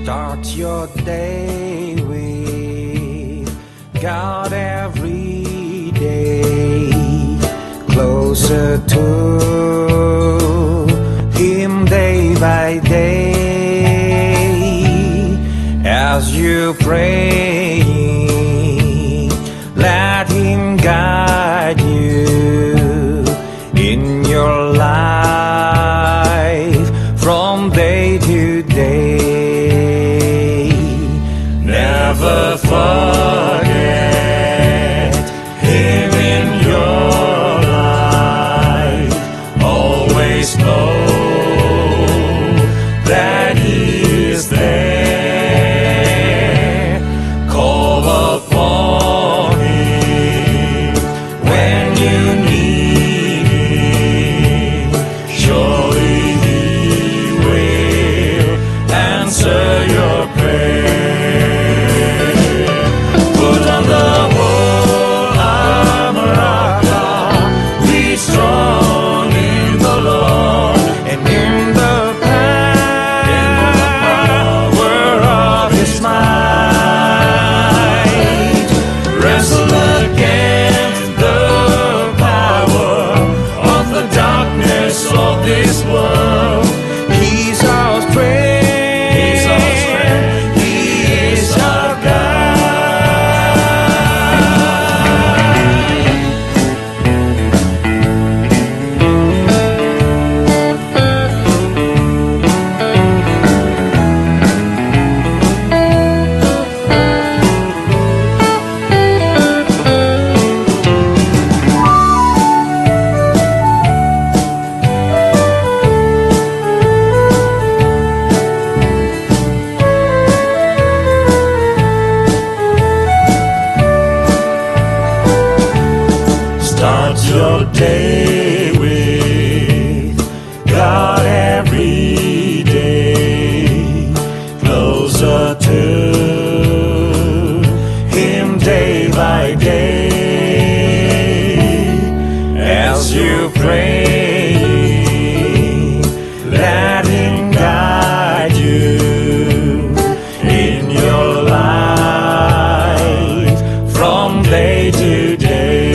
Start your day with God every day. Closer to Him day by day. As you pray, let Him guide you in your life from day to day. Never forget Him in your life. Always know that He is there. Call upon Him when you need Him. Surely He will answer your prayer. Put on the whole armor of God. Be strong in the Lord and in the power of His might. Wrestle against the power of the darkness of this world. He's our strength. He's our strength. He is our God. Start your day with God every day. Closer to Him day by day. As you pray, let Him guide you in your life from day to day.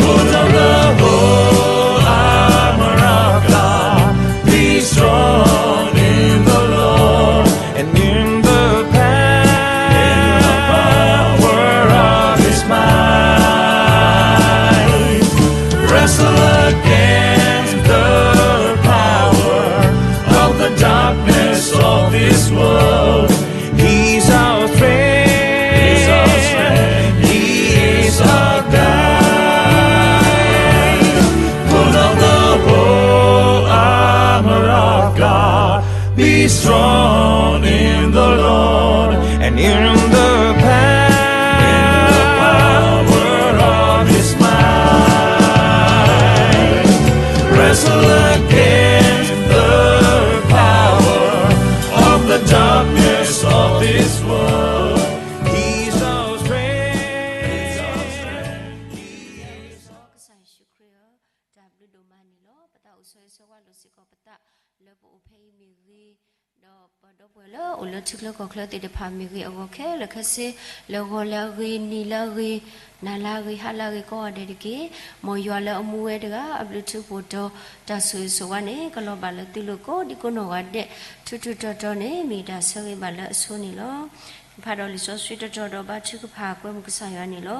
Put on the whole armor of God. Be strong in the Lord and in the power, in the power of His might. Wrestle against the power of the darkness of this world. He's our strength. He's our strength. He is our God. Put on the whole armor of God. Be strong in the Lord and in the power, in the power of His might. Wrestle against the power of the darkness of this world. He's our strength. ကစၢ်ယ့ၣ်ၡူးခရံာ်ဧၢ, တၢ်ဘျုးဒိၣ်မးန့ၣ်လီၤ. ပသးအိၣ်ဆၢဂ့ၤဆၢဝါလိာ်စ့ၢ်ကီးပသး လၢပအိၣ်ဖဲအံၤမ့ၢ်ဂ့ၤ, ဒီးပဒီပုၢ်ဝဲၢ်လၢအိၣ်လၢထံချၢကီၢ်ချၢသ့ၣ်တဖၣ်မ့ၢ်ဂ့ၤ, အဂီၢ်ခဲလၢာ်ခဲဆ့, လၢဂီၤလၢအဂ့ၤ, နံၤလၢအဂ့ၤ, နၤလၢအဂ့ၤ, ဟါလၢအဂ့ၤ ကိးဂၤဒဲးတက့ၢ်. မ်ယွၤလၢအမူဝဲတဂၤ အဘျုးထူးဖှိၣ်တီၤ တၢ်ဆိၣ်ဂ့ၤဆိၣ်ဝါန့ၣ် ကလီၤဘၣ်လၢသုလိၤကိးဒံကိးနီၢ်ဂၤဒဲး ထူးထူးတီၤတီၤန့ၣ် မ့ၢ်တၢ်ဆၢဂ့ၤဘၣ်လၢအဆိန့ၣ်လီၤ. ဖးဒီးလံာ်စီဆှံတတီၤဒီးဘါထုကဖၣ်ကွဲမုာ်ကစၢ်ယွၤန့ၣ်လီၤ.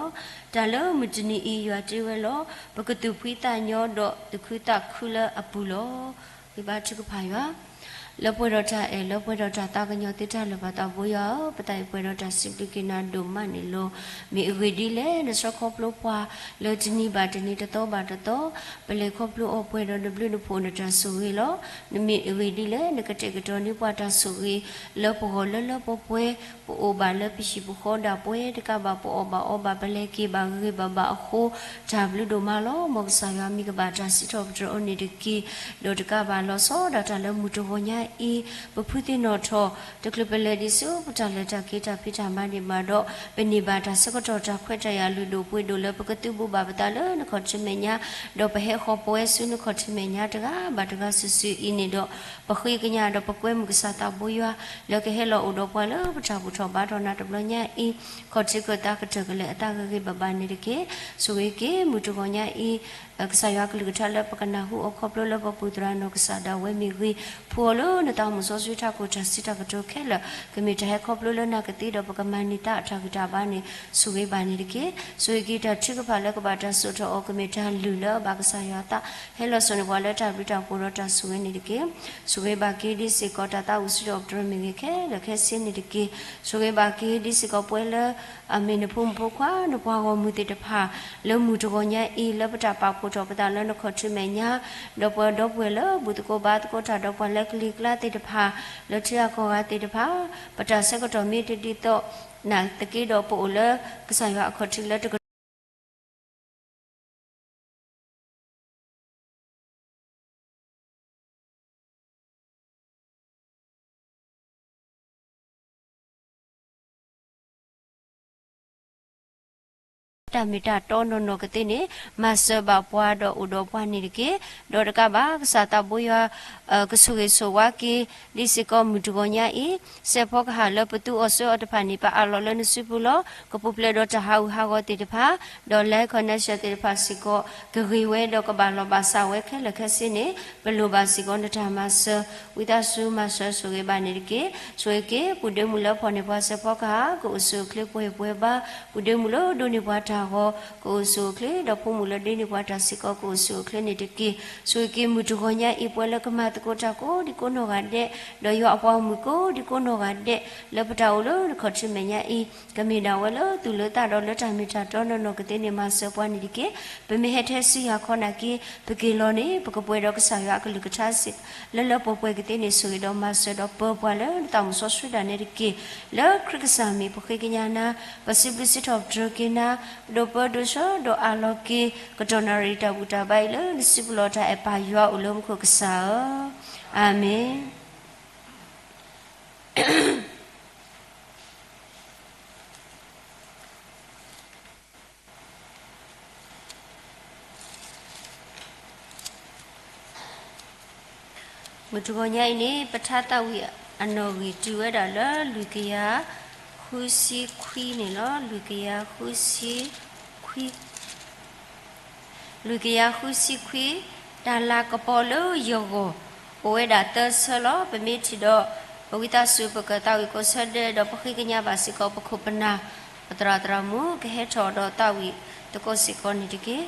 တၢ်လၢမုၢ်တနံၤအံၤယွၤတ့ဝဲလီၤ. ပကသူၣ်ဖှံသးညီဒီးသူၣ်ခုသးခုလၢအပူၤလီၤ. ဂ့ၤဘါထုကဖၣ်ယွၤ လၢပှဲၤဒီးတၢ်အဲၣ် လၢပှဲၤဒီးတၢ်သးကညီၤသ့တၢ်လၢာ်ဘၣ်သးဘိယွၤဧၢ, ပသးအံၤပှဲၤဒီးတၢ်စံးဘျုးက့ၤနၤဒိၣ်မးန့ၣ်လီၤ. မ့ၢ်အဂ့ၢ်ဒ်လဲၣ် နဆှၢခီဖျိပှၤလၢတနံၤဘၣ်တနံၤ တသီဘၣ်တသီ ပလဲၤခီဖျိအီၤပှဲၤဒီးနဘျုးနဖှိၣ်နတၢ်ဆိၣ်ဂ့ၤလီၤ. နမ့ၢ်အဂ့ၢ်ဒ်လဲၣ် နကတဲာ်ကတီၤန့ၢ်ပှၤတၢ်ဆိၣ်ဂ့ၤ လၢပဂီၢ်လၢလၢပှဲၤပှဲၤ ပအိၣ်ဘၣ်လၢပဟံၣ်ပဃီဒၣ်ပှဲၤတကးဘၣ် ပအီၣ်ဘၣ်အီဘၣ် ပလဲၤက့ၤဘၣ်ဂ့ၤဂ့ၤဘၣ်ဘၣ်အဃိ တၢ်ဘျုးဒိၣ်မးလီၤ. မ်ကစၢ်ယွၤမံၤကဘၣ်တၢ်စံးထီၣ်ပတြၢၤအီၤန့ၣ်တက့ၢ်. ဒီးတကးဘၣ်လီၤဆီဒၣ်တၢ်လၢမုၢ်တဂီၤညါ အံၤ ပဖုသ့ၣ်နီၣ်ထီၣ် တချုးပလဲၤဒံးဆူပတၢ်လဲၤတၢ်က့ၤတၢ်ဖံးတၢ်မၤန့ၣ်မးဒီး ပန့ၢ်ဘၣ်တၢ်ဆၢကတီၢ်တၢ်ခွဲးတၢ်ယာ်လုၢ်ဒိၣ်ပှ့ၤဒိၣ်လၢပကသုးဘူးဘၣ်ပသးလၢနခီၣ်ထံးမဲာ်ညါ, ဒီးပဟဲဃီၤပဝဲဆူနခီၣ်ထံးမဲာ်ညါတဂၤဘၣ်တဂၤစုာ်စုာ်အံၤန့ၣ်ဒီး ပဃ့ကညးဒီးပကွဲမုာ်ကစၢ်သးဘိယွၤ လၢကဟဲလီၤအိၣ်ဒီးပှၤလၢပတၢ်ဘူၣ်ထီၣ်ဘါထီၣ်နၤတဘျီညါအံၤ ခီၣ်ထံးကၢၢ်သးကတၢၢ်ကလဲာ်အသးဂ့ၤဂ့ၤဘၣ်ဘၣ်န့ၣ်တက့ၢ်. ဆိၣ်ဂ့ၤက့ၤမုၢ်တဂီၤညါအံၤ ကစၢ်ယွၤအကလုၢ်ကထါလၢပကနၢ်ဟူအီၤခီဖျိလၢပပူၤသရၣ်နီၢ်ကစၢ်ဒၣ်ဝဲမ့ၢ်ဂ့ၤ, ဖှူအီၤလၢနသးမုၢ်စီဆှံထးခိၣ်တၢ်စံးတၢ်ကတိၤခဲလၢာ် ကမ့ၢ်တၢ်ဟဲခီဖျိလၢနၢ်ကသ့ဒီးပကမၤန့ၢ်သးအတၢ်ဂံၢ်တၢ်ဘါန့ၣ် ဆိၣ်ဂ့ၤဘၣ်န့ၣ်တက့ၢ်. ဆိၣ်ဂ့ၤက့ၤတၢ်ထုကဖၣ်လၢကဘၣ်တၢ်စိာ်ထီၣ်အီၤ ကမ့ၢ်တၢ်လုၢ်လၢအဘၣ်ကစၢ်ယွၤအသး ဟဲလီၤစိာ်န့ၢ်ပှၤလၢတၢ်ဘျုးတၢ်ဖှိၣ်ဒီးတၢ်ဆိၣ်ဂ့ၤန့ၣ်တက့ၢ်. ဆိၣ်ဂ့ၤဘၣ်က့ၤဒ်စ့ၢ်ကီးတၢ်သးဝံၣ်စံးထီၣ်ပတြၢၤမ့ၢ်ဂ့ၤခဲလၢာ်ခဲဆ့န့ၣ်တက့ၢ်. ဆိၣ်ဂ့ၤဘၣ်က့ၤဒ်စ့ၢ်ကီးပဝဲလၢ အမ့ၢ်နဖိမုၣ်ဖိခွါ နပှၤဂီၢ်မုၢ်သ့ၣ်တဖၣ် လၢမုၢ်တဂီၤညါအံၤ လၢပတၢ်ပာ်ဖှိၣ်ထီၣ်ပသးလၢနခီၣ်ထံးမဲာ်ညါ, ဒီးပှၤဒီပုၢ်ဝဲၢ်လၢဘူၣ်သကိးဘါသကိးတၢ်ဒီးပှၤလၢကလံၤကျါသ့ၣ်တဖၣ် လၢထံဂၤကီၢ်ဂၤသ့ၣ်တဖၣ် ပတၢ်ဆၢကတီၢ်မ့ၢ်တဒ်သိးနၤသက့ဒီး ပအိၣ်လၢကစၢ်ယွၤအခီၣ်ထံးလၢတက တၢ်မ့ၢ်တၢ်တီနီၢ်နီၢ်ကသ့န့ၣ် မၤစၢၤဘၣ်ပှၤဒီးအိၣ်ဒီးပှၤန့ၣ်တက့ၢ်. ဒီးတကးဘၣ် ကစၢ်သးဘိယွၤ ကဆိၣ်ဂ့ၤဆိၣ်ဝါက့ၤ ဒ်စ့ၢ်ကီးမုၢ်တဂီၤညါအံၤ စဲးဖီကဟၣ်လၢပသူအီၤဆှၢအီၤတဖၣ်န့ၣ် ပအးလီၤလၢနစုပူၤလီၤ. ကပူၤဖျဲးဒီးတၢ်ဟးဂူာ်ဟးဂီၤသ့ၣ်တဖၣ် ဒီး land connection သ့ၣ်တဖၣ်စ့ၢ်ကီး ကဂ့ၤဝဲဒီးကဘၣ်လီၤဘၣ်စးဝဲခဲလၢာ်ခဲဆ့န့ၣ် ပလိၣ်ဘၣ်စ့ၢ်ကီးနတၢ်မၤစၢၤ ဝံသးစူၤမၤစၢၤဆိၣ်ဂ့ၤဘၣ်န့ၣ်တက့ၢ်. ဆိၣ်ဂ့ၤက့ၤ ပှၤဒ့မုၣ်လၢဖီၣ်န့ၢ်ပှၤစဲးဖီကဟၣ် ကအိၣ်ဆူၣ်အိၣ်ချ့ပှဲၤပှဲၤဘါ, ပှၤဒ့မုၣ်လၢဒိးန့ၢ်ပှၤတၢ်ဂီၤ ကအိၣ်ဆူၣ်အိၣ်ချ့ ဒီးဖိမုၣ်လၢဒ့န့ၢ်ပှၤတၢ်စ့ၢ်ကီး ကအိၣ်ဆူၣ်အိၣ်ချ့န့ၣ်တက့ၢ်. ဆိၣ်ဂ့ၤက့ၤမုၢ်တဂီၤညါအံၤ ပှၤလၢကမၤသကိးတၢ်ကိးဒံကိးနီၢ်ဂၤဒဲး, ဒီးယွၤအပှၤဂီၢ်မုၢ်ကိးဒံကိးနီၢ်ဂၤဒဲး လၢပတၢ်အိၣ်လၢနခီၣ်ထံးမဲာ်ညါအံၤ ကမ့ၢ်ဒၣ်ဝဲလၢသူၣ်လၢသးဒီးလၢတၢ်မ့ၢ်တၢ်တီနီၢ်နီၢ်ကသ့န့ၣ် မၤစၢၤပှၤန့ၣ်တက့ၢ်. ပမ့ၢ်ဟဲထဲဆူယၤခီနာ်က့ ပက့ၤလီၤန့ၣ် ပကပှဲၤဒီးကစၢ်ယွၤအကလုၢ်ကထါစ့ၢ် လၢလၢပှဲၤပှဲၤကသ့န့ၣ် ဆိၣ်ဂ့ၤဒီးမၤစၢၤဒီးပၢပှၤလၢနသးမုၢ်စီဆှံဒၣ်နဲတက့ၢ်. လၢခရံာ်ကစၢ်မံၤ ပဃ့ကညးနၤ, ပစံးဘျုးစံးထီၣ်ပတြၢၤက့ၤနၤ, ဒိးပၢဒိးဆှၢဒီးအးလီၤက့ၤ ကတီၢ်နၣ်ရံၣ်တၢ်ဘူၣ်တၢ်ဘါအံၤလၢနစုပူၤလီၤ. တၢ်အဲၣ်ပၢ်ယွၤအိၣ်လၢမူခိၣ်ကစၢ်ဧၢ, အၤမ့ၣ်. မုၢ်တဂီၤညါအံၤန့ၣ် ပထါသးဝံၣ်အနီၣ်ဂံၢ်တုၤဝဲဒၣ်လၢ လွံၢ်ကယၤဃုဆံခွံန့ၣ်လီၤ. လွံၢ်ကယၤဃုဆံခွံ, လွံၢ်ကယၤဃုဆံခွံ, တၢ်လၤကပီၤလၢယဂီၢ် အိၣ်ဝဲဒၣ်သၢဆၢလီၤ. ပမ့ၢ်ထံၣ်ဒီး ပဝံသးစူၤ ပကသးဝံၣ်ကိးဆၢဒဲး ဒီးပဃ့ကညးဘၣ်စ့ၢ်ကီး ပခိၣ်ပနၢ် ပသရၣ်သရၣ်မုၣ် ကဟဲထီၣ်ဒီးသးဝံၣ်သကိးစ့ၢ်ကီးန့ၣ်တက့ၢ်.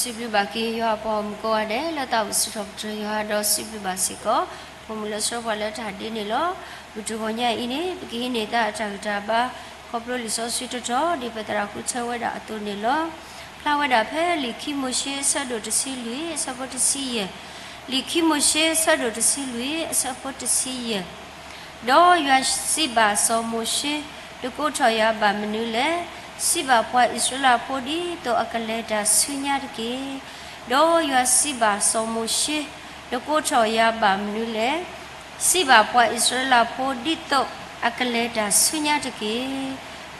စံးဘျုးဘၣ်က့ၤယွၤအပှၤဂီၢ်မုၢ်ကိးဂၤဒဲး လၢသးအိၣ်စံးထီၣ်ပတြၢၤယွၤ ဒီးစံးဘျုးဘၣ်စ့ၢ်ကီး ဖိမုၣ်လၢဆှၢပှၤလၢတၢ်ဒ့န့ၣ်လီၤ. မုၢ်တဂီၤညါအံၤန့ၣ် ပကဟံးန့ၢ်သးအတၢ်ဂံၢ်တၢ်ဘါ ခီဖျိလံာ်စီဆှံတတီၤ ဒ်ပသရၣ်ဃုထၢဝဲဒၣ်အသိးန့ၣ်လီၤ. ဖျါဝဲဒၣ်ဖဲလံာ်ခံမိၤၡ့ အဆၢဒိၣ်တဆံလွံၢ် အဆၢဖိတဆံယဲၢ်, လံာ်ခံမိၤၡ့ အဆၢဒိၣ်တဆံလွံၢ် အဆၢဖိတဆံယဲၢ်. ဒီးယွၤစံးဘၣ်စီၤမိၤၡ့, တကိးထီၣ်ယၤဘၣ်မနုၤလဲၣ်. စံးဘၣ်ပှၤအံၣ်စရ့လးဖိ ဒ်သိးအကလဲၤတၢ်ဆူညါတက့ၢ်. ဒီးယွၤစံးဘၣ်စီၤမိၤၡ့, တကိးထီၣ်ယၤဘၣ်မနုၤလဲၣ်. စံးဘၣ်ပှၤအံၣ်စရ့လးဖိ ဒ်သိးအကလဲၤတၢ်ဆူညါတက့ၢ်.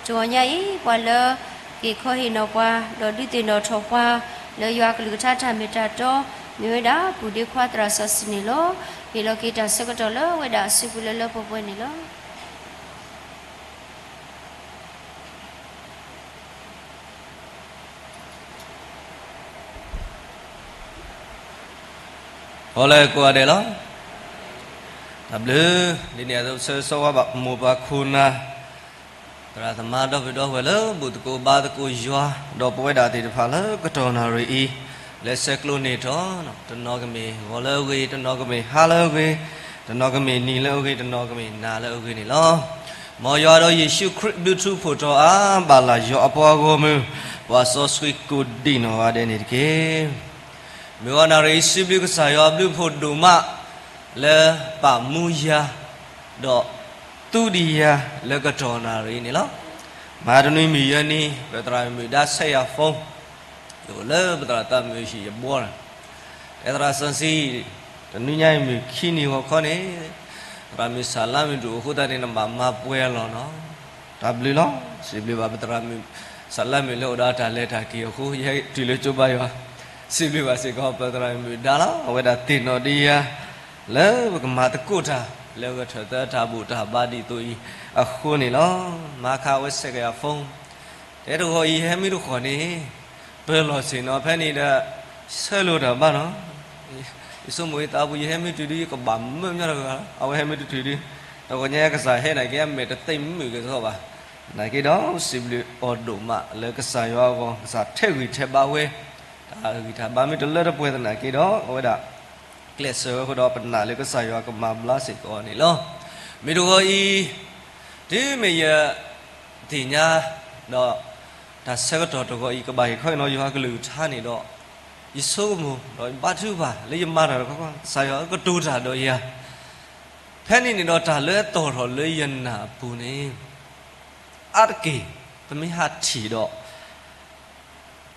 တဂီၤညါအံၤ ပှၤလၢက့ၤခီဟ့ၣ်နီၤပှၤ ဒီးဒုးသ့ၣ်နီၣ်ထီၣ်ပှၤ လၢယွၤကလုၢ်ကထါတၢ်မ့ၢ်တၢ်တီ မ့ၢ်ဝဲဒၣ် ပုၢ်ဒ့ခွါသရၣ်စီဆှံန့ၣ်လီၤ. ဟ့ၣ်လီၤက့ၤတၢ်ဆၢကတီၢ်လၢဝဲဒၣ်အစုပူၤလၢလၢပှဲၤပှဲၤန့ၣ်လီၤ. အိၣ်လၢကိးဂၤဒဲးလီၤ. တၢ်ဘျုး, ဒ်န့ၣ်အသိး ဆၢဂ့ၤဆၢဝါဘၣ်မိၢ်ပၢ်ခိၣ်နၢ် သရၣ်သမါဒီပုၢ်ဒီဝဲၢ်လၢဘူၣ်သကိးဘါသကိးယွၤ ဒီးပဝဲဒၣ်သ့ၣ်တဖၣ်လၢကတီၢ်နၣ်ရံၣ်အံၤ လၢဆဲးကျိးန့ၢ်ထီၣ်, တနီၤကမ့ၢ်ဂီၤလၢအဂ့ၤ, တနီၤကမ့ၢ်ဟါလၢအဂ့ၤ, တနီၤကမ့ၢ်နံၤလၢအဂ့ၤ, တနီၤကမ့ၢ်နၤလၢအဂ့ၤန့ၣ်လီၤ. မ်ယွၤဒီးယ့ၣ်ၡူးခရံာ်ဘျုးထူဖှိၣ်ထီၣ်အါ ဘၣ်လၢယွၤအပှၤဂီၢ်မုၢ် ပှၤစီဆှံကိးဒံးနီၢ်ဂၤဒဲးန့ၣ်တက့ၢ်. မုၢ်ဂီၤနၣ်ရံၣ်အံၤ စံးဘျုးကစၢ်ယွၤဘျုးဖှိၣ်ဒိၣ်မး လၢပာ်မူယၤ ဒီးသူဒံးယၤ လၢကတီၢ်နၣ်ရံၣ်အံၤန့ၣ်လီၤ. မဟါတနွံမုၢ်ယဲၢ်နံၤ ပသရၣ်မုၣ်ဒါဆဲးယၤ phone လၢပသရၣ်သးမုၣ်ဟံၣ်ယဘှီ, တဲသရၣ်စီဆှံ, တနွံညါအံၤမုၢ်ခံနံၤဂီၤခီန့ၣ် သရၣ်မုၣ်စးလါမုၣ်ဒိၣ်အဃိသတးန့ၣ် နဘၣ်မၤပှဲၤလီၤနီၤ. တၢ်ဘျုးလီၤ. စံးဘျုးဘၣ်ပသရၣ်မုၣ်စးလါမုၣ်လၢအိၣ်ဒီးတၢ်လဲၤတၢ်က့ၤအဃိ ယဟဲတုၤလၢကၠိဘါယွၤ, စံးဘျုးဘၣ်စ့ၢ်ကီးပသရၣ်မုၣ်ဒါလီၤ. အဝဲဒၣ်သ့ၣ်နီၣ်ဒံးယၤ လၢပကမၤသကိးတၢ် လၢဂဲၤထၢၣ်သၢတၢ်ဘူၣ်တၢ်ဘါဒ်သိးအံၤအဃိန့ၣ်လီၤ. မၤခါအဝဲဆဲးကယၤ phone တဲတဂီၤအံၤ ယဟဲမုၢ်တဃီၤန့ၣ် ပၢၤလီၤဆ့ၣ်နီၤ ဖဲန့ၣ်ဒီး ဆၢလိာ်တၢ်ဘၣ်နီၤ. ယဆိကမိၣ်ယသးပူၤ ယဟဲမုၢ်တုၤဒု ယကဘၣ်မၢမညီတဂၤလီၤ. အဝဲဟဲမုၢ်တတုၤဒု တဂီၤညါကစၢ်ဟဲနာ်က့ အမဲာ်တသ့ၣ်မုာ်က့ၤသီဘၣ်. နာ်က့ဒီး စံးဘျုးအီၤဒိၣ်မးလၢကစၢ်ယွၤအဂီၢ် ကစၢ်ထဲးဂံၢ်ထဲးဘါဝဲ, တၢ်ဂံၢ်တၢ်ဘါမ့ၢ်တလၢတပှဲၤသနာ်က့ဒီး အဝဲဒၣ်ကျဲးစၢးဝဲအဃိဒီး ပနာ်လၢကစၢ်ယွၤကမၤဘျါစ့ၢ်ကီးအီၤန့ၣ်လီၤ. မ့ၢ်တဂီၤအံၤ တုၤမ့ၢ်ယသ့ၣ်ညါဒီး တၢ်ဆၢကတီၢ်တဂီၤအံၤ ကဘၣ်ဟ့ၣ်ခီဟ့ၣ်နီၤယွၤကလုၢ်ကထါန့ၣ်ဒီး ယဆိကမိၣ်ဒီးယဘါထုကဖၣ် လၢယမၤတၢ်တခီခီ ကစၢ်ယွၤကတိၤတၢ်ဒီးယၤ ဖဲန့ၣ်န့ၣ်ဒီး တၢ်လၢအသီၣ်ထီၣ်လၢယနာ်အပူၤန့ၣ် အါတက့ၢ် ပမ့ၢ်ဟးထံၣ်ဒီး ပဒီ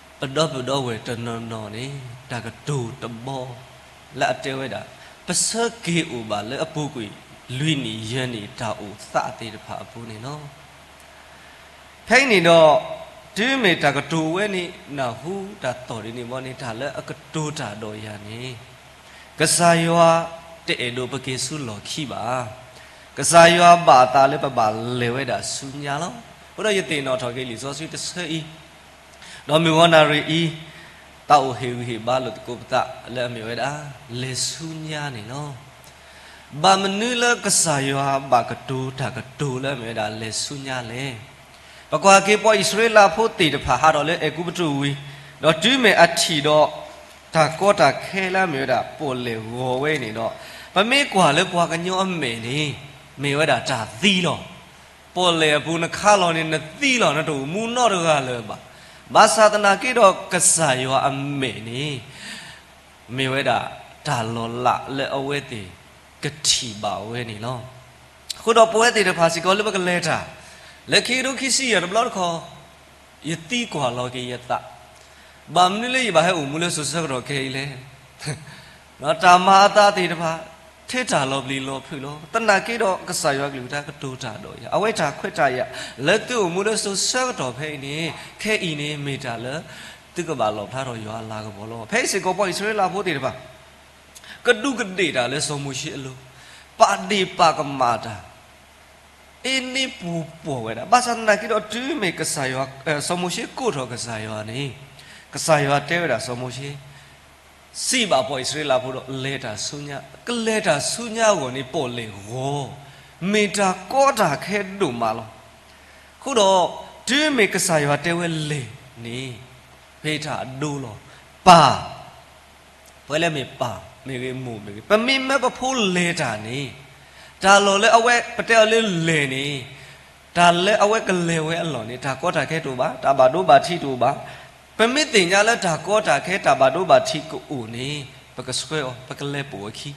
ပုၢ်ဒီဝဲၢ်တနီၤနီၤန့ၣ် တၢ်ကတိၤတဘီ လၢအတဲဝဲဒၣ် ပဆၢက့ၤအိၣ်ဘၣ်လၢအပူၤကွံာ် လွံၢ်နံၣ်ယဲၢ်နံၣ်တၢ်အိၣ်သးသ့ၣ်တဖၣ်အပူၤန့ၣ်လီၤ. ဖဲအံၤန့ၣ်ဒီး တုၤမ့ၢ်တၢ်ကတိၤဝဲန့ၣ် နၢ်ဟူတၢ်သီၣ်ဒ်န့ၣ်ဘီန့ၣ် တၢ်လၢအကတိၤတၢ်ဒီးယၤန့ၣ် ကစၢ်ယွၤတအဲၣ်ဒိးပက့ၤဆူလီၢ်ခံဘၣ်. ကစၢ်ယွၤဘၣ်အသးလၢပဘၣ်လဲၤဝဲဒၣ်ဆူညါလီၤ. အဃိဒီးယသ့ၣ်နီၣ်ထီၣ်က့ၤလံာ်စီဆှံတဆၢအံၤ ဒီးမုၢ်ဂီၤနၣ်ရံၣ်အံၤ သးအိၣ်ဟ့ၣ်ဂံၢ်ဟ့ၣ်ဘါလိာ်သကိးပသးလၢအမ့ၢ်ဝဲဒၣ် လဲၤဆူညါန့ၣ်လီၤ. ဘၣ်မနုၤလၢကစၢ်ယွၤဘၣ်ကတိၤတၢ်ကတိၤလၢအမ့ၢ်ဝဲဒၣ် လဲၤဆူညါလဲၣ်. ပကွၢ်က့ၤပှၤအံၣ်စရ့လးဖိသ့ၣ်တဖၣ်ဟးထီၣ်လၢအဲၤကူပတူးဝံၤ, ဒီးတုၤမ့ၢ်အထံၣ်ဒီး တၢ်ကီတၢ်ခဲလၢအမ့ၢ်ဝဲဒၣ် ပီၣ်လဲၣ်ဂီၤဝဲအံၤန့ၣ်ဒီး, ပမ့ၢ်ကွၢ်လၢပှၤကညီအမဲာ်န့ၣ် မ့ၢ်ဝဲဒၣ်တၢ်သံလီၤ. ပီၣ်လဲၣ်အပူၤနခါလီၤန့ၣ် နသံလီၤ နတအိၣ်မူနီတဂၤလၢၤဘၣ်. ဘၣ်ဆၣ်သနာ်က့ဒီး ကစၢ်ယွၤအမဲာ်န့ၣ် မ့ၢ်ဝဲဒၣ်တၢ်လီၤလးလၢအဝဲသ့ၣ်ကထံၣ်ဘၣ်ဝဲန့ၣ်လီၤ. အဃိဒီးပဝဲသ့ၣ်တဖၣ်စ့ၢ်ကီးလၢပကလဲၤတၢ် လၢခံကထိခံဆံယဲၢ်တဘျီတခီၣ် ယသံကွၢ်လီၤက့ၤယသး, ဘၣ်မနုၤလၢယဘၣ်ဟဲအိၣ်မူလၢစိၤဆၢကတီၢ်ခဲအံၤလဲၣ်. တၢ်မၤအသးသ့ၣ်တဖၣ် ထဲတၢ်လီၤပျံၤလီၤဖုးလီၤ. သနာ်က့ဒီး ကစၢ်ယွၤကလုၢ်ကထါကတိၤတၢ်ဒီးယၤ, အဝဲတၢ်ခွဲးတၢ်ယာ် လၢသုအိၣ်မူလၢစိၤဆၢကတီၢ်ဖဲအံၤန့ၣ် ခဲအံၤန့ၣ် မ့ၢ်တၢ်လၢ သုကဘၣ်လီၣ်ဖျါထီၣ်ယွၤအလၤကပီၤလီၤ. ဖဲအံၤစ့ၢ်ကီးပှၤအံၣ်စရ့လးဖိသ့ၣ်တဖၣ် ကဒူးကဒ့ၣ်တၢ်လၢစီၤမိၤၡ့အလိၤ, ပာ်ဒ့ၣ်ပာ်ကမၣ်တၢ် အ့န့ပူၤပိာ်ဝဲဒၣ်. ဘၣ်ဆၣ်သနာ်က့ဒီး တုၤမ့ၢ်ကစၢ်ယွၤ, စီၤမိၤၡ့ကိးထီၣ်ကစၢ်ယွၤန့ၣ်, ကစၢ်ယွၤတဲဝဲဒၣ်စီၤမိၤၡ့, စံးဘၣ်ပှၤအံၣ်စရ့လးဖိဒီး လဲၤတၢ်ဆူညါ, ကလဲၤတၢ်ဆူညါအဂီၢ်န့ၣ် ပီၣ်လဲၣ်ဂီၤ, မ့ၢ်တၢ်ကီတၢ်ခဲဒိၣ်မးလီၤ. အဃိဒီး တုၤမ့ၢ်ကစၢ်ယွၤတဲဝဲလဲၤန့ၣ်, ဖဲတၢ်အဒိလီၤ. ပၢ်, ပဝဲလၢမ့ၢ်ပၢ်မ့ၢ်ဂ့ၤ မိၢ်မ့ၢ်ဂ့ၤ, ပမ့ၢ်မၢပဖိလဲၤတၢ်န့ၣ်, တၢ်လီၢ်လၢအဝဲပတဲအီၤလၢလဲၤန့ၣ်, တၢ်လၢအဝဲကလဲၤဝဲအလီၢ်န့ၣ် တၢ်ကီတၢ်ခဲတအိၣ်ဘၣ်, တၢ်ဘၣ်ဒိဘၣ်ထံးတအိၣ်ဘၣ်. ပမ့ၢ်သ့ၣ်ညါလၢတၢ်ကီတၢ်ခဲတၢ်ဘၣ်ဒိဘၣ်ထံးကအိၣ်န့ၣ်, ပကဆှၢအီၤ ပကလဲၤပိာ်အခံ ဒ်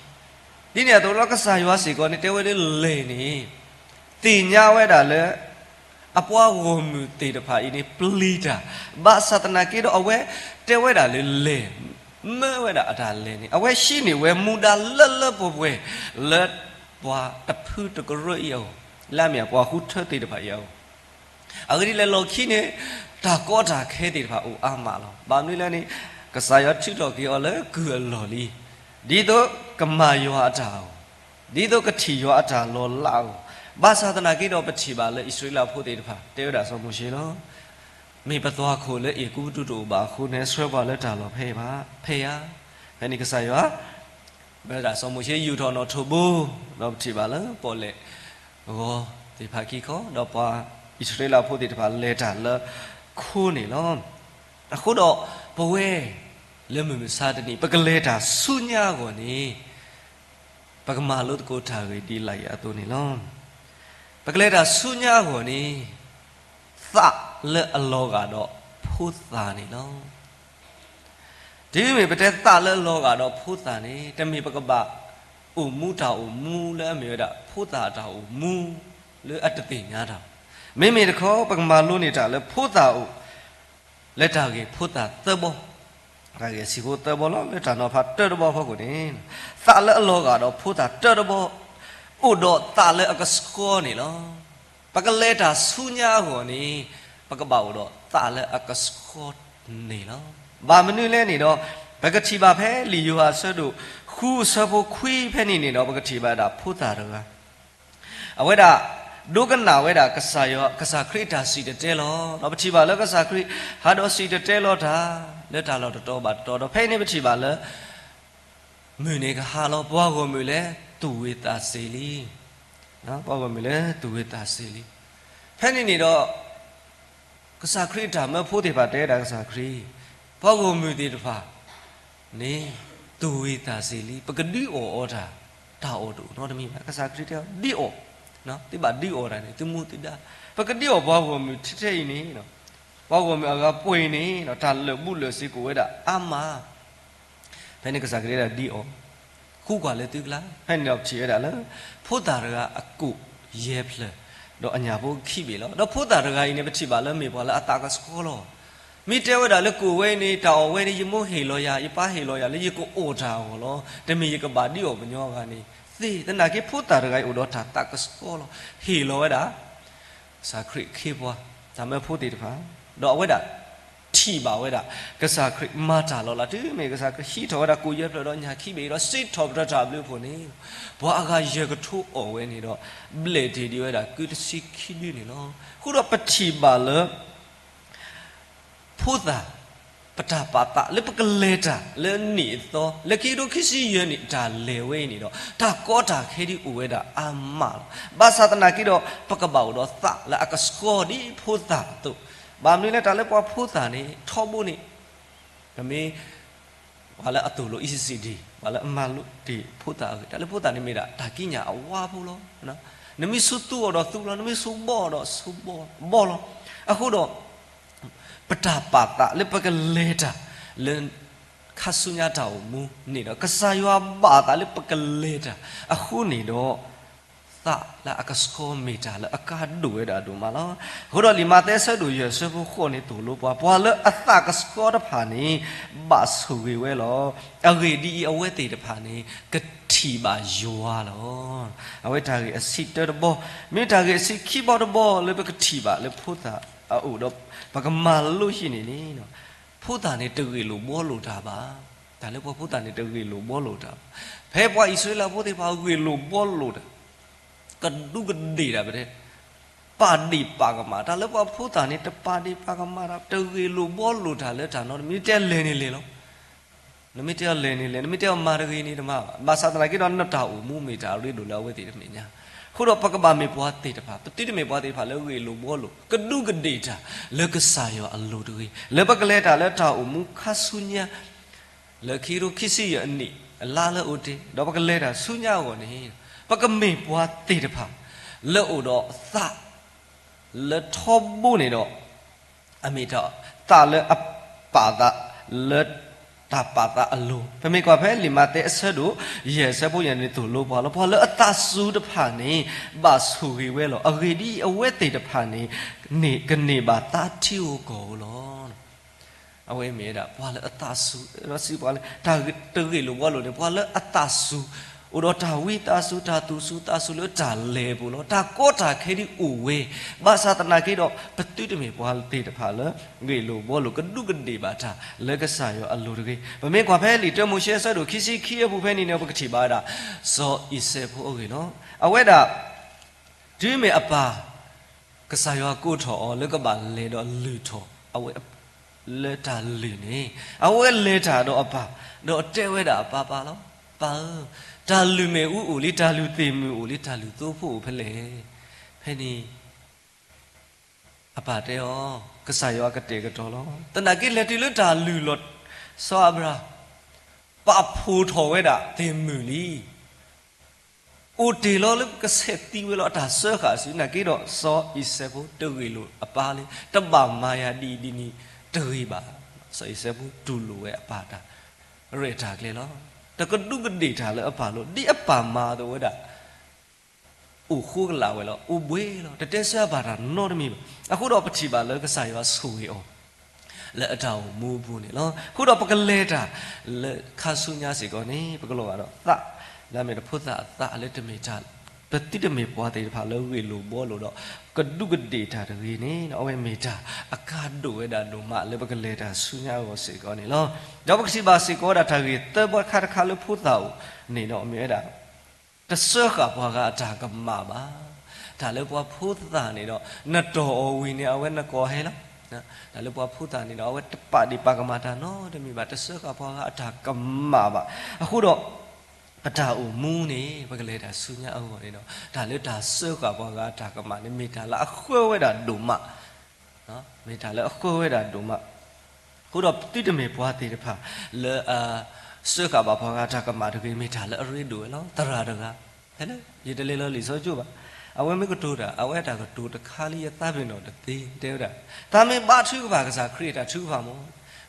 န့ၣ်အသိးလီၤ. ကစၢ်ယွၤစ့ၢ်ကီးန့ၣ် တဲဝဲလၢလဲၤန့ၣ်, သ့ၣ်ညါဝဲဒၣ်လၢ အပှၤဂီၢ်မုၢ်သ့ၣ်တဖၣ်အံၤန့ၣ် ပျံၤတၢ်, ဘၣ်ဆၣ်သနာ်က့ဒီးအဝဲတဲဝဲဒၣ်လၢလဲၤ, မၢဝဲဒၣ်အတၢ်လဲၤန့ၣ် အဝဲဟံးန့ၢ်ဝဲမူဒါလၢလၢပှဲၤပှဲၤ လၢပှၤတဖုတကရၢအံၤအဂီၢ်, လၢအမ့ၢ်ပှၤဃုထၢသ့ၣ်တဖၣ်အံၤအဂီၢ်. အဂ့ၢ်ဒ်လဲၣ်လီၢ်ခံန့ၣ် တၢ်ကီတၢ်ခဲသ့ၣ်တဖၣ်အိၣ်အါမးလီၤ. ဘၣ်မနုၤလဲၣ်န့ၣ်, ကစၢ်ယွၤထုးထီၣ်က့ၤအီၤလၢကုၢ်အလီၢ်လံ, ဒ်သိးကမၤယွၤအတၢ်အဂီၢ်, ဒ်သိးကထံၣ်ယွၤအတၢ်လီၤလးအဂီၢ်, ဘၣ်ဆၣ်သနာ်က့ဒီးပထံၣ်ဘၣ်လၢအံၣ်စရ့လးဖိသ့ၣ်တဖၣ် တဲဝဲဒၣ်စီၤမိၤၡ့လီၤ. မ့ၢ်ပသွၣ်ခိၣ်လၢအ့ၣ်ကူပတူးတအိၣ်ဘၣ်အဃိန့ၣ် ဆှၢပှၤလၢတၢ်လီၢ်ဖဲအံၤဘၣ်, ဖဲယၤ, ဖဲန့ၣ်ကစၢ်ယွၤ ဝဲဒၣ်စီၤမိၤၡ့ယူာ်ထီၣ်နီၣ်ထိးဘိ, ဒီးပထံၣ်ဘၣ်လၢပီၣ်လဲၣ်ဂီၤသ့ၣ်တဖၣ်ခံခီ, ဒီးပှၤအံၣ်စရ့လးဖိသ့ၣ်တဖၣ်လဲၤတၢ်လၢခိန့ၣ်လီၤ. အဃိဒီးပဝဲလၢမုၢ်မဆါတနံၤ ပကလဲၤတၢ်ဆူညါအဂီၢ်န့ၣ် ပကမၤလိသကိးတၢ်ဂ့ၢ်ဒ်လာ်အံၤအသိးန့ၣ်လီၤ. ပကလဲၤတၢ်ဆူညါအဂီၢ်န့ၣ် သးလၢအလီၤဂာ်ဒီးဖိသၣ်န့ၣ်လီၤ. တုၤမ့ၢ်ပတဲသးလၢအလီၤဂာ်ဒီးဖိသၣ်န့ၣ် တမ့ၢ်ပကဘၣ်အိၣ်မူတၢ်အိၣ်မူလၢအမ့ၢ်ဝဲဒၣ် ဖိသၣ်အတၢ်အိၣ်မူလၢအတသ့ၣ်ညါတၢ်ဘၣ်. မ့မ့ၢ်တခီ ပကမၤလိန့ၢ်တၢ်လၢဖိသၣ်အိၣ် လၢတၢ်ဂ့ၢ်ဖိသၣ်သၢဘီ, တၢ်ဂ့ၢ်အဆံးဖိသၢဘီလီၤ. လၢတၢ်နီၤဖးတၢတဘီအဖီခိၣ်န့ၣ်, သးလၢအလီၤဂာ်ဒီးဖိသၣ်တၢတဘီ အိၣ်ဒီးသးလၢအကဆှီန့ၣ်လီၤ. ပကလဲၤတၢ်ဆူညါအဂီၢ်န့ၣ် ပကဘၣ်အိၣ်ဒီးသးလၢအကဆှီန့ၣ်လီၤ. ဘၣ်မနုၤလဲၣ်န့ၣ်ဒီး ပကထံၣ်ဘၣ်ဖဲလံာ်ယိၤဟၣ်အဆၢဒိၣ်ဃုအဆၢဖိခွံဖဲန့ၣ်န့ၣ်ဒီး ပကထံၣ်ဘၣ်ဒၣ်ဖိသၣ်တဂၤ အဝဲဒၣ် ဒိကနၣ်ဝဲဒၣ်ကစၢ်ယွၤ ကစၢ်ခရံာ်အတၢ်စံၣ်တဲၤတဲလီၤ. ဒီးပထံၣ်ဘၣ်လၢကစၢ်ခရံာ် ဟးဒီးစံၣ်တဲၤတဲလီၤတၢ် လၢတၢ်လီၢ်တတီၤဘၣ်တတီၤဒီး ဖဲအံၤန့ၣ်ပထံၣ်ဘၣ်လၢ မုၢ်န့ၣ်ကဟါလီၤ ပှၤဂီၢ်မုၢ်လဲၤသူၣ်ဝံၤသးစ့ၤလံ. ပှၤဂီၢ်မုၢ်လဲၤသူၣ်ဝံၤသးစ့ၤလံ. ဖဲန့ၣ်န့ၣ်ဒီး ကစၢ်ခရံာ်အတၢ်မၢဖိသ့ၣ်တဖၣ်တဲဒၣ်ကစၢ်ခရံာ်, ပှၤဂီၢ်မုၢ်သ့ၣ်တဖၣ် န့ၣ် သူၣ်ဝံၤသးစ့ၤလံ, ပကဒုးအီၣ်အီၤတၢ် တၢ်အီၣ်တအိၣ်နီတမံၤဘၣ်. ကစၢ်ခရံာ်တဲအီၤ ဒုးအီၣ်, သုဘၣ်ဒုးအီၣ်တၢ်န့ၣ် သုမူသုဒါ, ပကဒုးအီၣ်ပှၤဂီၢ်မုၢ်ထဲထဲအံၤန့ၣ်, ပှၤဂီၢ်မုၢ်အဂၤပှဲၤအံၤန့ၣ် တၢ်လၢာ်ဘူၣ်လၢာ်စ့ၤကအိၣ်ဝဲဒၣ်အါမး. ဖဲန့ၣ်ကစၢ်ခရံာ်ဒၣ်ဒုးအီၣ်, ဃုကွၢ်လၢသုကျါ, ဖဲန့ၣ်ဒီးပထံၣ်ဝဲဒၣ်လၢ ဖိသၣ်တဂၤအကိၣ်ယဲၢ်ဖျၢၣ်, ဒီးအညၣ်ဖိခံဘ့ၣ်လီၤ. ဒီးဖိသၣ်တဂၤအံၤန့ၣ် ပထံၣ်ဘၣ်လၢမ့ၢ်ပှၤလၢအသးကဆှီလီၤ. မ့ၢ်တဲဝဲဒၣ်လၢကိၣ်ဝဲအံၤန့ၣ် တၢ်အီၣ်ဝဲန့ၣ် ယမိၢ်ဟ့ၣ်လီၤယၤ ယပၢ်ဟ့ၣ်လီၤယၤလၢယကအီၣ်တၢ်အဂီၢ်လီၤ. တမ့ၢ်ယကဘၣ်ဒုးအီၣ်ပှၤကညီအဂၤန့ၣ်သ့. သနာ်က့ဖိသၣ်တဂၤအံၤအိၣ်ဒီးတၢ်သးကဆှီလီၤ. ဟ့ၣ်လီၤဝဲဒၣ် ကစၢ်ခရံာ်အခ့အပှၤ တၢ်မၢဖိသ့ၣ်တဖၣ်, ဒီးအဝဲဒၣ်ထံၣ်ဘၣ်ဝဲဒၣ် ကစၢ်ခရံာ်မၤတၢ်လီၤလး တုၤမ့ၢ်ကစၢ်ခရံာ်ဟံးထီၣ်ဝဲဒၣ်ကိၣ်ယဲၢ်ဖျၢၣ်ဒီးညၣ်ခံဘ့ၣ်ဒီး စံးထီၣ်ပတြၢၤတၢ်ဘျုးအဖှိၣ်န့ၣ်, ပှၤအဂၤယဲၢ်ကထိအီၣ်ဝဲန့ၣ်ဒီး ဘျဲၣ်တ့ၢ်ဒံးဝဲဒၣ်ကုတဆံခံဒုန့ၣ်လီၤ. အဃိဒီးပထံၣ်ဘၣ်လၢ ဖိသၣ် ပတၢ်ပာ်သးလၢပကလဲၤတၢ်လၢနံၣ်အသီ လၢခံကထိခံဆံယဲၢ်နံၣ်တၢ်လဲၤဝဲအံၤန့ၣ်ဒီး တၢ်ကီတၢ်ခဲဒ်အိၣ်ဝဲဒၣ်အါမးလီၤ. ဘၣ်ဆၣ်သနာ်က့ဒီး ပကဘၣ်အိၣ်ဒီးသးလၢအကဆှီဒ်ဖိသၣ်အသိး, ဘၣ်မနုၤလဲၣ် တၢ်လၢပှၤဖိသၣ်န့ၣ် ထီဘိန့ၣ် ပမ့ၢ် ပှၤလၢအသိၣ်လိ E C D, ပှၤလၢအမၤလိတ့ၢ်ဖိသၣ်အဂ့ၢ်, တၢ်လၢဖိသၣ်န့ၣ်မ့ၢ်ဒၣ်တၢ်ကံးညာ်အဝါဖိလီၤ. နမ့ၢ်ဆိသူအီၤဒီးသူလီၤ, နမ့ၢ်ဆိဘီအီၤဒီးဆိဘီလီၤ. အဃိဒီး ပတၢ်ပာ်သးလၢပကလဲၤတၢ်လၢ ခါဆူညါတၢ်အိၣ်မူန့ၣ်ဒီး ကစၢ်ယွၤဘၣ်သးလၢပကလဲၤတၢ်အဃိန့ၣ်ဒီး သးလၢအကဆှီမ့ၢ်တၢ်လၢအကါဒိၣ်ဝဲဒၣ်ဒိၣ်မးလီၤ. အဃိဒီးလံာ်မးသဲအဆၢဒိၣ်ယဲၢ်အဆၢဖိဃိးန့ၣ်သိၣ်လိပှၤ, ပှၤလၢအသးကဆှီတဖၣ်န့ၣ် ဘၣ်ဆိၣ်ဂ့ၤဝဲလီၤ. အဂ့ၢ်ဒ်အံၤ, အဝဲသ့ၣ်တဖၣ်န့ၣ် ကထံၣ်ဘၣ်ယွၤလီၤ. အဝဲတၢ်ဂ့ၢ်အဆံးတၢတဘီ, မ့ၢ်တၢ်ဂ့ၢ်အဆံးခံဘီတဘီလၢပကထံၣ်ဘၣ်လၢဖိသၣ်အအိၣ်ဒီး ပကမၤလိဟံၣ်န့ၣ်န့ၣ် ဖိသၣ်န့ၣ်တဂ့ၢ်လိာ်ဘှီလိာ်တၢ်ဘၣ်. တၢ်လၢပှၤဖိသၣ်န့ၣ်တဂ့ၢ်လိာ်ဘှီလိာ်တၢ်ဘၣ်. ဖဲပှၤအံၣ်စရ့လးဖိသ့ၣ်တဖၣ်ဂ့ၢ်လိာ်ဘှီလိာ်တၢ် ကဒူကဒ့ၣ်တၢ်ပတဲ, ပာ်ဒ့ၣ်ပာ်ကမၣ်တၢ်လၢပှၤဖိသၣ်န့ၣ် တပာ်ဒ့ၣ်ပာ်ကမၣ်တၢ် တဂ့ၢ်လိာ်ဘှီလိာ်တၢ်လၢတၢ်နီတမံၤ, နမ့ၢ်တဲလဲၤန့ၣ်လဲၤလီၤ. နမ့ၢ်တဲအီၤလဲၤန့ၣ်လဲၤ, နမ့ၢ်တဲအီၤမၤတဂ့ၤန့ၣ်တမၤဘၣ်. ဘၣ်ဆၣ်သနာ်က့ဒီး နတၢ်အိၣ်မူမ့ၢ်တၢ်အရ့ဒိၣ်လၢအဝဲသ့ၣ်တမဲာ်ညါ. အဃိဒီးပကဘၣ်မ့ၢ်ပှၤသ့ၣ်တဖၣ်, ပသုတမ့ၢ်ပှၤသ့ၣ်တဖၣ်လၢဂ့ၢ်လိာ်ဘှီလိာ်, ကဒူကဒ့ၣ်တၢ်လၢကစၢ်ယွၤအလိၤတဂ့ၤ, လၢပကလဲၤတၢ်လၢတၢ်အိၣ်မူခါဆူညါ လၢခံကထိခံဆံယဲၢ်အနံၣ်အလါလၢအိၣ်တ့ၢ် ဒီးပကလဲၤတၢ်ဆူညါအဂီၢ်န့ၣ်, ပကမ့ၢ်ပှၤသ့ၣ်တဖၣ် လၢအိၣ်ဒီးသး လၢထီဘိန့ၣ်ဒီး အမ့ၢ်တၢ်သးလၢအပာ်သး လၢတၢ်ပာ်သးအလိၤ, ပမ့ၢ်ကွၢ်ဖဲလံာ်မးသဲအဆၢဒိၣ်ယဲၢ်အဆၢဖိယဲၢ်န့ၣ် သိၣ်လိပှၤလီၤ. ပှၤလၢအသးစူၤတဖၣ်န့ၣ် ဘၣ်ဆိၣ်ဂ့ၤဝဲလီၤ. အဂ့ၢ်ဒ်အံၤ, အဝဲသ့ၣ်တဖၣ်န့ၣ် န့ၣ်ကန့ၢ်ဘၣ်သးထံဧိၤကီၢ်ဧိၤလီၤ. အဝဲမ့ၢ်ဝဲဒၣ် ပှၤလၢအသးစူၤ, ဒီးစံးပှၤလၢ တၢ်တဂ့ၢ်လိာ်ဘှီလိာ်န့ၣ် ပှၤလၢအသးစူၤ, အိၣ်ဒီးတၢ်ဝံသးစူၤ, တၢ်သူၣ်စူၤသးစူၤလၢတၢ်လဲၤအပူၤလီၤ. တၢ်ကီတၢ်ခဲဒ်အိၣ်ဝဲ, ဘၣ်ဆၣ်သနာ်က့ဒီး ပသုတမ့ၢ်ပှၤသ့ၣ်တဖၣ်လၢ ဂ့ၢ်လိာ်ဘှီလိာ် ကဒူးကဒ့ၣ်ဘၣ်တၢ် လၢကစၢ်ယွၤအလိၤတဂ့ၤ. ပမ့ၢ်ကွၢ်ဖဲလံာ်တၢမိၤၡ့အဆၢဒိၣ်ခံဆံခံအပူၤဖဲန့ၣ်န့ၣ် ပကထံၣ်ဘၣ်ဝဲဒၣ် စီၤအံၤစဲးဖိအဂ့ၢ်လီၤ. အဝဲဒၣ် တုၤမ့ၢ်အပၢ် ကစၢ်ယွၤကိးထီၣ်အီၤလၢကဘၣ်လဲၤဒီးလုၢ်ထီၣ်အဝဲ လၢတၢ်လုၢ်န့ၣ်, အဝဲလဲၤတၢ်ဒီးအပၢ်, ဒီးတဲဝဲဒၣ်အပၢ်ပၢ်လီၤ. ပၢ်ဧၢ, တၢ်လုၢ်မ့ၣ်အူအိၣ်လံ, တၢ်လုၢ်သ့ၣ်မုၣ်အိၣ်လံ, တၢ်လုၢ်သိဖိအိၣ်ဖဲလဲၣ်. ဖဲန့ၣ် အပၢ်တဲအီၤ, ကစၢ်ယွၤကတဲာ်ကတီၤလီၤ. သနာ်က့လဲၤတုၤလၢတၢ်လုၢ်လီၤ, စီၤအၤဘြၤဟၣ် ပာ်ဖှိၣ်ထီၣ်ဝဲဒၣ်သ့ၣ်မုၣ်လံ. အိၣ်တ့ၢ်လီၤလၢကဆဲးသံဝဲလီၤအတၢ်စၢဃာ်အစု, သနာ်က့ဒီး စီၤအံၤစဲးဖိတဂ့ၢ်လိာ်အပၢ်လံ, တဘၣ်မၤယၤဒ်အံၤဒ်န့ၣ်တဂ့ၤဘၣ်. စီၤအံၤစဲးဖိတူၢ်လိာ်ဝဲအပၢ်တၢ်ရဲၣ်တၢ်ကျဲၤလီၤ. တကဒူးကဒ့ၣ်တၢ်လၢအပၢ်အလိၤ, ဒ်အပၢ်မၤအသိးဝဲဒၣ် အိၣ်ဃိကလာ်ဝဲလီၤ, အိၣ်ဘှံးလီၤ, တတဲဆၢအပၢ်တၢ်နီတမံၤဘၣ်. အဃိဒီးပထံၣ်ဘၣ်လၢကစၢ်ယွၤဆိၣ်ဂ့ၤအီၤ လၢအတၢ်အိၣ်မူအပူၤန့ၣ်လီၤ. အဃိဒီးပကလဲၤတၢ်လၢခါဆူညါစ့ၢ်ကီးန့ၣ် ပကလီၤဂာ်ဒီးသး, လၢအမ့ၢ်တဖိသၣ်အသးလၢတမ့ၢ်တၢ်, ပသုတမ့ၢ်ပှၤသ့ၣ်တဖၣ်လၢဂ့ၢ်လိာ်ဘှီလိာ်ဒီး ကဒူးကဒ့ၣ်တၢ်တဂ့ၤန့ၣ် အဝဲမ့ၢ်တၢ်အကါဒိၣ်ဝဲဒၣ်ဒိၣ်မးလၢပကလဲၤတၢ်ဆူညါအဂီၢ်စ့ၢ်ကီးန့ၣ်လီၤ. ဒီးပကထံၣ်ဘၣ်စ့ၢ်ကီးဝဲဒၣ်တၢ်ဂ့ၢ်သၢဘီခါတခါလၢဖိသၣ်အိၣ်န့ၣ်ဒီး မ့ၢ်ဝဲဒၣ် တစၢဃာ်ပှၤဂၤအတၢ်ကမၣ်ဘၣ်. တၢ်လၢပှၤဖိသၣ်န့ၣ်ဒီး နတီၢ်အီၤဝံၤန့ၣ် အဝဲနကိးဟဲလီၤ. တၢ်လၢပှၤဖိသၣ်န့ၣ်ဒီး အဝဲတပာ်ဒ့ၣ်ပာ်ကမၣ်တၢ်နီတမံၤဘၣ်, တစၢဃာ်ပှၤဂၤအတၢ်ကမၣ်ဘၣ်. အဃိဒီး ပတၢ်အိၣ်မူန့ၣ် ပကလဲၤတၢ်ဆူညါအဂီၢ်န့ၣ်ဒီး တၢ်လၢတၢ်စၢဃာ်ပှၤဂၤအတၢ်ကမၣ်န့ၣ် မ့ၢ်တၢ်လၢအဃၢဝဲဒၣ်ဒိၣ်မး မ့ၢ်တၢ်လၢအဃၢဝဲဒၣ်ဒိၣ်မး. အဃိဒီးသုတမ့ၢ်ပှၤသ့ၣ်တဖၣ် လၢအစၢဃာ်ဘၣ်ပှၤဂၤအတၢ်ကမၣ်တဂ့ၤ မ့ၢ်တၢ်လၢအရ့ဒိၣ်ဝဲလီၤ. သရၣ်တဂၤ ဖဲလၢ ယတလဲၤလီၤလံာ်စီဆှံကၠိဘၣ်. အဝဲမ့ၢ်ကတိၤတၢ် အဝဲအတၢ်ကတိၤတခါလၢယသးပ့ၤနီၣ်တသ့ တဲဝဲဒၣ်, သးမ့ၢ်ဘါထုကဖၣ်ကစၢ်ခရံာ်အတၢ်ထုကဖၣ်မ့ၢ်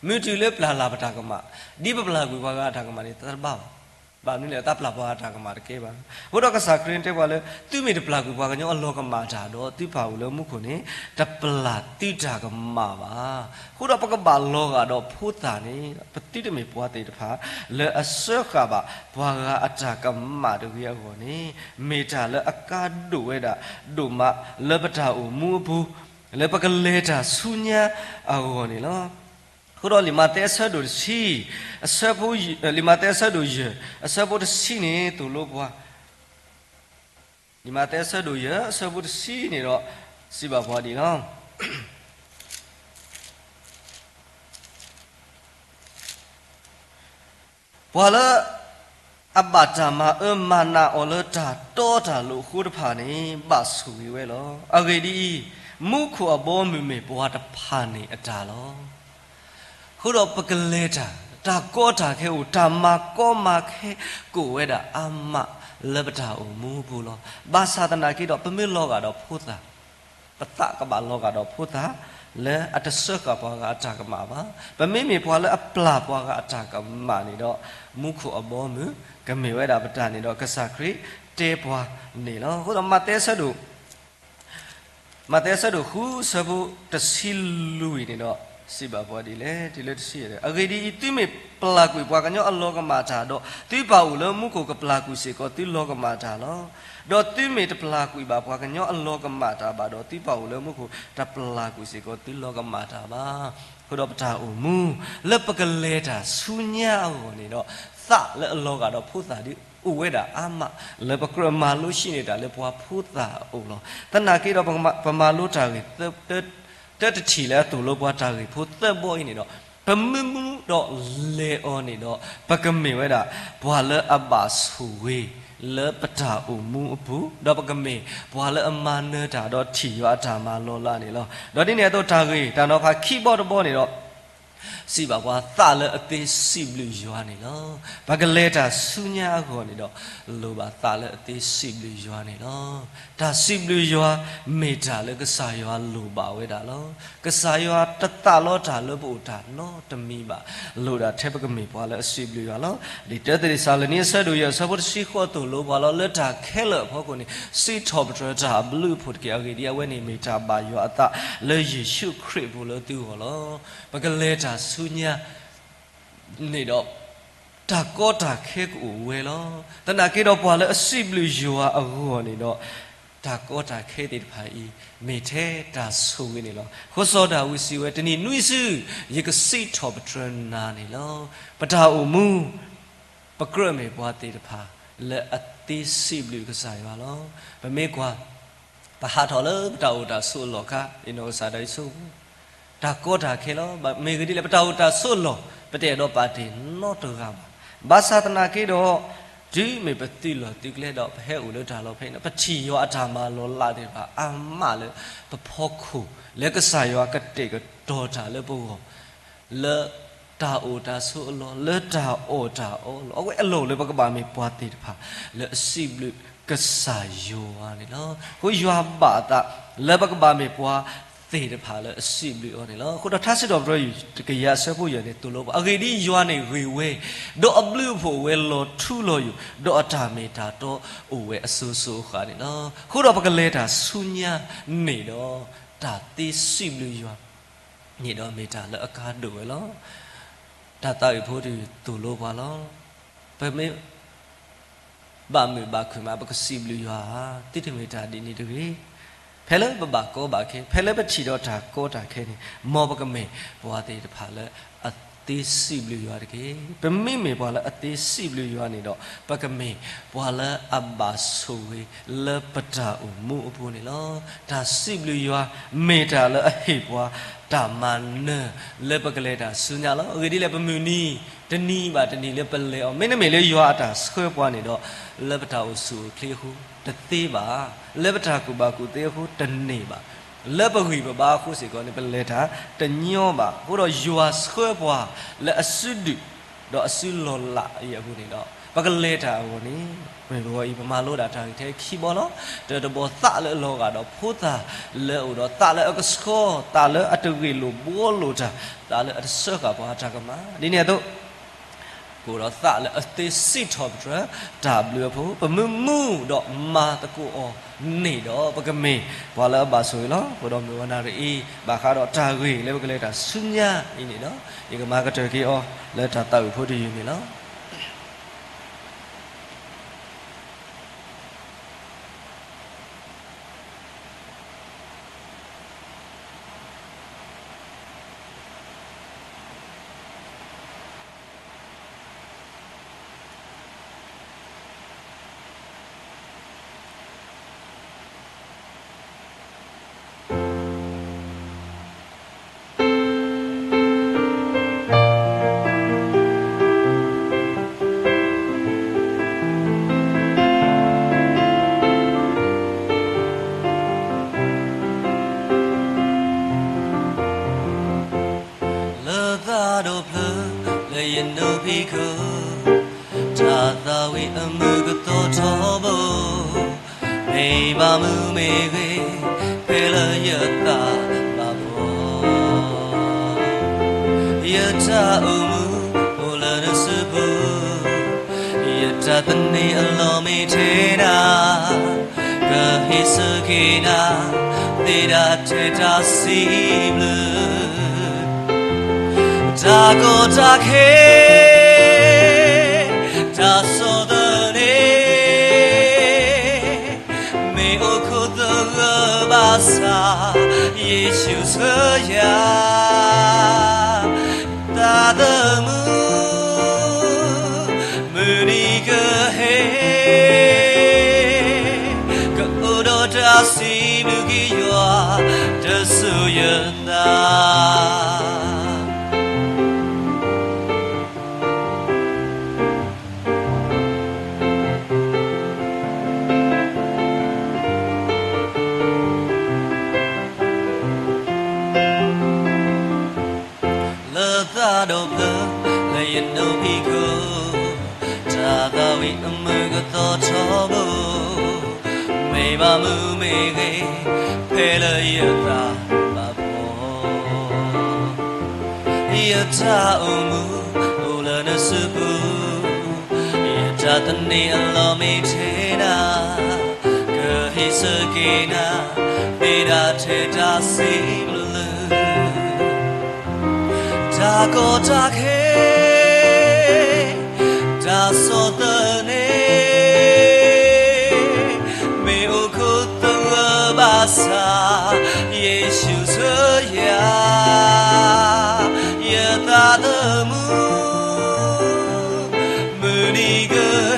မုၢ်တုၤလၢပျၢ်လၢ်ပတၢ်ကမၣ်, ဒ်ပပျၢ်ကွံာ်ပှၤဂၤအတၢ်ကမၣ်န့ၣ် သးတဘါဘၣ်. ဘၣ်မနုၤလဲၣ် သးပျၢ်ပှၤဂၤအတၢ်ကမၣ်တကဲဘၣ်. အဃိဒီးကစၢ်ခရံာ်တဲပှၤလၢ သုမ့ၢ်တပျၢ်ကွံာ်ပှၤကညီအလီၤကမၣ်တၢ်ဒီး သုပၢ်အိၣ်လၢမူခိၣ်န့ၣ် တပျၢ်သုတၢ်ကမၣ်ဘၣ်. အဃိဒီးပကဘၣ်လီၤဂာ်ဒီးဖိသၣ်န့ၣ် ပသုတမ့ၢ်ပှၤသ့ၣ်တဖၣ် လၢအစၢဃာ်ဘၣ်ပှၤဂၤအတၢ်ကမၣ်တဂ့ၤအဂီၢ်န့ၣ် မ့ၢ်တၢ်လၢအကါဒိၣ်ဝဲဒၣ်ဒိၣ်မး လၢပတၢ်အိၣ်မူအပူၤ လၢပကလဲၤတၢ်ဆူညါအဂီၢ်န့ၣ်လီၤ. အဃိဒီးလံာ်မးသဲအဆၢဒိၣ်တဆံ, အဆၢဖိ, လံာ်မးသဲအဆၢဒိၣ်ယဲၢ် အဆၢဖိတဆံန့ၣ် သိၣ်လိပှၤ, လံာ်မးသဲအဆၢဒိၣ်ယဲၢ် အဆၢဖိတဆံန့ၣ်ဒီး စံးဘၣ်ပှၤဒ်အံၤလီၤ. ပှၤလၢအဘၣ်တၢ်မၤအၢမၤနးအီၤလၢတၢ်တီတၢ်လိၤအဃိတဖၣ်န့ၣ် ဘၣ်ဆိၣ်ဂ့ၤဝဲလီၤ. အဂ့ၢ်ဒ်အံၤ, မူခိၣ်အဘီအမုၢ်မ့ၢ်ပှၤတဖၣ်န့ၣ်အတၢ်လီၤ. အဃိဒီးပကလဲၤတၢ်, တၢ်ကီတၢ်ခဲအိၣ်, တၢ်မၤကီမၤခဲကအိၣ်ဝဲဒၣ်အါမး လၢပတၢ်အိၣ်မူအပူၤလီၤ. ဘၣ်ဆၣ်သနာ်က့ဒီး ပမ့ၢ်လီၤဂာ်ဒီးဖိသၣ် ပသးကဘၣ်လီၤဂာ်ဒီးဖိသၣ် လၢအတစၢဃာ်ပှၤဂၤအတၢ်ကမၣ်ဘၣ်. ပမ့မ့ၢ်ပှၤလၢအပျၢ်ပှၤဂၤအတၢ်ကမၣ်န့ၣ်ဒီး မူခိၣ်အဘီအမုၢ် ကမ့ၢ်ဝဲဒၣ်ပတၢ်န့ၣ်ဒီး ကစၢ်ခရံာ်တဲပှၤန့ၣ်လီၤ. အဃိဒီးမးသဲအဆၢဒိၣ် မးသဲအဆၢဒိၣ်ဃု အဆၢဖိတဆံလွံၢ်န့ၣ်ဒီး စံးဘၣ်ပှၤဒ်လဲၣ်, တုၤလၢတဆံယဲၢ်, အဂ့ၢ်ဒ်အံၤ, သုမ့ၢ်ပျၢ်ကွံာ်ပှၤကညီအလီၤကမၣ်တၢ်ဒီး သုပၢ်အိၣ်လၢမူခိၣ်ကပျၢ်ကွံာ်စ့ၢ်ကီးသုလီၤကမၣ်တၢ်လီၤ. ဒီးသုမ့ၢ်တပျၢ်ကွံာ်ဘၣ်ပှၤကညီအလီၤကမၣ်တၢ်ဘၣ်ဒီး သုပၢ်အိၣ်လၢမူခိၣ်တပျၢ်ကွံာ်စ့ၢ်ကီးသုလီၤကမၣ်တၢ်ဘၣ်. အဃိဒီးပတၢ်အိၣ်မူ လၢပကလဲၤတၢ်ဆူညါအဂီၢ်န့ၣ်ဒီး သးလၢအလီၤဂာ်ဒီးဖိသၣ်ဒ်အိၣ်ဝဲဒၣ်အါမး လၢပကြၢးမၤလိရှုန့ၢ်တၢ်လၢပှၤဖိသၣ်အအိၣ်လီၤ. သနာ်က့ဒီးပမၤလိတၢ်ဂ့ၢ် တၢတထံၣ်လၢအသိၣ်လိပှၤတၢ်ဂ့ၢ်ဖိသၢဘီအံၤန့ၣ်ဒီး ပမ့ၢ်မူဒီးလဲၤအီၤန့ၣ်ဒီး ပကမ့ၢ်ဝဲဒၣ် ပှၤလၢအဘၣ်ဆိၣ်ဂ့ၤ လၢပတၢ်အိၣ်မူအပူၤ, ဒီးပကမ့ၢ်ပှၤလၢအမၤနၢၤတၢ်ဒီးထံၣ်ယွၤအတၢ်မၤလီၤလးန့ၣ်လီၤ. ဒီးဒ်န့ၣ်အသိးတၢ်ဂ့ၢ်တၢ်နီၤဖးခံဘီတဘီန့ၣ်ဒီး စံးဘၣ်ပှၤသးလၢအသ့စံးဘျုးယွၤန့ၣ်လီၤ. ပကလဲၤတၢ်ဆူညါအဂီၢ်န့ၣ်ဒီး လိၣ်ဘၣ်သးလၢအသ့စံးဘျုးယွၤန့ၣ်လီၤ. တၢ်စံးဘျုးယွၤမ့ၢ်တၢ်လၢကစၢ်ယွၤလိၣ်ဘၣ်ဝဲဒၣ်လီၤ. ကစၢ်ယွၤတသးလီတၢ်လၢပအိၣ်တၢ်နီတမံၤဘၣ်. လိၣ်ဒၣ်ထဲပကမ့ၢ်ပှၤလၢအစံးဘျုးယွၤလီၤ. လံာ်တၢသ့းစၤလနံအဆၢဒိၣ်ယဲၢ်အဆၢဖိတဆံဃိးသိၣ်လိပှၤလီၤ. လၢတၢ်ခဲလၢာ်အဖီခိၣ်န့ၣ် စံးထီၣ်ပတြၢၤတၢ်အဘျုးအဖှိၣ်တက့ၢ်. အဂ့ၢ်ဒ်အံၤ, အဝဲန့ၣ်မ့ၢ်တၢ်ဘၣ်ယွၤအသးလၢယ့ၣ်ၡူးခရံာ်အပူၤလၢသုဂီၢ်လီၤ. ပကလဲၤတၢ်ဆူညါန့ၣ်ဒီး တၢ်ကီတၢ်ခဲကအိၣ်ဝဲလီၤ. သနာ်က့ဒီးပှၤလၢအစံးဘျုးယွၤအဂီၢ်န့ၣ်ဒီး တၢ်ကီတၢ်ခဲသ့ၣ်တဖၣ်အံၤ မ့ၢ်ထဲတၢ်ဆိၣ်ဂ့ၤန့ၣ်လီၤ. ဃိစီၤဒၤဝံးစံးဝဲ, တနံၤနွံစု ယကစံးထီၣ်ပတြၢၤနၤန့ၣ်လီၤ. ပတၢ်အိၣ်မူ ပကြၢးမ့ၢ်ပှၤသ့ၣ်တဖၣ်လၢအသ့စံးဘျုးကစၢ်ယွၤလီၤ. ပမ့ၢ်ကွၢ် ပဟးထီၣ်လၢပတၢ်အိၣ်တၢ်ဆိးအလီၢ်အခါ, နီၢ်ကစၢ်ဒၣ်ယဆိကမိၣ် တၢ်ကီတၢ်ခဲလီၤ. မ့ၢ်ဂ့ၢ်ဒ်လဲၣ်, ပတၢ်အိၣ်တၢ်ဆိးအလီၢ် ပတအဲၣ်ဒိးပာ်တ့ၢ်နီတဂၤဘၣ်. ဘၣ်ဆၣ်သနာ်က့ဒီး တုၤမ့ၢ်ပသုးလီၢ်သုးကျဲဒီး ပဟဲအိၣ်လၢတၢ်လီၢ်ဖဲအံၤန့ၣ် ပထံၣ်ယွၤအတၢ်မၤလီၤလးသ့ၣ်တဖၣ်အါမးလၢပဖီခိၣ်, လၢကစၢ်ယွၤကတဲာ်ကတီၤတၢ်လၢပဂီၢ် လၢတၢ်အိၣ်တၢ်ဆိးအလီၢ်, လၢတၢ်အီၣ်တၢ်အီလီၢ်, အဝဲအလီၢ်လၢပကဘၣ်မ့ၢ်ပှၤသ့ၣ်တဖၣ် လၢအစံးဘျုးကစၢ်ယွၤန့ၣ်လီၤ. အဃိယွၤဘၣ်အသးလၢပကဘၣ်မ့ၢ်ပှၤသ့ၣ်တဖၣ်လၢအစံးဘျုးအီၤန့ၣ်လီၤ. အဃိဒီးထါစံးထီၣ်ပတြၢၤ တကယၤအဆၢဖိယဲၢ်န့ၣ် သိၣ်လိပှၤ, အဂ့ၢ်ဒ်အံၤ, ယွၤန့ၣ်ဂ့ၤဝဲ, ဒီးအဘျုးအဖှိၣ်အိၣ်ဝဲလီၤထူလီၤယိာ်, ဒီးအတၢ်မ့ၢ်တၢ်တီအိၣ်ဝဲအစိၤစိၤအဃၣ်န့ၣ်လီၤ. အဃိဒီးပကလဲၤတၢ်ဆူညါန့ၣ်ဒီး တၢ်သ့စံးဘျုးယွၤ န့ၣ်ဒီးမ့ၢ်တၢ်လၢအကါဒိၣ်ဝဲလီၤ. တၢ်သးဝံၣ်ဖိတယုၢ်သိၣ်လိပှၤလီၤ. ပမ့ၢ်ဘၣ်မုာ်ဘၣ်ခုၣ်မး ပကစံးဘျုးယွၤဧါ, သုတမ့ၢ်တၢ်ဒ်န့ၣ်တဂ့ၤ. ဖဲလၢပဘၣ်ကီဘၣ်ခဲ, ဖဲလၢပထံၣ်ဒီးတၢ်ကီတၢ်ခဲန့ၣ်, မ်ပကမ့ၢ်ပှၤသ့ၣ်တဖၣ်လၢအသ့စံးဘျုးယွၤတက့ၢ်. ပမ့မ့ၢ်ပှၤလၢအသ့စံးဘျုးယွၤန့ၣ်ဒီး ပကမ့ၢ်ပှၤလၢအဘၣ်ဆိၣ်ဂ့ၤလၢပတၢ်အိၣ်မူအပူၤန့ၣ်လီၤ. တၢ်စံးဘျုးယွၤမ့ၢ်တၢ်လၢအဟ့ၣ်ပှၤတၢ်မၤနၢၤလၢပကလဲၤတၢ်ဆူညါလီၤ. အဂ့ၢ်ဒ်လဲၣ်, ပမုၢ်နံၤတနံၤဘၣ်တနံၤလၢပလဲၤအီၤ မ့တမ့ၢ်လၢယွၤအတၢ်ဆှၢပှၤန့ၣ်ဒီး လၢပတၢ်အိၣ်ဆူၣ်အိၣ်ချ့အဃိတသ့ဘၣ်, လၢပတၢ်ကူၣ်ဘၣ်ကူၣ်သ့အဃိတန့ၢ်ဘၣ်, လၢပဂံၢ်ပဘါအဃိစ့ၢ်ကီးန့ၣ် ပလဲၤတၢ်တညီဘၣ်. အဃိဒီးယွၤဆှၢပှၤလၢအစုဒုၣ် ဒီးအစုလီၢ်လးအံၤအပူၤန့ၣ်ဒီး ပကလဲၤတၢ်အဂီၢ်န့ၣ် မ့ၢ်ပဂီၢ်အံၤ ပမၤလိဒၣ်တၢ်ဂ့ၢ်ထဲခံဘီလီၤ. တၢတဘီသးလၢအလီၤဂာ်ဒီးဖိသၣ်လၢအအိၣ်ဒီးသးလၢအကဆှီ, သးလၢအတဂ့ၢ်လိာ်ဘှီလိာ်တၢ်, သးလၢအတစၢဃာ်ပှၤအတၢ်ကမၣ်, ဒ်န့ၣ်အသိး ကအိၣ်ဒီးသးလၢအသ့စံးထီၣ်ပတြၢၤတၢ်ဘျုးအဖိ, ပမ့ၢ်မူဒီးမၤသကိးအီၤန့ၣ်ဒီး ပကမ့ၢ်ပှၤလၢအဘၣ်ဆိၣ်ဂ့ၤလီၤ. အဃိဒီးမုၢ်ဝါနၣ်ရံၣ်အံၤ ဘၣ်ဃးဒီးတၢ်ဂ့ၢ်လၢပကလဲၤတၢ်ဆူညါအံၤန့ၣ်ဒီး ယကမၤကတၢၢ်က့ၤအီၤလၢတၢ်သးဝံၣ်ဖိတယုၢ်န့ၣ်လီၤ. လၢသးဒီဖျၢၣ်လၢယနိးဖံးခိၣ်, တၢ်သးဝံၣ်အမုာ်ကသီထီဘိ, မ့ၢ်ဘၣ်မုာ်မ့ၢ်ဂ့ၤ, ဖဲလၢယသးဘၣ်ဘီ, ယတၢ်အိၣ်မူအိၣ်လၢနစုပူၤ, ယတၢ်သန့ၤအလီၢ်မ့ၢ်ထဲနၤ, ကဟ့ၣ်ဆၢက့ၤနၤ, သ့ဒၣ်ထဲတၢ်စံးဘျုး တၢ်ကီတၢ်ခဲ တၢ်ဆီၣ်သနံး, မ့ၢ်အိၣ်ခိၣ်သဂၢၢ်ဘၣ်ဆၣ်, ယ့ၣ်ၡူးဆှၢယၤ, သးသမူ မုၢ်နံၤကဟဲ, ကအိၣ်ဒီးတၢ်စံးဘျုးက့ၤယွၤ တစိၤယသး ယသးဒီဖျၢၣ်လၢယနိးဖံးခိၣ်, တၢ်သးဝံၣ်အမုၢ်ကသီထီဘိ, မ့ၢ်ဘၣ်မုာ်မ့ၢ်ဂ့ၤ, ဖဲလၢယသးဘၣ်ဖှီၣ်, ယတၢ်အိၣ်မူအိၣ်လၢနစုပူၤ, ယတၢ်သန့ၤအလီၢ်မ့ၢ်ထဲနၤ, ကဟ့ၣ်ဆၢက့ၤနၤ, မ့ၢ်ဒၣ်ထဲတၢ်စံးဘျုး တၢ်ကီတၢ်ခဲ, တၢ်ဆီၣ်သနံး, မ့ၢ်အိၣ်ခိးသဂၢၢ်ဘၣ်ဆၣ်, ယ့ၣ်ၡူးဆှၢယၤ, ယသးသမူ မုၢ်နံၤက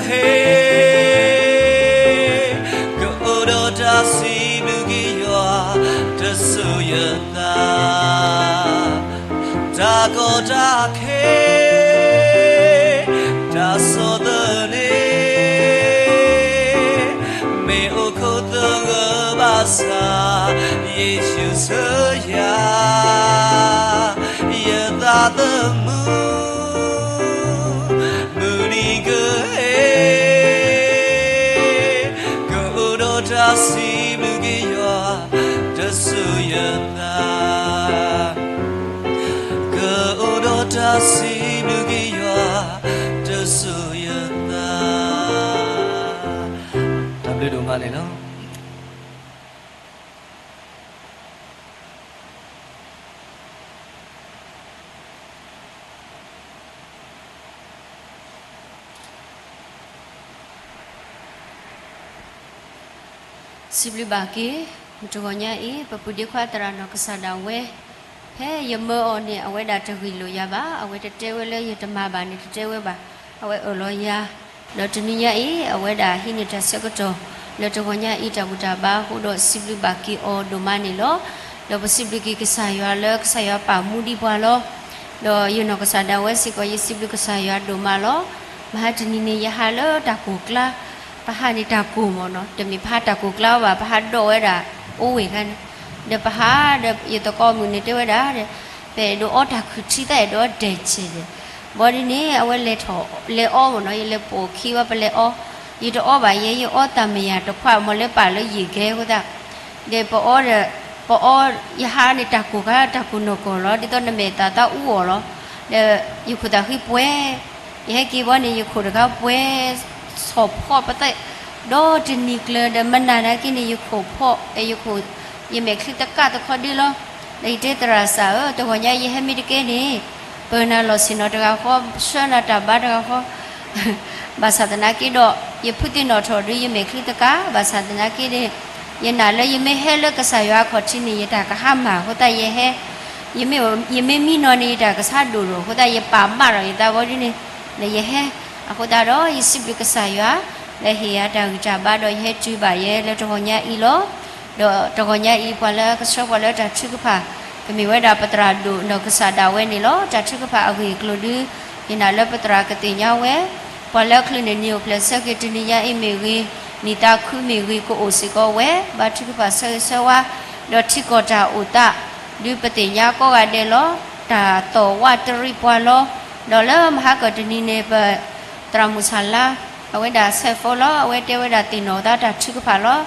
ဟဲ, ကအိၣ်ဒီးတၢ်စံးဘျုးက့ၤယွၤ, တစိၤယသး, တၢ်ကီတၢ်ခဲ, တၢ်ဆီၣ်သနံး, မ့ၢ်အိၣ်ခိးသဂၢၢ်ဘၣ်ဆၣ်, ယ့ၣ်ၡူးဆှၢယၤ, ယသးသမူ မုၢ်နံၤကဟဲ, ကအိၣ်ဒီးတၢ်စံးဘျုးက့ၤယွၤ, တစိၤယသး, ကအိၣ်ဒီးတၢ်စံးဘျုးက့ၤယွၤ, တစိၤယသး, တၢ်ဘျုးဒိၣ်မးန့ၣ်လီၤ. စံးဘျုးဘၣ်က့ၤ မုၢ်တဂီၤညါအံၤ ပပုၢ်ဒ့ခွါသရၣ်နီၢ်ကစၢ်ဒၣ်ဝဲ, ဖဲယမၢအီၤန့ၣ် အဝဲဒၣ်တဂ့ၢ်လိာ်ယၤဘၣ်, အဝဲတတဲဝဲလၢယတမၤဘၣ်န့ၣ် တတဲဝဲဘၣ်, အဝဲအၢၣ်လီၤယၤ, ဒီးတနံၤညါအံၤ အဝဲဒၣ်ဟံးန့ၢ်တၢ်ဆၢကတီၢ် လၢတဂီၤညါအံၤ တၢ်ဘူၣ်တၢ်ဘါအဃိဒီး စံးဘျုးဘၣ်က့ၤအီၤဒိၣ်မးန့ၣ်လီၤ. ဒီးပစံးဘျုးက့ၤကစၢ်ယွၤလၢကစၢ်ယွၤပာ်မူဒံးပှၤလီၤ. ဒီးယနီၢ်ကစၢ်ဒၣ်ဝဲစ့ၢ်ကီး ယစံးဘျုးကစၢ်ယွၤဒိၣ်မးလီၤ. မဟါတနံၤန့ၣ် ယဟးလၢတၢ်ကိၢ်ကျါ, ပဟးန့ၣ်တၢ်ကိၢ်မ့ၢ်နီၤ, တမ့ၢ်ပဟးတၢ်ကိၢ်ကျါဘၣ်, ပဟးဒိးဝဲဒၣ် အိၣ်ဝဲခါန့ၣ်, ဒီးပဟးဒီးယသကိးမုၣ်န့ၣ်တဲဝဲဒၣ်, ပအဲၣ်ဒိးအီတၢ်ခုၣ်ထံသၣ်အဲၣ်ဒိးအီဒဲးဆံးဒီး, ဘၣ်ဒ်န့ၣ် အဝဲလဲၤထီၣ်လဲၤအီမ့ၢ်နီၤ, ယလဲၤပိာ်ခံဝဲပလဲၤအီ, ယတအီဘၣ်ယဲ, ယအီတၢ်မုၢ်ယၤတခွးမ့ၢ်လၢပာ်လၢယံာ်ကဲအဃိသတး, ဒီးပအီဒီး, ပအီ, ယဟးန့ၣ်တၢ်ကိၢ်ခါတၢ်ကိၢ်နီၢ်ကီၢ်လီၤ, ဒ်သိးနမဲာ်သၣ်သးအူအီၣ်လီၤ. ဒီးယခိၣ်သးဃံပှဲၤ, ယဟဲက့ၤဘီန့ၣ် ယခိၣ်တခါပှဲၤ, ဆီၣ်ဖီၣ်ပသး, ဒီးတနံၤကျၢၤဒီးမနၤနာ်က့န့ၣ် ယခိၣ်ဖီၣ်, ယခိၣ်, ယမဲာ်ချံတကၣ်တခီဒ့လီၤ. ဒီးယတဲသရၣ်စၢ်ဧၢ, တဂီၤညါယဟဲမ့ၢ်တကဲန့ၣ်, ပၢနၤလီၢ်ဆ့ၣ်နီၤတဂၤဃီ, ဆှၢနၤတၢ်ဘါတဂၤဃီ ဘၣ်ဆၣ်သနာ်က့ဒီး, ယဖုသ့ၣ်နီၣ်ထီၣ်ဒီးယမဲာ်ချံတကၣ်, ဘၣ်ဆၣ်သနာ်က့န့ၣ်, ယနာ်လၢယမ့ၢ်ဟဲလၢကစၢ်ယွၤအခီၣ်ထံးန့ၣ် ယတၢ်ကဟါမၢ်အဃိသတးယဟဲ, ယမ့ၢ်, ယမ့ၢ်မံနီၤန့ၣ် ယတၢ်ကဆါဒိၣ်ဒိၣ်အဃိသတး ယပာ်မးထီၣ်ယသးဘီဒ်န့ၣ်, ဒီးယဟဲ, အဃိသတးဒီး ယစံးဘျုးကစၢ်ယွၤ, လၢဟ့ၣ်ယၤတၢ်ဂံၢ်တၢ်ဘါဒီးယဟဲတုၤဘၣ်ယဲလၢတဂီၤညါအံၤလီၤ. ဒီးတဂီၤညါအံၤ ပှၤလၢကဆှၢပှၤလၢတၢ်ထုကဖၣ်, ကမ့ၢ်ဝဲဒၣ်ပသရၣ်ဒိၣ်နီၢ်ကစၢ်ဒၣ်ဝဲန့ၣ်လီၤ. တၢ်ထုကဖၣ်အဂ့ၢ်အကျိၤဒု, ယနာ်လၢပသရၣ်ကသ့ၣ်ညါဝဲ, ပှၤလၢချုးန့ၣ်နံၤအိၣ်ဖျဲၣ်ဆၢက့ၤတနံၤညါအံၤမ့ၢ်ဂ့ၤ, နံၣ်သးခုမ့ၢ်ဂ့ၤ ကအိၣ်စ့ၢ်ကီးဝဲ, ဘါထုကဖၣ်ဆၢဂ့ၤဆၢဝါ, ဒီးထံကီၢ်တၢ်အိၣ်သး, ဒုးပသ့ၣ်ညါကိးဂၤဒဲးလီၤ. တၢ်သီၣ်ဝးတရံးပှၤလီၤ. ဒီးလၢမဟါကတနံၤန့ၣ် ပသရၣ်မုၣ်ဆၣ်လါ, အဝဲဒၣ်ဆဲးဖိလီၤ. အဝဲတဲဝဲဒၣ်သ့ၣ်နီၣ်သးတၢ်ထုကဖၣ်လီၤ.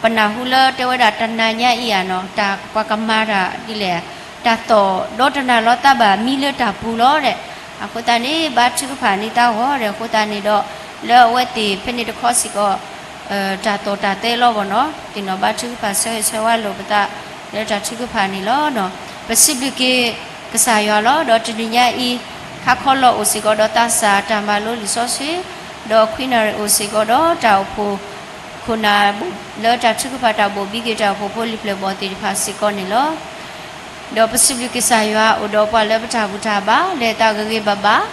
ပနၢ်ဟူလၢတဲဝဲဒၣ်တနၤညါအံၤဧါနီၤ, တၢ်ပှၤကမၤတၢ်ဒ်လဲၣ်, တၢ်သီၣ်ဒီတနၤလီၤ သးဘၣ်မံလၢတၢ်ပူၤလီၤဒီး, အဃိသတးန့ၣ် ဘါထုကဖၣ်န့ၢ်သးဂီၢ်ဒီး အဃိသတးန့ၣ်ဒီး, လၢအဝဲသ့ၣ်ဖဲန့ၣ်တခီစ့ၢ်ကီး, တၢ်သီၣ်တၢ်သဲလီၤဘီနီၤ, သ့ၣ်နီၣ်ဘါထုကဖၣ်ဆၢဂ့ၤဆၢဝါလိာ်ပသး, လၢတၢ်ထုကဖၣ်န့ၣ်လီၤ. ပစံးဘျုးက့ၤကစၢ်ယွၤလီၤ. ဒီးတနံၤညါအံၤ, ဟါခီလီၤအိၣ်စ့ၢ်ကီးဒီးသးစၢ်တၢ်မၤလိလံာ်စီဆှံ, ဒီးခွံနၣ်ရံၣ်အိၣ်စ့ၢ်ကီးဒီးတၢ်အိၣ်ဖှိၣ်, ခိၣ်နၢ်, လၢတၢ်ထုကဖၣ်တၢ်ဘိၣ်ဘံက့ၤတၢ်အိၣ်ဖှိၣ်ဖိလံၤပျဲၢ်ဘီၣ်သ့ၣ်တဖၣ်စ့ၢ်ကီးန့ၣ်လီၤ. ဒီးပစံးဘျုးကစၢ်ယွၤအိၣ်ဒီးပှၤလၢပတၢ်ဘူၣ်တၢ်ဘါ လဲၤသးဂ့ၤဂ့ၤဘၣ်ဘၣ်,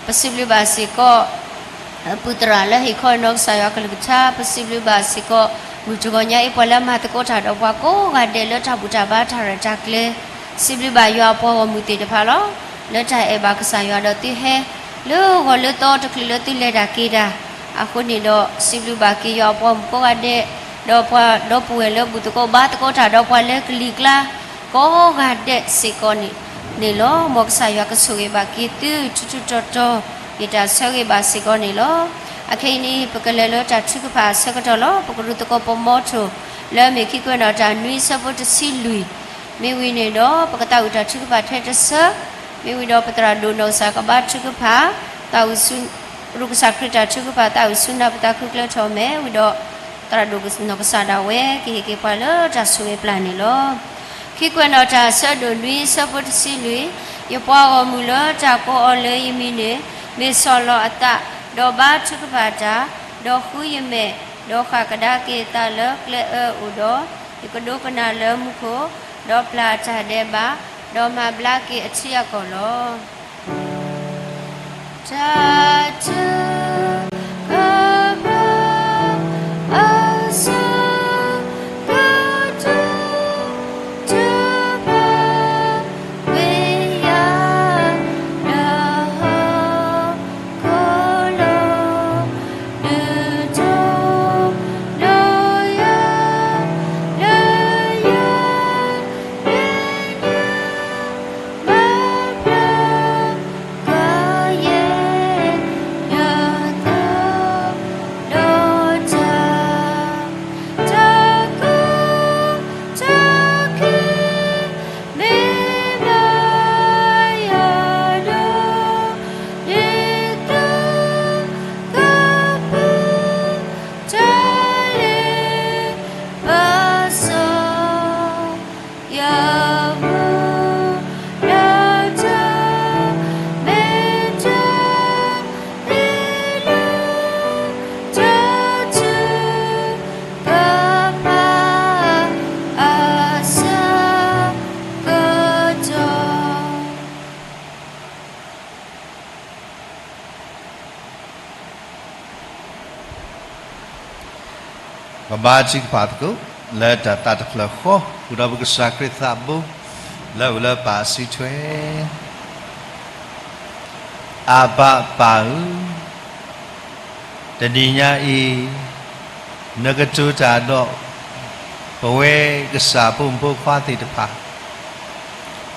ပစံးဘျုးဘၣ်စ့ၢ်ကီး ပုၢ်သရၣ်လၢဟ့ၣ်ခီနီၢ်ကစၢ်ယွၤကလုၢ်ကထါ, ပစံးဘျုးဘၣ်စ့ၢ်ကီး မုၢ်တဂီၤညါအံၤ ပှၤလၢမၤသကိးတၢ်ဒီးပှၤကိးဂၤဒဲးလၢတၢ်ဘူၣ်တၢ်ဘါတၢ်ရဲၣ်တၢ်ကျဲၤ, စံးဘျုးဘၣ်ယွၤအပှၤဂီၢ်မုၢ်သ့ၣ်တဖၣ်လီၤ. လၢတၢ်အဲၣ်ဘၣ်ကစၢ်ယွၤဒီးသုဟဲ, လၢဂီၤလၢသီတချုးလၢသုလဲၤတၢ်က့ၤတၢ်, အဃိန့ၣ်ဒီး စံးဘျုးဘၣ်က့ၤယွၤအပှၤဂီၢ်မုၢ်ကိးဂၤဒဲး, ဒီးပှၤဒီပုၢ်ဝဲၢ်လၢဘူၣ်သကိးဘါသကိးတၢ်ဒီးပှၤလၢကလံၤကျါ ကိးဂၤဒဲးစ့ၢ်ကီးန့ၣ် န့ၣ်လီၤ. မ်ကစၢ်ယွၤကဆိၣ်ဂ့ၤဘၣ်က့ၤသု ထူးထူးတီၤတီၤ ယတၢ်ဆၢဂ့ၤဘၣ်စ့ၢ်ကီးန့ၣ်လီၤ. အခဲအံၤန့ၣ် ပကလဲၤလၢတၢ်ထုကဖၣ်အဆၢကတီၢ်လီၤ. ပကရူၢ်သကိးပမီထိၣ် လၢမ့ၢ်ခံကွဲးနီၣ်တၢ်နွံအဆၢဖိတဆံလွံၢ် မ့ၢ်ဝံၤန့ၣ်ဒီး ပကသးဝံၣ်တၢ်ထုကဖၣ်ထဲတဆၢ, မ့ၢ်ဝံၤဒီးပသရၣ်ဒိၣ်နီၢ်ကစၢ်ကဘါထုကဖၣ်, သးဝံၣ်ဆူ ရူၢ်ကစၢ်ခရံာ်တၢ်ထုကဖၣ် သးဝံၣ်ဆူနၢ်ပၢၢ်သးခုကျဲထီၣ်မဲာ်ဝံၤဒီး သရၣ်ဒိၣ်နီၢ်ကစၢ်ဒၣ်ဝဲ ကဟ့ၣ်က့ၤပှၤလၢတၢ်ဆိၣ်ဂ့ၤပျၢ်န့ၣ်လီၤ. ခံကွဲးနီၣ်တၢ်အဆၢဒိၣ်နွံအဆၢဖိတဆံလွံၢ်, ယပှၤဂီၢ်မုၢ်လၢတၢ်ကိးအီၤလၢယမံၤန့ၣ် မ့ၢ်ဆီၣ်လီၤအသး, ဒီးဘါထုကဖၣ်တၢ်, ဒီးဃုယမဲာ်, ဒီးဃၣ်ကဒါက့ၤအသးလၢကျဲအၢအအိၣ်ဒီး, ယကဒိကနၣ်လၢမူခိၣ်, ဒီးပျၢ်အတၢ်ဒဲးဘး, ဒီးမၤဘျါက့ၤအထံအကီၢ်လီၤ. တၢ်ထုကဖၣ်အဆၢကတီၢ် ထုကဖၣ်ဝဲယၤ နဟီၣ်ခိၣ်လီၤ ဒုးထီၣ်ဒီးယၤ လၢယၤ လၢယၤ မၤဘျါကယဲၢ် ယသးဒီးတၢ် တၢ်ကီတၢ်ခဲ မ့ၢ်မၤယၤဒီး ဒ်သိးကပၢၤ တၢ်လၢဘၣ်စီၢ် ယမူ လၢတၢ်မ့ၢ်တၢ် မ့ၢ်လၢ တၢ်ထုကဖၣ်အဆၢကတီၢ် ပဘါထုကဖၣ်သကိး လၢတၢ်သးတဖျၢၣ်ဃီ ဃုာ်ဒီးပကစၢ်ခရံာ်သးဘိ လၢအိၣ်လၢပၢ်အစုထွဲ အဘၣ်ပၢ်ဧၢ, တနံၤညါအံၤ နကတိၤတၢ်ဒီး ပဝဲကစၢ်ဖိမုၣ်ဖိခွါသ့ၣ်တဖၣ်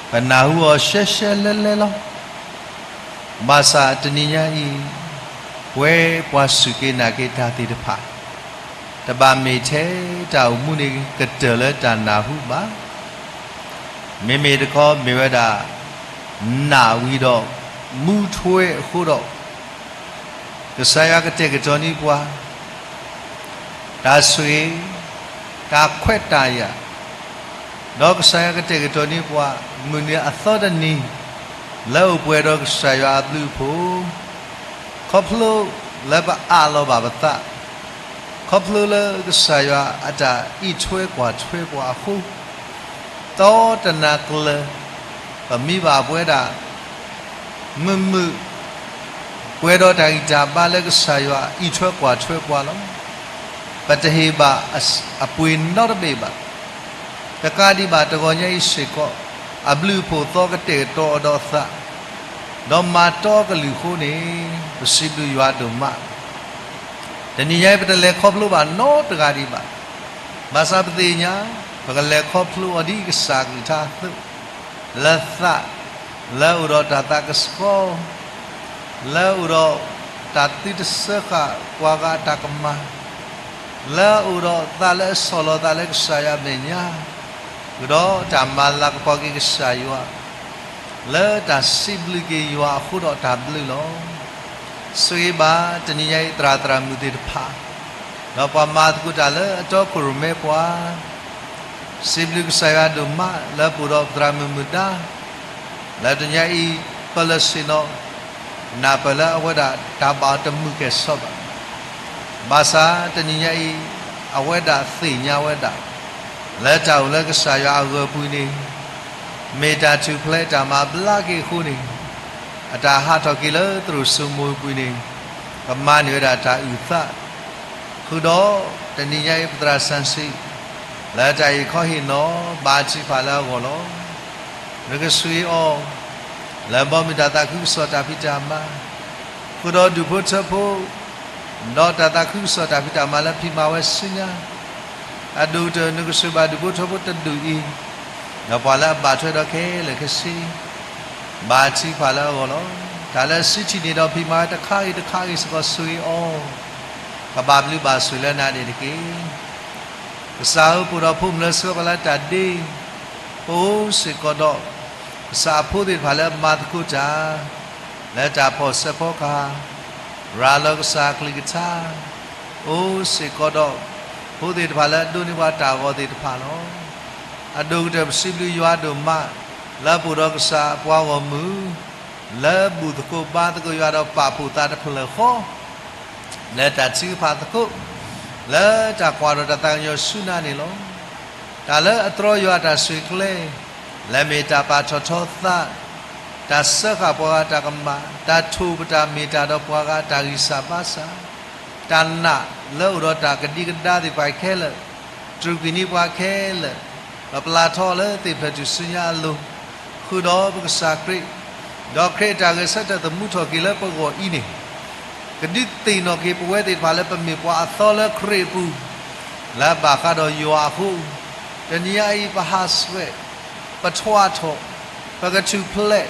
ပနၢ်ဟူအီၤရှဲရှဲလဲလဲလီၤ. ဘၣ်ဆၣ်တနံၤညါအံၤ ပဝဲပှၤစူၢ်က့ၤနာ်က့ၤတၢ်သ့ၣ်တဖၣ် တဘၣ်မ့ၢ်ထဲတၢ်အိၣ်မူန့ၣ် ကတၢၢ်လၢတၢ်နၢ်ဟူဘၣ်. မ့မ့ၢ်တခီမ့ၢ်ဝဲဒၣ် နာ်ဝံၤဒီး မူထွဲအဃိဒီး ကစၢ်ယွၤကတဲာ်ကတီၤန့ၢ်ပှၤ တၢ်ဆိၣ်ဂ့ၤ တၢ်ခွဲးတၢ်ယာ်, ဒီးကစၢ်ယွၤကတဲာ်ကတီၤန့ၢ်ပှၤ မုၢ်နံၤအသီတနံၤ လၢအိၣ်ပှဲၤဒီးကစၢ်ယွၤအဘျုးအဖှိၣ်, ခီဖျိလၢပအးလီၤဘၣ်ပသး, ခီဖျိလၢကစၢ်ယွၤအတၢ်အံးထွဲကွၢ်ထွဲပှၤအဃိ, သီတနၤကျၢၤ ပမ့ၢ်ဘၣ်ပဝဲဒၣ် မုာ်မုာ် ပှဲၤဒီးတၢ်ဂံၢ်တၢ်ဘါလၢကစၢ်ယွၤအံးထွဲကွၢ်ထွဲပှၤလီၤ. ပတဟ့ၣ်ဘၣ်အပှ့ၤနီတဘ့ၣ်ဘၣ်. တကးဒံးဘၣ်တဂီၤညါအံၤစ့ၢ်ကီး အဘျုးအဖှိၣ်သီကတဲာ်ကတီၤအီၤဒီးသး, ဒီးမၤတီကလုၢ်အဃိန့ၣ် ပစံးဘျုးယွၤဒိၣ်မး. တနံၤညါအံၤပတလဲၤခီဖျိဘၣ်နီတဂၤဒံးဘၣ်. ဘၣ်ဆၣ်ပသ့ၣ်ညါ ပကလဲၤခီဖျိအီၤဒ်ကစၢ်ကလုၢ်ကထါအသိး လၢသး, လၢအအိၣ်ဒီးတၢ်သးကဆှီ, လၢအအိၣ်ဒီးတၢ်သုတစၢဃာ်ပှၤဂၤအတၢ်ကမၣ်, လၢအအိၣ်ဒီးသးလၢအဆီၣ်လီၤသးလၢကစၢ်ယွၤအမဲာ်ညါ, ဃုာ်ဒီးတၢ်မၤလၤကပီၤက့ၤကစၢ်ယွၤ လၢတၢ်စံးဘျုးက့ၤယွၤအဃိဒီးတၢ်ဘျုးလီၤ. ဆိၣ်ဂ့ၤဘၣ်တနံၤညါအံၤသရၣ်သရၣ်မုၣ်သ့ၣ်တဖၣ်, ဒီးပှၤမၤသကိးတၢ်လၢအတီခိၣ်ရိၣ်မဲပှၤ စံးဘျုးကစၢ်ယွၤဒိၣ်မးလၢပအိၣ်ဒီးပသရၣ်မုၣ်မုၢ်ဒါ, လၢတနံၤညါအံၤ ပလၢဆ့ၣ်နီၤ နၢ်ပၢၢ်လၢအဝဲဒၣ်တၢ်ဘၣ်အီၤတမုာ်ကဲၣ်ဆိးဘၣ်. ဘၣ်ဆၣ်တနံၤညါအံၤ အဝဲဒၣ်သ့ၣ်ညါဝဲဒၣ် လၢတၢ်အိၣ်လၢကစၢ်ယွၤအဂၢၤပူၤန့ၣ် မ့ၢ်တၢ်ထူၣ်ဖျဲးတၢ်မၤဘျါက့ၤအဃိန့ၣ် အတၢ်ဟးထီၣ်က့ၤလၢသရိာ်စိမိၤပူၤန့ၣ် ကမၤန့ၢ်ဝဲဒၣ်တၢ်အုၣ်သး, ဃုာ်ဒီးတနံၤညါအံၤပသရၣ်စၣ်စံး လၢတၢ်အံးခီဟ့ၣ်နီၤ ဘါထုကဖၣ်လၢအဂီၢ်လီၤ. နကဆိၣ်ဂ့ၤအီၤ လၢဘီမုၢ်တၢ်သးခုကစီၣ်တၢ်ဖံးတၢ်မၤ, ဃုာ်ဒီးဒူၣ်ဖိထၢဖိ ဒီးတၢ်သးခုကစီၣ်တၢ်ဖံးတၢ်မၤလၢဖံးမၤဝဲဆူညါ, အဒိၣ်ကတၢၢ်နကဆိၣ်ဂ့ၤဘၣ်ဒူၣ်ဖိထၢဖိတဒူၣ်အံၤ, ဒီးပှၤလၢအဘၣ်ထွဲဒီးခဲလၢာ်ခဲဆ့ ဘါထုကဖၣ်လၢအဂီၢ်လီၤ. တၢ်လၢစုထံၣ်န့ၢ်ဒီးဖံးမၤတခါဂ့ၤတခါဂ့ၤစ့ၢ်ကီး ဆိၣ်ဂ့ၤအီၤ, ကဘၣ်ဘျုးဘၣ်ဆိၣ်လၢနၤန့ၣ်တက့ၢ်. ကစၢ်ဧၢ, ပအိၣ်ဒီးဖိမုၣ်လၢဆှၢပှၤလၢတၢ်ဒ့, ပအိၣ်စ့ၢ်ကီးဒီး ကစၢ်အဖိသ့ၣ်တဖၣ်လၢမၤသကိးတၢ် လၢတၢ်ဖီၣ်ဆၢဖီကဟၣ်, ရၤလီၤကစၢ်အကလုၢ်ကထါ, အိၣ်စ့ၢ်ကီးဒီး ဖိသ့ၣ်တဖၣ်လၢအဒိးန့ၢ်ပှၤတၢ်ဂီၤသ့ၣ်တဖၣ်လီၤ. အဒိၣ်ကတၢၢ်ပစံးဘျုးယွၤဒိၣ်မး လၢပအိၣ်ဒီးကစၢ်အပှၤဂီၢ်မုၢ် လၢဘူၣ်သကိးဘါသကိးယွၤဒီးပာ်ဖှိၣ်သးတဖျၢၣ်ဃီ လၢတၢ်ထုကဖၣ်သကိး လၢတၢ်ကွၢ်ထီၣ်တၢ်သးကညီၤဆူနၤန့ၣ်လီၤ. တၢ်လၢအတြီယွၤအတၢ်ဆိၣ်ဂ့ၤကျဲ လၢမ့ၢ်တၢ်ပာ်ထီၣ်ထီသး, တၢ်စၢဃာ်ပှၤဂၤတၢ်ကမၣ်, တၢ်ထိၣ်ပတၢ်မ့ၢ်တၢ်ဒီးပှၤဂၤတၢ်ဂံၢ်စၢ်ဘါစၢ်, တၢ်နာ်လၢအိၣ်ဒီးတၢ်ကဒံကဒါသ့ၣ်တဖၣ်ခဲလၢာ်, တြူာ်ကွံာ်န့ၢ်ပှၤခဲလၢာ်, ပပျၢ်ထီၣ်လၢသ့ၣ်ဖျၢၣ်ထူၣ်စုညါအလိၤ, ဃုာ်ဒီးပကစၢ်ခရံာ်, ဒီးခရံာ်အတၢ်ဂဲၤဆၢထၢၣ်သမူထီၣ်က့ၤလၢပဂီၢ်အံၤန့ၣ်, ကဒုးသ့ၣ်နီၣ်က့ၤပဝဲသ့ၣ်တဖၣ်လၢပမ့ၢ်ပှၤအသီလၢခရံာ်အပူၤ, လၢအဘၣ်ဃးဒီးယွၤအဃိ, တနံၤညါအံၤပဟးဆှဲး, ပထွါထီၣ်, ပကထူၣ်ဖျဲး,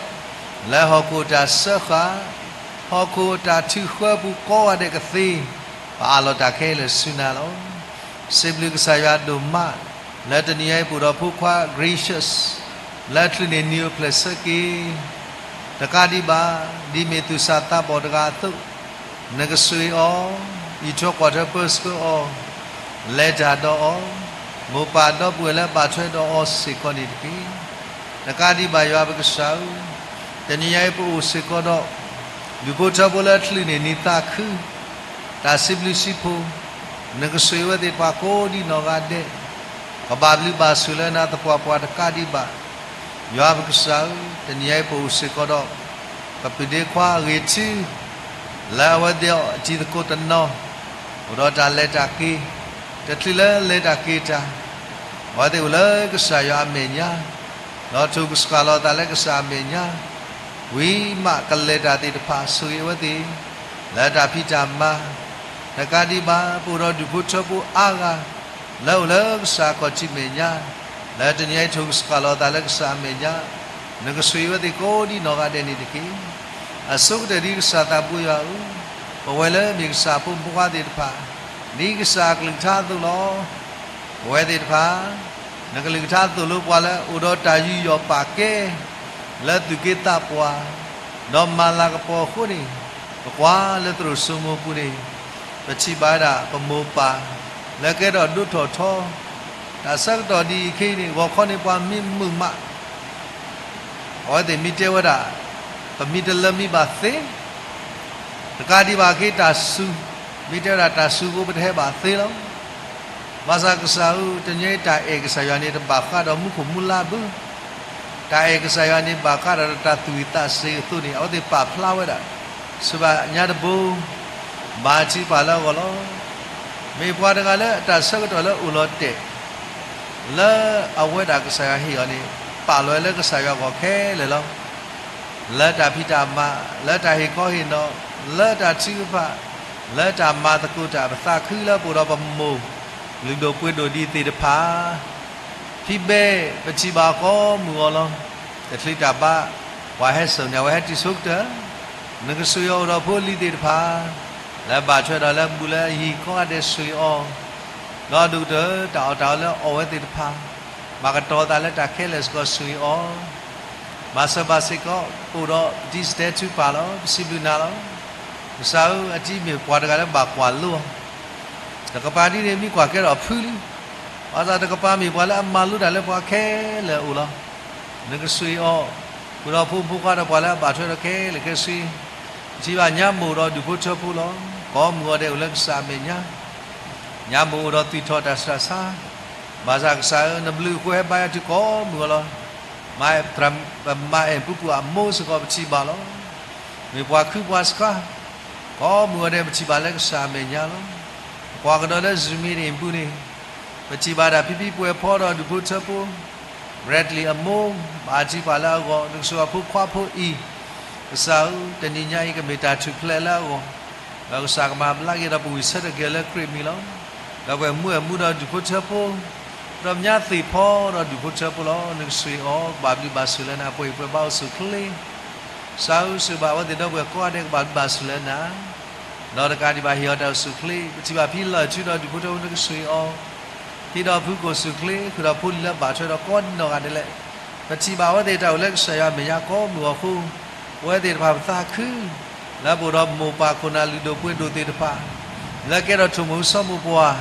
လၢဟီၣ်ခိၣ်တၢ်စၢဃာ်, ဟီၣ်ခိၣ်တၢ်ထုးဃၢပူၤကိးဂၤဒဲးကသ့, ပအးလီၤတၢ်ခဲလၢာ်ဆူနၤလီၤ. စံးဘျုးကစၢ်ယွၤဒိၣ်မး, လၢတနံၤညါအံၤပအိၣ်ဒီးဖိခွါ Gracious, လၢချုးန့ၣ်နံၤအိၣ်ဖျဲၣ်ဆၢက့ၤ, တကးဒံးဘၣ်, ဒ်မ့ၢ်သူၣ်စၢ်သးဘီၣ်တဂၤအသိး, နကဆိၣ်ဂ့ၤအီၤ, အံးထွဲကွၢ်ထွဲပၢဆှၢအီၤ, လဲၤတၢ်ဒီးအီၤ, မိၢ်ပၢ်ဒီပုၢ်ဝဲၢ်လၢအဘၣ်ထွဲဒီးအီၤစ့ၢ်ကီးန့ၣ်တက့ၢ်. တကးဒံးဘၣ်ယွၤပကစၢ်ဧၢ, တနံၤညါအံၤပအိၣ်စ့ၢ်ကီးဒီး ဒူၣ်ဖိထၢဖိလၢအချုးန့ၣ်နံၤသးခု, တၢ်စံးဘျုးစံးဖှိၣ်, နကဆိၣ်ဂ့ၤဝဲသ့ၣ်တဖၣ်ကိးဒံနီၢ်ဂၤဒဲး, ကဘၣ်ဘျုးဘၣ်ဆိၣ်လၢနၤသပှၢ်ပှၢ်တကးဒံးဘၣ်. ယွၤပကစၢ်ဧၢ, တနံၤညါအံၤပအိၣ်စ့ၢ်ကီးဒီး ပပုၢ်ဒ့ခွါအဂ့ၤထူ, လၢအဝဲသ့ၣ်အတံၤသကိးတနီၤ, အိၣ်ဒီးတၢ်လဲၤတၢ်က့ၤ, တချုးလၢလဲၤတၢ်က့ၤတၢ်, အဝဲသ့ၣ်အိၣ်လၢကစၢ်ယွၤအမဲာ်ညါ, ဒီးထိၣ်ကဆှၣ်လီၤအသးလၢကစၢ်အမဲာ်ညါ, ဝံၤမးကလဲၤတၢ်သ့ၣ်တဖၣ်ဆိၣ်ဂ့ၤအဝဲသ့ၣ်, လၢတၢ်ဖံးတၢ်မၤ, တကးဒံးဘၣ် ပအိၣ်ဒီးဒူၣ်ဖိထၢဖိအါဂၤ, လၢအိၣ်လၢကစၢ်အခီၣ်ထံးမဲာ်ညါ, လၢတနံၤအံၤထိၣ်ကဆှၣ်လီၤအသးလၢကစၢ်အမဲာ်ညါ, နကဆိၣ်ဂ့ၤဝဲသ့ၣ်ကိးဒံနီၢ်ဂၤဒဲးန့ၣ်တက့ၢ်. အဆိကတၢၢ်ဒ်ကစၢ်သးဘိယွၤဧၢ, ပဝဲလၢမ့ၢ်ကစၢ်အဖိမုၣ်ဖိခွါသ့ၣ်တဖၣ်, ဒ်ကစၢ်အကလုၢ်ကထါအသိးလီၤ. ပဝဲသ့ၣ်တဖၣ်, နကလုၢ်ကထါသိၣ်လိပှၤလၢအိၣ်ဒီးတၢ်ယူးယီၣ်ပာ်ကဲ လၢသူၣ်က့သးပှၢ်, ဒီးမၤလၤကပီၤအဃိန့ၣ်, ပကွၢ်လၢသရိာ်စိမိၤပူၤန့ၣ်, ပထံၣ်ဘၣ်ဝဲဒၣ်ပမိၢ်ပၢ် လၢကဲထီၣ်ဒိၣ်ထီၣ်ထီ, တၢ်ဆၢကတီၢ်ဒ်အံၤခဲအံၤန့ၣ် ဂီၤခီန့ၣ်ပှၤမံမုာ်မး အဝဲသ့ၣ်မ့ၢ်တဲဝဲဒၣ်, ပမ့ၢ်တလၢမံဘၣ်သ့, တကးဒံးဘၣ်က့ၤတၢ်စူၤ, မ့ၢ်တဲဝဲဒၣ်တၢ်စူၤအဃိပတဟဲဘၣ်သ့လီၤ. ဘၣ်ဆၣ်ကစၢ်ဧၢ, တနံၤအံၤတၢ်အဲၣ်ကစၢ်ယွၤန့ၣ် တဘၣ်ဃးဒီးမူခိၣ်မူလါဘၣ်. တၢ်အဲၣ်ကစၢ်ယွၤန့ၣ် ဘၣ်ဃးဒီးတၢ်သူၣ်ဝံၣ်သးစ့ၤအသိးန့ၣ် အဝဲသ့ၣ်ပာ်ဖျါဝဲဒၣ်, စံးဘၣ်ညါတဘိ, ဘါထုကဖၣ်လၢအဂီၢ်လီၤ. မ့ၢ်ပှၤတဂၤလၢအတၢ်ဆၢကတီၢ်လၢအိၣ်လီၤတဲာ် လၢအဝဲဒၣ်ကစၢ်ယွၤဟ့ၣ်အီၤန့ၣ် ပာ်လီၤဝဲလၢကစၢ်ယွၤအဂီၢ်ခဲလၢာ်လီၤ. လၢတၢ်ဖံးတၢ်မၤ, လၢတၢ်ဟ့ၣ်ခီဟ့ၣ်နီၤ, လၢတၢ်ထုကဖၣ်, လၢတၢ်မၤသကိးတၢ် ပသးခုလၢပအိၣ်ဒီးပမိၢ်လုၢ်ဒိၣ်ပှ့ၤဒိၣ်ဒ်သ့ၣ်တဖၣ်, ဖံးဘဲ ပထံၣ်ဘၣ်ကိးမုၢ်ဂီၤလီၤ. တချုးတၢ်ဘါ ပှၤဟဲစိာ်န့ၣ် အဝဲဟဲတုၤဆိကတၢၢ်, နကဆိၣ်ဂ့ၤအီၤအိၣ်ဒီးဖိလံၤသ့ၣ်တဖၣ် လၢအဘၣ်ထွဲဒီးလၢအဘူးလၢအယံၤကိးဂၤဒဲးဆိၣ်ဂ့ၤအီၤ, ဒီးအဒိၣ်ကတၢၢ်တၢ်အီၣ်တၢ်အီလၢအအီၣ်ဝဲသ့ၣ်တဖၣ် ဘၣ်ကတီၤသးလၢတၢ်ခဲလၢာ်စ့ၢ်ကီးဆိၣ်ဂ့ၤအီၤ, မၤစၢၤဘၣ်စ့ၢ်ကီး ပအိၣ်ဒီးပတံၤစတဲထူပၢ်လီၤ. ပစံးဘျုးနၤလီၤ. ကစၢ်ဧၢ, အတံၤမ့ၢ်ပှၤတဂၤလၢဘၣ်ကွၢ်လိအီၤ, တကပၤဒ်န့ၣ်မ့ၢ်ကွၢ်ကဲထီၣ်ဖုလံ, ဘၣ်ဆၣ်တကပၤမ့ၢ်ပှၤလၢအမၤလိတၢ်လၢပှၤခဲလၢာ်အအိၣ်လီၤ. နကဆိၣ်ဂ့ၤအီၤ, ဃုာ်ဒီးဖိမုၣ်ဖိခွါဒီးပှၤလၢအဘၣ်ထွဲဒီးခဲလၢာ်ခဲဆ့, ပထံၣ်ဘၣ်ညါမိၢ်အိၣ်ဒီးဒူၣ်ဖိထၢဖိလီၤ. ကိးမုၢ်ဂီၤဒဲးအိၣ်လၢကစၢ်အမဲာ်ညါ, ညါမိၢ်အိၣ်ဒီးသွံၣ်ထီၣ်တၢ်ဆူးတၢ်ဆါ, ဘၣ်ဆၣ်ကစၢ်ဧၢ, နဘျုးအဃိဟဲဘါယွၤတုၤကိးမုၢ်ဂီၤလီၤ. မၤအဲၣ်ပမၤအဲၣ်ပူၤပူၤအမိၢ်စ့ၢ်ကီးပထံၣ်ဘၣ်လီၤ. မ့ၢ်ပှၤခုပှၤဆှါ, ကိးမုၢ်ဂီၤဒဲးပထံၣ်ဘၣ်လၢကစၢ်အမဲာ်ညါလီၤ. ပကွၢ်ကဒီးလၢ Zoom meeting ပူၤန့ၣ်, ပထံၣ်ဘၣ်ဒၣ်ဖံဖံပွဲၢ်ဖီဒီးဒူၣ်ဖိထၢဖိ, Bradley အမိၢ်, ဘၣ်ထံၣ်ပှၤလၢအဂီၢ်, နကဆိၣ်ဂ့ၤအဖိခွါဖိအံၤ, ကစၢ်ဧၢ, တနံၤညါအံၤကမ့ၢ်တၢ်ထူၣ်ဖျဲးလၢအဂီၢ်, ဒီးကစၢ်ကမၤဘျါက့ၤဒီးပဝံၢ်ဆၢထၢၣ်က့ၤလၢခရံာ်မံၤလီၤ. ဒီးပှဲၤမူအဲၣ်မူဒီးဒူၣ်ဖိထၢဖိ, ဒီးပညါသ့ၣ်ဖီဒီးဒူၣ်ဖိထၢဖိလီၤ. နကဆိၣ်ဂ့ၤအီၤ, ကဘၣ်ဘျုးဘၣ်ဆိၣ်လၢနၤ ပှဲၤအံၤပှဲၤဘါအိၣ်ဆူၣ်အိၣ်ချ့ စးဧၢ, ဆိၣ်ဂ့ၤဘၣ်အဝဲသ့ၣ်ဒီပုၢ်ဝဲၢ်ကိးဂၤဒဲး ကဘၣ်ဘျုးဘၣ်ဆိၣ်လၢနၤ, ဒီးတကးဒံးဘၣ်ဟ့ၣ်အီၤတၢ်အိၣ်ဆူၣ်အိၣ်ချ့, ပထံၣ်ဘၣ်ဖံလီၢ်ထူဒီးဒူၣ်ဖိထၢဖိ နကဆိၣ်ဂ့ၤအီၤ, ဟံးဒီးဖုကိၣ်ဆူၣ်ချ့ ဃုာ်ဒီးဖိလံၤလၢဘၣ်ထွဲဒီးကိးဒံနီၢ်ဂၤဒဲးလဲၣ်, ပထံၣ်ဘၣ်အဝဲသ့ၣ်တၢ်အိၣ်လၢကစၢ်ယွၤမဲာ်ညါကိးမုၢ်အဃိ, ပဝဲသ့ၣ်တဖၣ်ပသးခု လၢပအိၣ်ဒီးမိၢ်ပၢ်ခိၣ်နၢ်လုၢ်ဒိၣ်ပှ့ၤဒိၣ်သ့ၣ်တဖၣ်, လၢကဲထီၣ်ထိၣ်မိၢ်အုဆီမိၢ်ပှၢ်,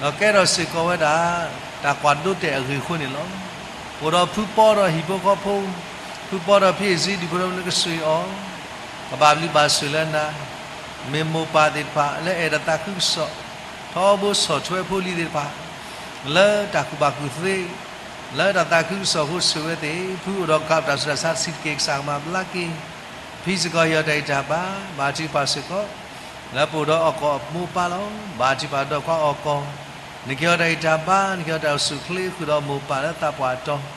ဒီးကဲထီၣ်စ့ၢ်ကီးဝဲဒၣ် တၢ်ကွၢ်ဒိတဲာ်အဂ့ၢ်အဃိန့ၣ်လီၤ. အိၣ်ဒီးဖုပီဒီးဟံၣ်ဖိဃီဖိ, ဖုပီဒီးဖံအ့ၣ်စ့ ဒူၣ်ဖိထၢဖိ နကဆိၣ်ဂ့ၤအီၤ, ကဘၣ်ဘျုးဘၣ်ဆိၣ်လၢနၤ, မ့ၢ်မိၢ်ပၢ်သ့ၣ်တဖၣ် လၢအဲၣ်ဒိးသးခုကစီၣ်, ထီဘိဆီၣ်ထွဲဖိလံၤသ့ၣ်တဖၣ် လၢတၢ်ကူၣ်ဘၣ်ကူၣ်သ့, လၢတၢ်သးခုကစီၣ်အဃိ ဆိၣ်ဂ့ၤဝဲသ့ၣ်, ဖုအိၣ်ဒီးကးတၢ်ဆူးတၢ်ဆါတဆံးတက့ၢ် ကစၢ်ကမၤဘျါက့ၤ, ဖံစ့ၢ်ကီးဟ့ၣ်အီၤတၢ်ဂံၢ်တၢ်ဘါ, ဘါထုကဖၣ်စ့ၢ်ကီး လၢပအိၣ်ဒီးအီၣ်ကီၢ်အမိၢ်ပၢ်လီၤ. ဘါထုကဖၣ်ဒီးခွါအီၣ်ကီၢ်, နကဟ့ၣ်အီၤတၢ်ဂံၢ်တၢ်ဘါ, နကဟ့ၣ်အီၤတၢ်အိၣ်ဆူၣ်အိၣ်ချ့ ဃုာ်ဒီးမိၢ်ပၢ်လၢသးပှၢ်အတီၤ,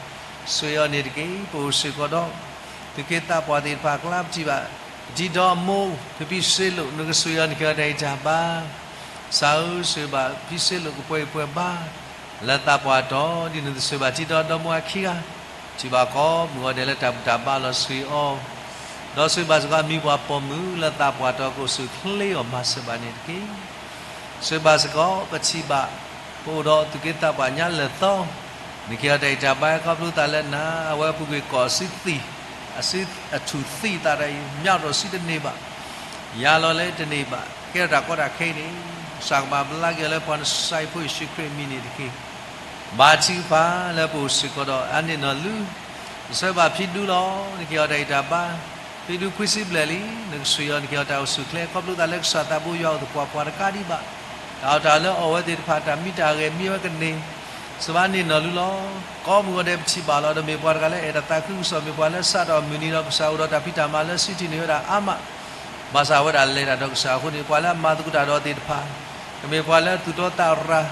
ဆိၣ်ဂ့ၤအီၤန့ၣ်တက့ၢ်. ပအိၣ်စ့ၢ်ကီးဒီး သူၣ်က့သးပှၢ်သ့ၣ်တဖၣ်အကျါ ပထံၣ်ဘၣ် ပထံၣ်ဒီးအမိၢ် ဖံဖံစ့လိာ် နကဆိၣ်ဂ့ၤအီၤ နကဟ့ၣ်အီၤတၢ်ဂံၢ်တၢ်ဘါ, စးဧၢ, ဆိၣ်ဂ့ၤဘၣ်ဖံစ့လိာ် ကပှဲၤဂံၢ်ပှဲၤဘါ လၢသးပှၢ်အတီၤ, ဒ်န့ၣ်အသိး ဆိၣ်ဂ့ၤဘၣ်ထံဒီးဒီမါဝၤခံဂၤ, ထံၣ်ဘၣ်ကိးမုၢ်ဂီၤဒဲးလၢတၢ်ဘူၣ်တၢ်ဘါလီၤ ဆိၣ်ဂ့ၤအီၤ, ဒီးဆိၣ်ဂ့ၤဘၣ်စ့ၢ်ကီးအမိၢ်ပှၢ်ပိာ်မုၣ်လၢသးပှၢ်အတီၤ ကအိၣ်ဆူၣ်အိၣ်ချ့အီၤမၤစၢၤဘၣ်န့ၣ်တက့ၢ်. ဆိၣ်ဂ့ၤဘၣ်စ့ၢ်ကီး ပထံၣ်ဘၣ် ပအိၣ်ဒီးသူၣ်က့သးပှၢ်ညါလၢာ်သီ, နကဟ့ၣ်အီၤတၢ်ဂံၢ်တၢ်ဘါ ခီဖျိသးလၢနၤ, အဝဲပူၤကွံာ်ကီၢ်အစုသံၣ်, အစုအထူၣ်သံသးတၢ်အံၤ မၠးထီၣ်စုတန့ၢ်ဘၣ်, ယၤလီၤလၢတန့ၢ်ဘၣ်, ကဲထီၣ်တၢ်ကီတၢ်ခဲအံၤန့ၣ်, ကစၢ်ကမၤဘျါက့ၤအီၤလၢပှၤနဆှၢဖိယ့ၣ်ၡူးခရံာ်အမံၤန့ၣ်တက့ၢ်. ဘါထုကဖၣ်လၢပအိၣ်စ့ၢ်ကီးဒီးအါန့ၢ်နီၢ်လူ, ဆိၣ်ဂ့ၤဘၣ်ဖံဒူလီၤ, နကဟ့ၣ်အီၤတၢ်ဂံၢ်တၢ်ဘါ, ဖံဒူခွံဆံဘျဲၣ်လံ, နကဆိၣ်ဂ့ၤအီၤ နကဟ့ၣ်အီၤတၢ်အိၣ်ဆူၣ်အိၣ်ချ့ ခီဖျိသးလၢကစၢ်သးဘိယွၤအိၣ်သပှၢ်ပှၢ်တကးဒံးဘၣ်, တၢ်အီၣ်တၢ်အီလၢအီၣ်ဝဲသ့ၣ်တဖၣ် တၢ်မံတၢ်ဂဲၤမံဝဲကန့ၢ်, ဆိၣ်ဂ့ၤဘၣ်န့ၢ်နီၢ်လူလီၤ. ကိးမုၢ်ဂီၤဒဲးပထံၣ်ဘၣ်လီၤ, ဒီးမ့ၢ်ပှၤတဂၤလၢအဲၣ်ဒိးသးခုကစီၣ်, မ့ၢ်ပှၤလၢစးထီၣ်မုၢ်နံၤဒီး ကစၢ်အိၣ်ဒီးတၢ်ဖံးတၢ်မၤလၢစုထံၣ်န့ၢ်ဝဲဒၣ်အါမး, ဘၣ်ဆၣ်အဝဲဒၣ်လဲၤတၢ်ဒီးကစၢ်အဃိန့ၣ်, ပှၤလၢအမၤသကိးတၢ်ဒီးသ့ၣ်တဖၣ်, ကမ့ၢ်ပှၤလၢအသူၣ်တီသးရၤ,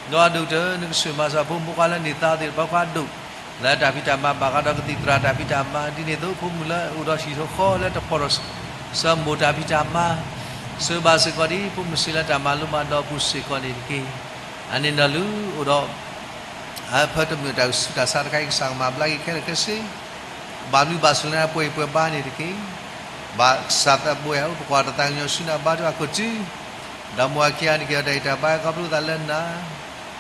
ဒီးအဒိၣ်ကတၢၢ် နကဆိၣ်ဂ့ၤမၤစၢၤဖိမုၣ်ဖိခွါလၢန့ၢ်သါသ့ၣ်တဖၣ် ပှၤဒိၣ် လၢတၢ်ဖံးတၢ်မၤဘၣ်ဃးဒီးကသံၣ်သရၣ်တၢ်ဖံးတၢ်မၤ, ဒ်န့ၣ်အသိး ဖိမုၣ်လၢအိၣ်ဒီးဟံၣ်ဖိဃီလၢတဖီၣ်ထီၣ်စၢၤမိၢ်တၢ်ဖံးတၢ်မၤ, ဆိၣ်ဂ့ၤဘၣ်စ့ၢ်ကီးဒ် ဖိမုၣ်ဆ့ၣ်လၢတၢ်မၤလိမၤဒိးအပူၤစ့ၢ်ကီးန့ၣ်တက့ၢ်. အန့ၣ်နီၢ်လူအိၣ်ဒီး အဖၢတမုာ်တၢ်ဆူးတၢ်ဆါတခါအံၤ ကစၢ်ကမၤဘျါက့ၤခဲလၢာ်ခဲဆ့, ဘၣ်ဘျုးဘၣ်ဆိၣ်လၢနၤပှဲၤဂံၢ်ပှဲၤဘါန့ၣ်တက့ၢ်. ဘၣ်ကစၢ်သးဘိယွၤဧၢ, ပကွၢ်တၢ်သးကညီၤဆူနၤ ဘါထုကဖၣ်ခိၣ်ထံး, ဒီးမိၢ်အခံဂၤ နကဟ့ၣ်အီၤတၢ်ဂံၢ်တၢ်ဘါ ခီဖျိသးလၢနၤ,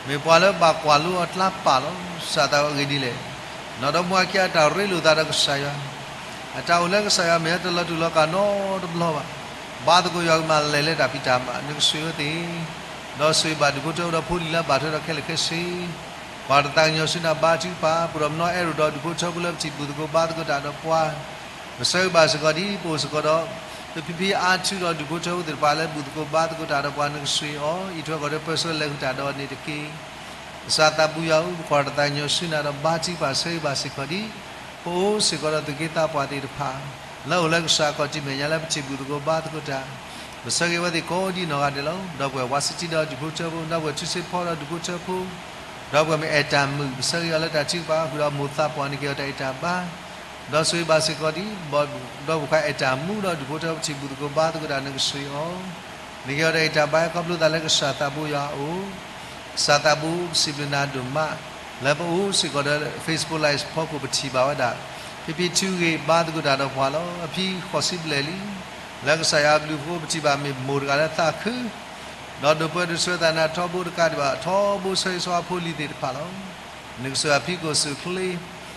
မ့ၢ်ပှၤလၢဘၣ်ကွၢ်လိအီၤကျါပာ်လီၤ. ကစၢ်သးဘိအဂ့ၢ်ဒ်လဲၣ်, နီၢ်ဒီမိၢ်အခံဂၤ တၢ်ရ့လိာ်သးဒီးကစၢ်ယွၤ, အတၢ်အိၣ်လၢကစၢ်ယွၤမဲာ်ညါ တလီၤတူာ်လီၤကာ်နီတဘျီဘၣ်, ဘါသကိးယွၤကမၤလဲၤလၢတၢ်ဖံးတၢ်မၤ, နကဆိၣ်ဂ့ၤဝဲသ့ၣ်, ဒီးဆိၣ်ဂ့ၤဘၣ်ဒူၣ်ဖိထၢဖိဒီးဖိလံၤလၢဘၣ်ထွဲဒီးခဲလၢာ်ခဲဆ့, ကွၢ်တၢ်သးကညီၤဆူနၤ ဘါထုကဖၣ်, ပဒီးမနီၤအဲၣ်ဒိးဒီးဒူၣ်ဖိထၢဖိလၢပထံၣ်ဘူၣ်သကိးဘါသကိးတၢ်ဒီးပှၤ, ပဆၢဂ့ၤဘၣ်စ့ၢ်ကီးဒ် ပအိၣ်စ့ၢ်ကီးဒီး ပဖံဖံအါထူဒီးဒူၣ်ဖိထၢဖိသ့ၣ်တဖၣ်လၢဘူၣ်သကိးဘါသကိးတၢ်ဒီးပှၤ နကဆိၣ်ဂ့ၤအီၤ, အံးထွဲဃီၤထွဲပၢဆှၢလဲၤဃုာ်တၢ်ဒီးအီၤန့ၣ်တက့ၢ်. ကစၢ်သးဘိယွၤဧၢ, ပကွၢ်တၢ်သးကညီၤဆူနၤဒီးဘါထုကဖၣ် ဆၢဂ့ၤဘၣ်စ့ၢ်ကီးဒ် ပအိၣ်စ့ၢ်ကီးဒီးသူၣ်က့သးပှၢ်သ့ၣ်တဖၣ် လၢအိၣ်လၢကစၢ်ခီၣ်ထံးမဲာ်ညါလၢပထံၣ်ဘူၣ်သကိးဘါသကိးတၢ်, ပဆၢဂ့ၤဝဲသ့ၣ်ကိးဒ်နီၢ်ဂၤဒဲးလီၤ. ဒီပုၢ်ဝဲၢ်ဝါစတံဒီးဒူၣ်ဖိထၢဖိ, ဒီပုၢ်ဝဲၢ်ထူစ့ဖီဒီးဒူၣ်ဖိထၢဖိ, ဒီပုၢ်ဝဲၢ်မ့ၢ်အဲၣ်တၢ်မုာ် ပဆၢဂ့ၤအီၤလၢတၢ်ထုကဖၣ်ဃုာ်ဒီးမိၢ်သးပှၢ် နကဟ့ၣ်အီၤတၢ်ဂံၢ်တၢ်ဘါ, ဒီးဆိၣ်ဂ့ၤဘၣ်စ့ၢ်ကီးဒ် ဒီပုၢ်ဝဲၢ်ခွါအဲၣ်တၢ်မူဒီးဒူၣ်ဖိထၢဖိ ပထံၣ်ဘူၣ်သကိးဘါသကိးတၢ် နကဆိၣ်ဂ့ၤအီၤ, နကဟ့ၣ်အီၤတၢ်ဂံၢ်တၢ်ဘါ ခီဖျိသးလၢကစၢ်သးဘိယွၤအအိၣ်, ကစၢ်သးဘိ ပစံးဘျုးနၤဒိၣ်မး လၢပအိၣ်စ့ၢ်ကီးဒီး Facebook Live ဖီခိၣ် ပထံၣ်ဘၣ်ဝဲဒၣ် ဖံဖံထူဂ့ၤ ဘါသကိးတၢ်ဒီးပှၤလီၤ. အဖံဃိးဆံဘျဲၣ်လံ, လၢကစၢ်ယွၤအဘျုးအဖှိၣ် ပထံၣ်ဘၣ်မ့ၢ်မိၢ်တဂၤလၢသးခု ဒီးဒိးပၢဒိးဆှၢသးနၤထီဘိတကးဒံးဘၣ် ထီဘိဆၢဂ့ၤဆၢဝါဖိလံၤသ့ၣ်တဖၣ်လီၤ. နကဆိၣ်ဂ့ၤအဖံကိၣ်ဆူၣ်ချ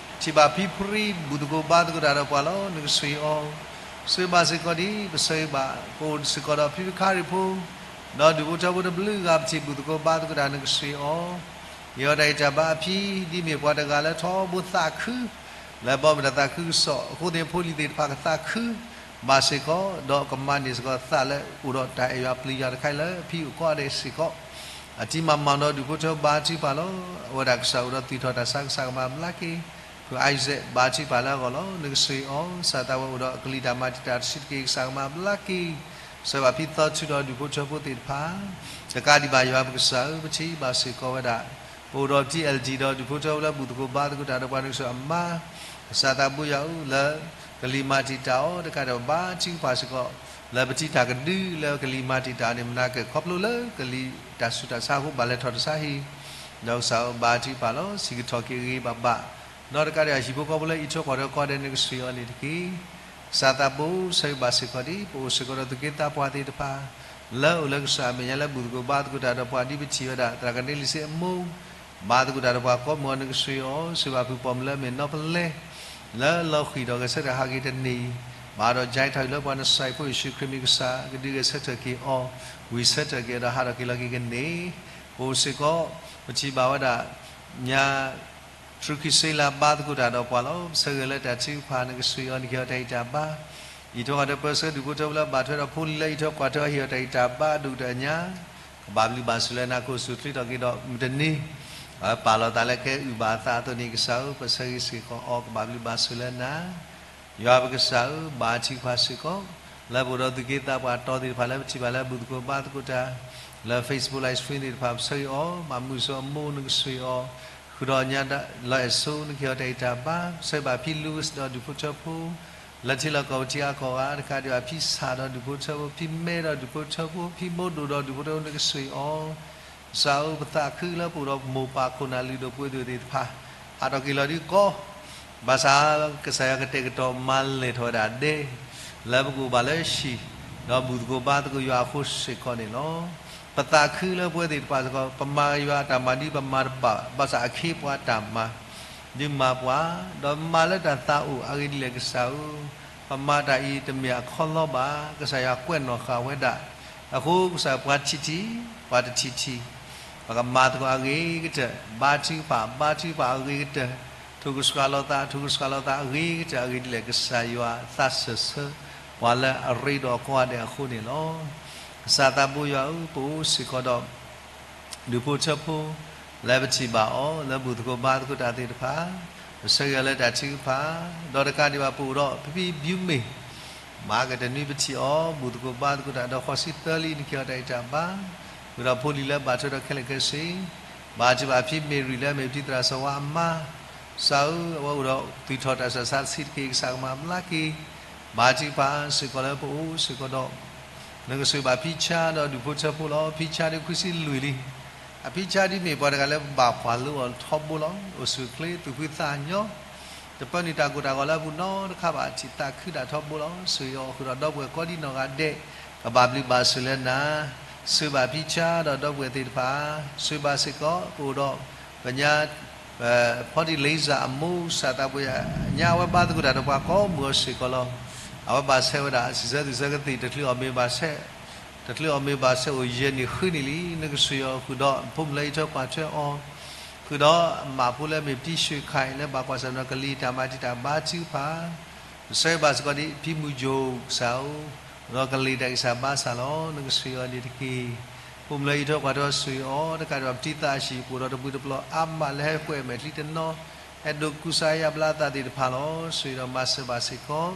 ့, ထံၣ်ဘၣ်ဖံဖရံ ဘူၣ်သကိးဘါသကိးတၢ်ဒီးပှၤလီၤ. နကဆိၣ်ဂ့ၤအီၤ, ဆိၣ်ဂ့ၤဘၣ်စ့ၢ်ကီးဒ် ပဆၢဂ့ၤဘၣ် ပအိၣ်စ့ၢ်ကီးဒီးဖံဖံခါရံၣ်ဖိ ဒီးဒူၣ်ဖိထၢဖိတဘျုးဂၤ ပထံၣ်ဘူၣ်သကိးဘါသကိးတၢ် နကဆိၣ်ဂ့ၤအီၤ, ဟ့ၣ်အီၤတၢ်ဂံၢ်တၢ်ဘါအဖံ ဒ်မ့ၢ်ပှၤတဂၤလၢထီဘိသးခု လၢဘီမုၢ်တၢ်သးခုကစီၣ်အဃိန့ၣ် ဖိလံၤသ့ၣ်တဖၣ်ကသးခု ဘၣ်စ့ၢ်ကီး ဒီးကမၤန့ၢ်စ့ၢ်ကီးသးလၢအိၣ်ဒီးတၢ်အဲၣ်ယွၤပျံၤယွၤတခါအံၤလၢအဖံအိၣ်ကိးဂၤဒဲးစ့ၢ်ကီး အတံၤမၤမီၢ်ဒီးဒူၣ်ဖိထၢဘါထုကဖၣ်လီၤ. အဝဲဒၣ်ကစၢ်အိၣ်ဒီးသူၣ်ထီၣ်တၢ်ဆါ ကစၢ်ကမၤဘျါက့ၤ ဖု Isaac ဘါထုကဖၣ်လၢအဂီၢ်လီၤ. နကဆိၣ်ဂ့ၤအီၤ ကစၢ်သးဝဲအိၣ်ဒီးအကလံၤတၢ်မၤတံာ်တာ်တဆံးတက့ၢ် ကစၢ်ကမၤဘျါက့ၤ ဆၢဂ့ၤဘၣ်ဖံသီထူဒီးဒူၣ်ဖိထၢဖိသ့ၣ်တဖၣ် တကးဒံးဘၣ်ယွၤပကစၢ်ဧၢ ပထံၣ်ဘၣ်စ့ၢ်ကီးဝဲဒၣ် ပအိၣ်ဒီး T L D ဒီးဒူၣ်ဖိထၢဖိလၢဘူၣ်သကိးဘါသကိးတၢ်ဒီးပှၤ နကဆိၣ်ဂ့ၤအမါ ကစၢ်သးဘိယွၤဧၢ လၢကလံၤမၤတံာ်တာ်အီၤတကးဒံးဘၣ် ဘါထုကဖၣ်စ့ၢ်ကီး လၢပထံၣ်တၢ်ကဒုလၢကလံၤမၤတံာ်တာ်န့ၣ် မနၤကဲၣ်ခီဖျိလၢကလံၤတၢ်ဆူးတၢ်ဆါအဃိ ဘၣ်လဲၤထီၣ်တဆါဟံၣ် ဒီးကစၢ်ဧၢ ဘါထုကဖၣ်လီၤ. စံးကထီၣ်က့ၤဂ့ၤဂ့ၤဘၣ်ဘၣ် ဒီးတကးဒံးဘၣ်ဟံၣ်ဖိဃီဖိလၢအံးထွဲကွၢ်ထွဲကိးဂၤဒဲး နကဆိၣ်ဂ့ၤအီၤန့ၣ်တက့ၢ်. ကစၢ်သးဘိ ဆၢဂ့ၤဘၣ်စ့ၢ်ကီးဒ် ပအိၣ်စ့ၢ်ကီးဒီးသူၣ်က့သးပှၢ်သ့ၣ်တဖၣ် လၢအိၣ်လၢကစၢ်အမဲာ်ညါလၢဘူၣ်သကိးဘါသကိးတၢ်ဒီးပှၤဒ်ပထံၣ်ဝဲဒၣ် သရၣ်ကန့လံစ့အမိၢ် ဘါသကိးတၢ်ဒီးပှၤကိးမုၢ်အီၤနကစၢ်အံၤအီၤ စံးဘၣ်ဖုၣ်ပိာ်မုၣ်လၢအမ့ၢ်နီၢ်ပလဲ လၢလီၤဃံၤဒီးဂဲၤဆၢထၢၣ်ဟးက့ၤတနံၤအံၤ ဘၣ်ဒီးကၠဲထီၣ်အံၤလၢပှၤနစဲးဖိယ့ၣ်ၡူးခရံာ်မ့ၢ်ကစၢ် ကဒုးဂဲၤဆၢထၢၣ်က့ၤအီၤ ဝံၢ်ဆၢထၢၣ်က့ၤအီၤဒီးဟးထီၣ်က့ၤလီၤက့ၤကန့ၢ် ပအိၣ်စ့ၢ်ကီး ပထံၣ်ဘၣ်ဝဲဒၣ် ညါ ထြူခ့စ့လးဘါသကိးတၢ်ဒီးပှၤလီၤ. ပဆၢဂ့ၤလၢတၢ်ထုကဖၣ် နကစၢ်အံၤအီၤနကဟ့ၣ်အီၤတၢ်အံးတၢ်ဘါ အံးထွဲကွၢ်ထွဲပၢဆှၢဒူၣ်ဖိထၢဖိလၢအဘၣ်ထွဲဒီးဖိလံၤလၢအံးထွဲကွၢ်ထွဲအီၤဟ့ၣ်အီၤတၢ်အံးတၢ်ဘါအဒိၣ်ကတၢၢ်အညါ ကဘၣ်ဘျုးဘၣ်ဆိၣ်လၢနၤ ကအိၣ်ဆူၣ်ချ့ထီၣ်က့ၤဒီးမုၢ်တနံၤ ပာ်လီၤသးလၢကဟဲအုၣ်ဘၣ်အသးအသိးန့ၣ် ကစၢ်ဧၢ ပဆၢဂ့ၤစ့ၢ်ကီးအီၤ ကဘၣ်ဘျုးဘၣ်ဆိၣ်လၢနၤ ယွၤပကစၢ်ဧၢ ဘါထုကဖၣ်စ့ၢ်ကီး လၢပအိၣ်ဒီးသူၣ်က့သးပှၢ်တီၤသ့ၣ်တဖၣ်လၢပထံၣ်ဘၣ်လၢ ဘူၣ်သကိးဘါသကိးတၢ် လၢ Facebook live stream သ့ၣ်တဖၣ် ပဆၢဂ့ၤအီၤ မၤမုာ်ဆိအမိၢ်နကစၢ်အံၤအီၤ ဃုာ်ဒီးညါလီၤအဲၣ်ဆိ နကဟ့ၣ်အီၤတၢ်အံးတၢ်ဘါ ပဆၢဂ့ၤဘၣ်ဖံလူဝံးဒီးဒူၣ်ဖိထၢဖိ လၢထံလီၢ်ကီၢ်ပူၤထံအါကီၢ်ဂၤ တကးဒံးဘၣ်ဖံဆၣ်ဒီးဒူၣ်ဖိထၢဖိ ဖံမဲဒီးဒူၣ်ဖိထၢဖိ ဖံဘိဒိၣ်ဒီးဒူၣ်ဖိထၢဖိ နကစၢ်အံၤအီၤ ကစၢ်ဧၢ ပသးခုလၢပအိၣ်ဒီးမိၢ်ပၢ်ခိၣ်နၢ်လုၢ်ဒိၣ်ပှ့ၤဒိၣ်သ့ၣ်တဖၣ် ဟးထီၣ်က့ၤလီၤဒ်ကီၢ် ဘၣ်ဆၣ် ကစၢ်ယွၤကတဲာ်ကတီၤမၤလဲၢ်ထီၣ်ဝဲဒၣ်ဒဲ လၢပကအိၣ်ဘၣ်လၢဟံၣ် ဒီးဘူၣ်သကိးဘါသကိးယွၤအဃိစ့ၢ်ကီးန့ၣ်လီၤ. ပသးခုလၢပဝဲသ့ၣ်တဖၣ်စ့ၢ်ကီး ပမၤယွၤအတၢ်မၤဒ်ပမၤတဘၣ် ဘၣ်ဆၣ်အခ့အပှၤအတၢ်မၤ ဒုးမၤပှၤ ဒီးမၤလၢတၢ်သးအိၣ်အဂ့ၢ်ဒ်လဲၣ်ကစၢ်ဧၢ ပမၤတၢ်အံၤတမ့ၢ်အခီလီဘၣ် ကစၢ်ယွၤကွဲးနီၣ်ဃာ်ဝဲဒၣ် အဃိကစၢ်ပှၤထံၣ်ထံၣ် ပှၤတထံၣ်ထံၣ် ပကမၤသကိးအဂ့ၤကတၢၢ် ဘါထုကဖၣ် ဘါထုကဖၣ်အဂ့ၤကတၢၢ် ထိၣ်ကဆှီလီၤသး ထိၣ်ကဆှီလီၤသးအဂ့ၤကတၢၢ် အဂ့ၢ်ဒ်လဲၣ်ကစၢ်ယွၤသးစၢၢ်ဆၢ ပှၤလၢအရ့ဒီးအကိးဂၤဒဲးအဃိန့ၣ်လီၤ. ကစၢ်သးဘိယွၤဧၢ ပအိၣ်စ့ၢ်ကီးဒီး ဒူၣ်ဖိထၢဖိ လၢပထံၣ်ဘၣ်အီၤ လၢဘူၣ်သကိးဘါသကိးတၢ်သ့ၣ်တဖၣ် ပဆၢဂ့ၤအီၤလၢတၢ်ထုကဖၣ် ဒီးတကးဒံးဘၣ်ပအိၣ်ဒီး ဖံဖံဘျုးမ့ၢ် မၤကတၢၢ်နွံပထံၣ်အီၤ ဘူၣ်သကိးဘါသကိးတၢ်ဒီးဃိးဆံသၢလံ နကဟ့ၣ်အီၤတၢ်အံးတၢ်ဘါ ဃုာ်ဒီးဖိလံၤလၢဘၣ်ထွဲဒီးခဲလၢာ်ခဲဆ့ ဘါထုကဖၣ်ဖံမ့ၢ်ရံၣ်လၢအမ့ၢ်ဖံသရၣ်စီၤဝါအမါ ကစၢ်ဧၢ အဝဲအိၣ်ဒီးသူၣ်ထီၣ်တၢ်ဆးဆါတဆံးတက့ၢ် ကစၢ်ကမၤဘျါက့ၤ ဘါထုကဖၣ်စ့ၢ်ကီးလၢပအိၣ်စ့ၢ်ကီးဒီး နကစၢ်ဘၣ်ဖံဆါဒီးဒူၣ်ဖိထၢဖိလီၤ. ဖံဆါဒ်ခွံဆံလွံၢ်လံ. အဖံဆါဒ်မ့ၢ်ပှၤတဂၤလၢဘၣ်ပှၤလိအီၤထီဘိလီၤ. အိၣ်ဆူၣ်ချ့သူၣ်ဖှံသးညီ တပၢနုာ်တၢ်ကိၢ်တၢ်ဂီၤလၢအပူၤနီတခါဘၣ် ထံၣ်သးခုဒၣ်ထီဘိလီၤ. စူၢ်ယွၤအိၣ်ဃုာ်ဒီးဒီပုၢ်ဝဲၢ်ကိးဒံနီၢ်ဂၤဒဲး ကဘၣ်ဘျုးဘၣ်ဆိၣ်လၢနၤ စူၢ်ဘၣ်ဖံဆါဒီးဒီပုၢ်ဝဲၢ်သ့ၣ်တဖၣ် စူၢ်ဘၣ်စ့ၢ်ကီး ပအိၣ်ဒီးပညါ ဖီတံၣ်လ့စၢ်အမိၢ် ကစၢ်သးဘိယွၤ ညါအဝဲဘါသကိးတၢ်ဒီးပှၤကိးမုၢ်အီၤစ့ၢ်ကီးလီၤ. အဝဲဘၣ်ဆဲးဝဲဒၣ် စံးဆၢသူၣ်ဆၢကသ့ၣ် တချုးအီၣ်မ့ၤဘၣ်ဆဲး တချုးအီၣ်မ့ၤဘၣ်ဆဲးအိၣ်ယဲၢ်နံၣ်ဃုနံၣ်လံ. နကစၢ်ယွၤဃုာ်ဒီးဖိမုၣ်လၢအံးထွဲကွၢ်ထွဲအီၤ ဃုာ်ဒီးအမးဖိလၢအမ့ၢ်ပတံၢ်ၡွ့ၣ်ခၢၣ် လၢဘၣ်ကွၢ်ဆၢၣ်မဲာ်ဒီးကလံၤတၢ်မၤတံာ်တာ်ဘါထုကဖၣ် ပဆၢဂ့ၤဘၣ်စ့ၢ်ကီးဒ် ဖံမုၢ်ယိၣ်ကစၢ်ဧၢ ဒီးကလံၤတၢ်ဂံၢ်စၢ်ဘါစၢ်လီၤ. နကစၢ်ယွၤန့ၣ်တက့ၢ်. ဖိမုၣ်လၢအံးထွဲကွၢ်ထွဲအီၤစူၢ်အီၤ တကးဒံးဘၣ်ပတံၤသးအဟံၣ် ပအိၣ်ဒီးတဘျုးတပျီၤအါမးလၢဟဲကွဲးအမဲာ်ချံတနီၤ ဟဲဒိးကူစါယါဘျါအသးသ့ၣ်တဖၣ်လီၤ. စူၢ်ဒီးမၤစၢၤဘၣ်စ့ၢ်ကီး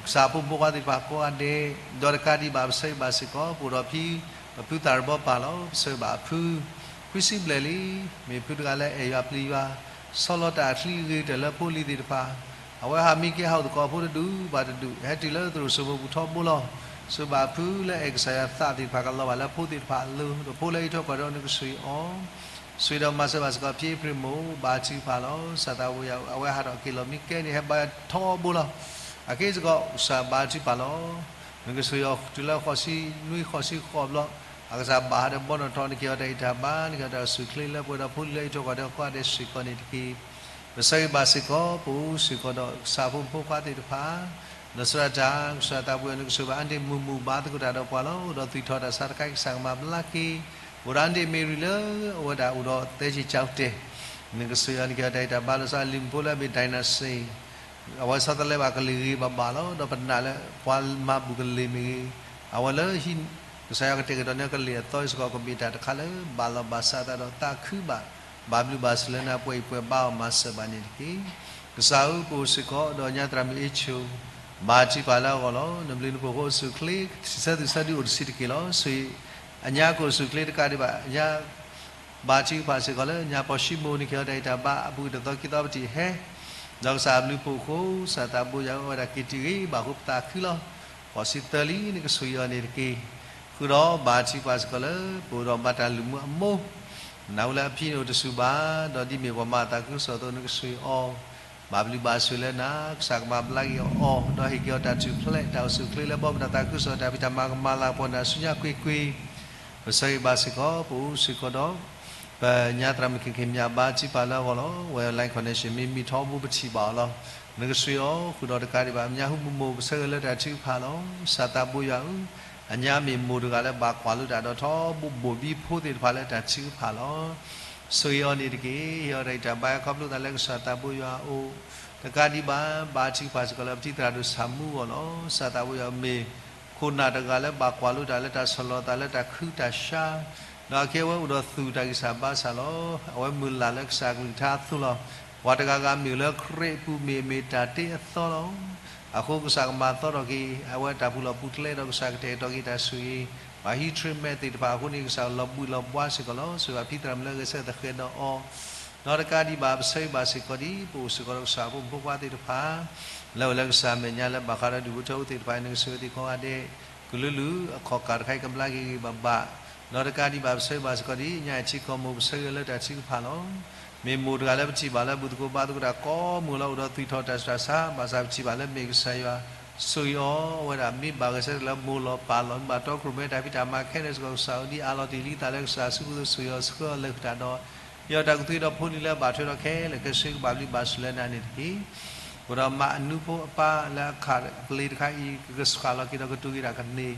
ကစၢ်ဖိမုၣ်ဖိခွါသ့ၣ်တဖၣ်ကိးဂၤဒဲး ဒီးတကးဒံးဘၣ်ပဆၢဂ့ၤဘၣ်စ့ၢ်ကီး ပအိၣ်ဒီးဖံ ပဖုသးတဘီပၢ်လီၤ. ပဆၢဂ့ၤဘၣ်အဖု ခွံဆံဘျဲၣ်လံ. မ့ၢ်ဖုတဂၤလၢအဲၣ်ယွၤပျံၤယွၤ ဆီလီၤတၢ်အချံအဂ့ၤကတၢၢ်လၢဖိလံၤသ့ၣ်တဖၣ် အဝဲဟးမံကဲဟးအိၣ်သကိးဖိတဒူၣ်ဘၣ်တဒူၣ် ဟဲတုၤလၢသရိာ်စိမိပူၤထီဘိလီၤ. စူၢ်ဘၣ်ဖုလၢအဲၣ်ကစၢ်ယွၤသးသ့ၣ်တဖၣ်ကလီၤဘၣ်လၢဖိသ့ၣ်တဖၣ်အလိၤ ဒီးဖိလၢအံးထွဲကွၢ်ထွဲအီၤနကစၢ်အံၤအီၤ စူၢ်ဒီးမၤစၢၤဘၣ်စ့ၢ်ကီးဖံအ့ဖြ့ၣ်မိၢ် ဘါထုကဖၣ်လီၤ. ကစၢ်သးဘိယွၤ အဝဲဟးထီၣ်က့ၤလီၤမံကဲန့ၣ် ဟဲဘါထီဘိလီၤ. အက့ၢ်စ့ၢ်ကီး ကစၢ်ဘါထုကဖၣ်လီၤ. နကစၢ်ယွၤတုၤလၢဃိးဆံနွံဃိးဆံဃိးဘျီ အကစၢ်ဘၣ်ဟးဒီးဘီနီၣ်ထီၣ် နကဟ့ၣ်အီၤတၢ်အံးတၢ်ဘါ နကဟ့ၣ်အီၤတၢ်အိၣ်ဆူၣ်ချ့လၢပှဲၤဒီးဖိလံၤလၢအံးထွဲကွၢ်ထွဲအီၤကိးဂၤဒဲးစ့ၢ်ကီးန့ၣ်တက့ၢ်. ပဆၢဂ့ၤဘၣ်စ့ၢ်ကီး ပအိၣ်စ့ၢ်ကီးဒီးကစၢ်ဖိမုၣ်ဖိခွါသ့ၣ်တဖၣ် လၢစရၣ်တၢ် ကစၢ်သးဘိယွၤ နကစၢ်ဘၣ်အါန့ၢ်မုာ်မုာ်ဘါသကိးတၢ်ဒီးပှၤလီၤ. အိၣ်ဒီးသူၣ်ထီၣ်တၢ်ဆါတခါအံၤ ကစၢ်ကမၤဘျါက့ၤ အိၣ်ဒီးအါန့ၢ်မ့ၢ်ရံၣ်လၢအဝဲဒၣ်အိၣ်ဒီးသဲဆံၣ်ကၠီတဲာ် နကစၢ်ယွၤ နကဟ့ၣ်အီၤတၢ်အံးတၢ်ဘါလီၤ. စးလံၤဖိလၢအမ့ၢ် dinosaur အဝဲဆီတလဲဘၣ်ကလံၤဂ့ၤဘၣ်ဘၣ်လီၤ. ဒီးပနာ်လၢပှၤမၤဘူၣ်ကလံၤမ့ၢ်ဂ့ၤ အဝဲလၢဟံၣ် ကစၢ်ယွၤကတဲာ်ကတီၤန့ၢ်ကလံၤအသီစ့ၢ်ကီး ကမ့ၢ်တၢ်တခါလၢဘၣ်လီၤဘၣ်စးအသးဒီးသးခုဘၣ် ဘၣ်ဘျုးဘၣ်ဆိၣ်လၢနၤ ပှဲၤအံၤပှဲၤဘါအီၤမၤစၢၤဘၣ်န့ၣ်တက့ၢ်. ကစၢ်ဧၢ ပအိၣ်စ့ၢ်ကီးဒီးညါသရၣ်မုၣ်အ့ဆိၣ် ဘါထုကဖၣ်လၢအဂီၢ်လီၤ. နဘျုးနဖှိၣ်အဃိအိၣ်ဆူၣ်ချ့ စံးဆၢသူၣ်ဆၢဒုအိၣ်တဆံးတက့ၢ်လီၤ. စူၢ်အညါကအိၣ်ဆူၣ်ချ့တကးဒံးဘၣ် ညါ ဘါထုကဖၣ်စ့ၢ်ကီးလၢညါဖီၣ်ၡံမိၢ် နကဟ့ၣ်အီၤတၢ်အံးတၢ်ဘါ အပူၤတသီခံသီပထံၣ်ဟဲ ဒီးကစၢ်အဘျုးဖှိၣ်အဃိ ကစၢ်သးဘိယွၤအဝဲဒၣ်က့ၤတုၤဂ့ၤဘၣ်အဃိပသးခုလီၤ. ဃိးဆံသၢလံ နကစၢ်ယွၤန့ၣ်တက့ၢ်. ဃုာ်ဒီးဘါထုကဖၣ်စ့ၢ်ကီးလၢ ပအိၣ်ဒီးမၤတၢ်လုၢ်မူအမိၢ် နၢ်ဟူလၢအဖံန့ၣ်အိၣ်တဆူၣ်ဘၣ် ဒီးဒ်မ့ၢ်ပှၤမၤအသးခုကစီၣ်အသိး နကစၢ်အံၤအီၤ ဘၣ်ဘျုးဘၣ်ဆိၣ်လၢနၤ, ကစၢ်ကမၤဘျါက့ၤအီၤ, ဒီးဟ့ၣ်က့ၤအီၤတၢ်ထူၣ်ဖျဲး တၢ်အိၣ်ဆူၣ်အိၣ်ချ့လၢဘီမုၢ်တၢ်သးခုကစီၣ် တၢ်ဖံးတၢ်မၤကမၤလၤကပီၤနၤဆူညါကွ့ၢ်ကွ့ၢ်, ပဆၢဂ့ၤဘၣ်စ့ၢ်ကီး ပအိၣ်စ့ၢ်ကီးဒီး ပညါသရၣ်မုၣ် ခင်ခင်မြတ် ဘါထုကဖၣ်လၢအဂီၢ်လီၤ. ဝဲ line connection မ့ၢ်မံထီဘိပထံၣ်ဘၣ်အီၤလီၤ. နကဆိၣ်ဂ့ၤအီၤဃုာ်ဒီးတကးဒံးဘၣ် ပညါဟူမုၢ်မိၢ် ပဆၢဂ့ၤလၢတၢ်ထုကဖၣ်လီၤ. ကစၢ်သးဘိယွၤဧၢ, အညါမ့ၢ်မိၢ်တဂၤလၢဘၣ်ကွၢ်လိတၢ်ဒီးထီဘိဘိၣ်ဘံဖိသ့ၣ်တဖၣ်လၢတၢ်ထုကဖၣ်လီၤ. ဆိၣ်ဂ့ၤအီၤန့ၣ်တက့ၢ်. ဟ့ၣ်အီၤတၢ်ဂံၢ်တၢ်ဘါ ခီဖျိသးလၢကစၢ်သးဘိယွၤအအိၣ်, တကးဒံးဘၣ် ဘါထုကဖၣ်စ့ၢ်ကီးလၢပထံၣ်သရၣ်ဒိၣ်ဆၣ်မူအဂီၢ်လီၤ. ကစၢ်သးဘိယွၤမ့ၢ် ခိၣ်နၢ်တဂၤလၢဘၣ်ကွၢ်လိတၢ်လၢတၢ်ဆီၣ်လီၤသးလၢတၢ်ခုတၢ်ၡါ, ဒီးအကဲဝဲအိၣ်ဒီးသူၣ်တၢ်ဂံၢ်စၢ်ဘါစၢ်လီၤ. အဝဲမုၢ်လၢ်လၢကစၢ်ကလုၢ်ကထါအသိးလီၤ. ပှၤတဂၤဂၤမ့ၢ်အိၣ်လၢခရံာ်အပူၤ မ့ၢ်မ့ၢ်တၢ်တ့အသီလီၤ. အဃိကစၢ်ကမၤသီထီၣ်က့ၤ အဝဲတၢ်ပူၤလီၢ်ပူၤကျဲဒီး ကစၢ်ကတဲာ်ကတီၤက့ၤတၢ်ဆိၣ်ဂ့ၤ, ပှၤဟံး treatment သ့ၣ်တဖၣ်အဃိန့ၣ် ကစၢ်လီၤဘှံးလီၤဘှါစ့ၢ်ကီးလီၤ. ဆိၣ်ဂ့ၤဘၣ်ဖံသရၣ်မုၣ်လၢဂဲၤဆၢထၢၣ်သဃဲးဒီးအီၤ, ဒီးတကးဒံးဘၣ် ပဆၢဂ့ၤဘၣ်စ့ၢ်ကီးဒ် ပအိၣ်စ့ၢ်ကီးဒီးကစၢ်ဖိမုၣ်ဖိခွါသ့ၣ်တဖၣ် လၢအိၣ်လၢကစၢ်မဲာ်ညါလၢဘၣ်ဃးဒီးဒူၣ်ဖိထၢဖိသ့ၣ်တဖၣ် နကဆိၣ်ဂ့ၤသ့ၣ်ကိးဂၤဒဲး ကလုာ်လုာ်အခီၣ်ကၢ်တခါအံၤ ကဘျါက့ၤဂ့ၤဂ့ၤဘၣ်ဘၣ်, ဒီးတကးဒံးဘၣ် ပဆၢဂ့ၤဘၣ်စ့ၢ်ကီးဒ် ညါအံၤထံကီၢ်မိၢ် ပဆၢဂ့ၤလၢတၢ်ထုကဖၣ်လီၤ. မ့ၢ်မိၢ်တဂၤလၢပထံၣ်ဘၣ်လၢဘူၣ်သကိးဘါသကိးတၢ်ကိးမုၢ်လီၤ အိၣ်ဒီးသွံၣ်ထီၣ်တၢ်ဆူးတၢ်ဆါ, ဘၣ်ဆၣ်ပထံၣ်ဘၣ်လၢမ့ၢ်ကစၢ်ယွၤ ဆိၣ်ဂ့ၤအီၤဝဲဒၣ် မ့ၢ်ဘၣ်ဂဲၤဆၢထၢၣ်လၢမိၢ်လီၤပၢ်လီၤ မ့ၢ်ဘၣ်တီခိၣ်ရိၣ်မဲတၢ်ဖံးတၢ်မၤခဲလၢာ်စ့ၢ်ကီး ကစၢ်အိၣ်ဒ်အးလီၤတ့ၢ်လံသးလၢကစၢ်အစုပူၤ ဆိၣ်ဂ့ၤအီၤဆှၢအီၤလၢာ်ဃုာ်တၢ်ဒီး ဟ့ၣ်အီၤတၢ်ကသွံဒီးဖိလံၤလၢဘၣ်ထွဲဒီးခဲလၢာ်ခဲဆ့ ကဘၣ်ဘျုးဘၣ်ဆိၣ်လၢနၤန့ၣ်တက့ၢ်. အိၣ်ဒီးမါအနူဖိအပၢ်လၢအခးကလ့တခါအံၤ ကကဆှၣ်လီၤက့ၤဒီးကတိၤက့ၤတၢ်ကန့ၢ်,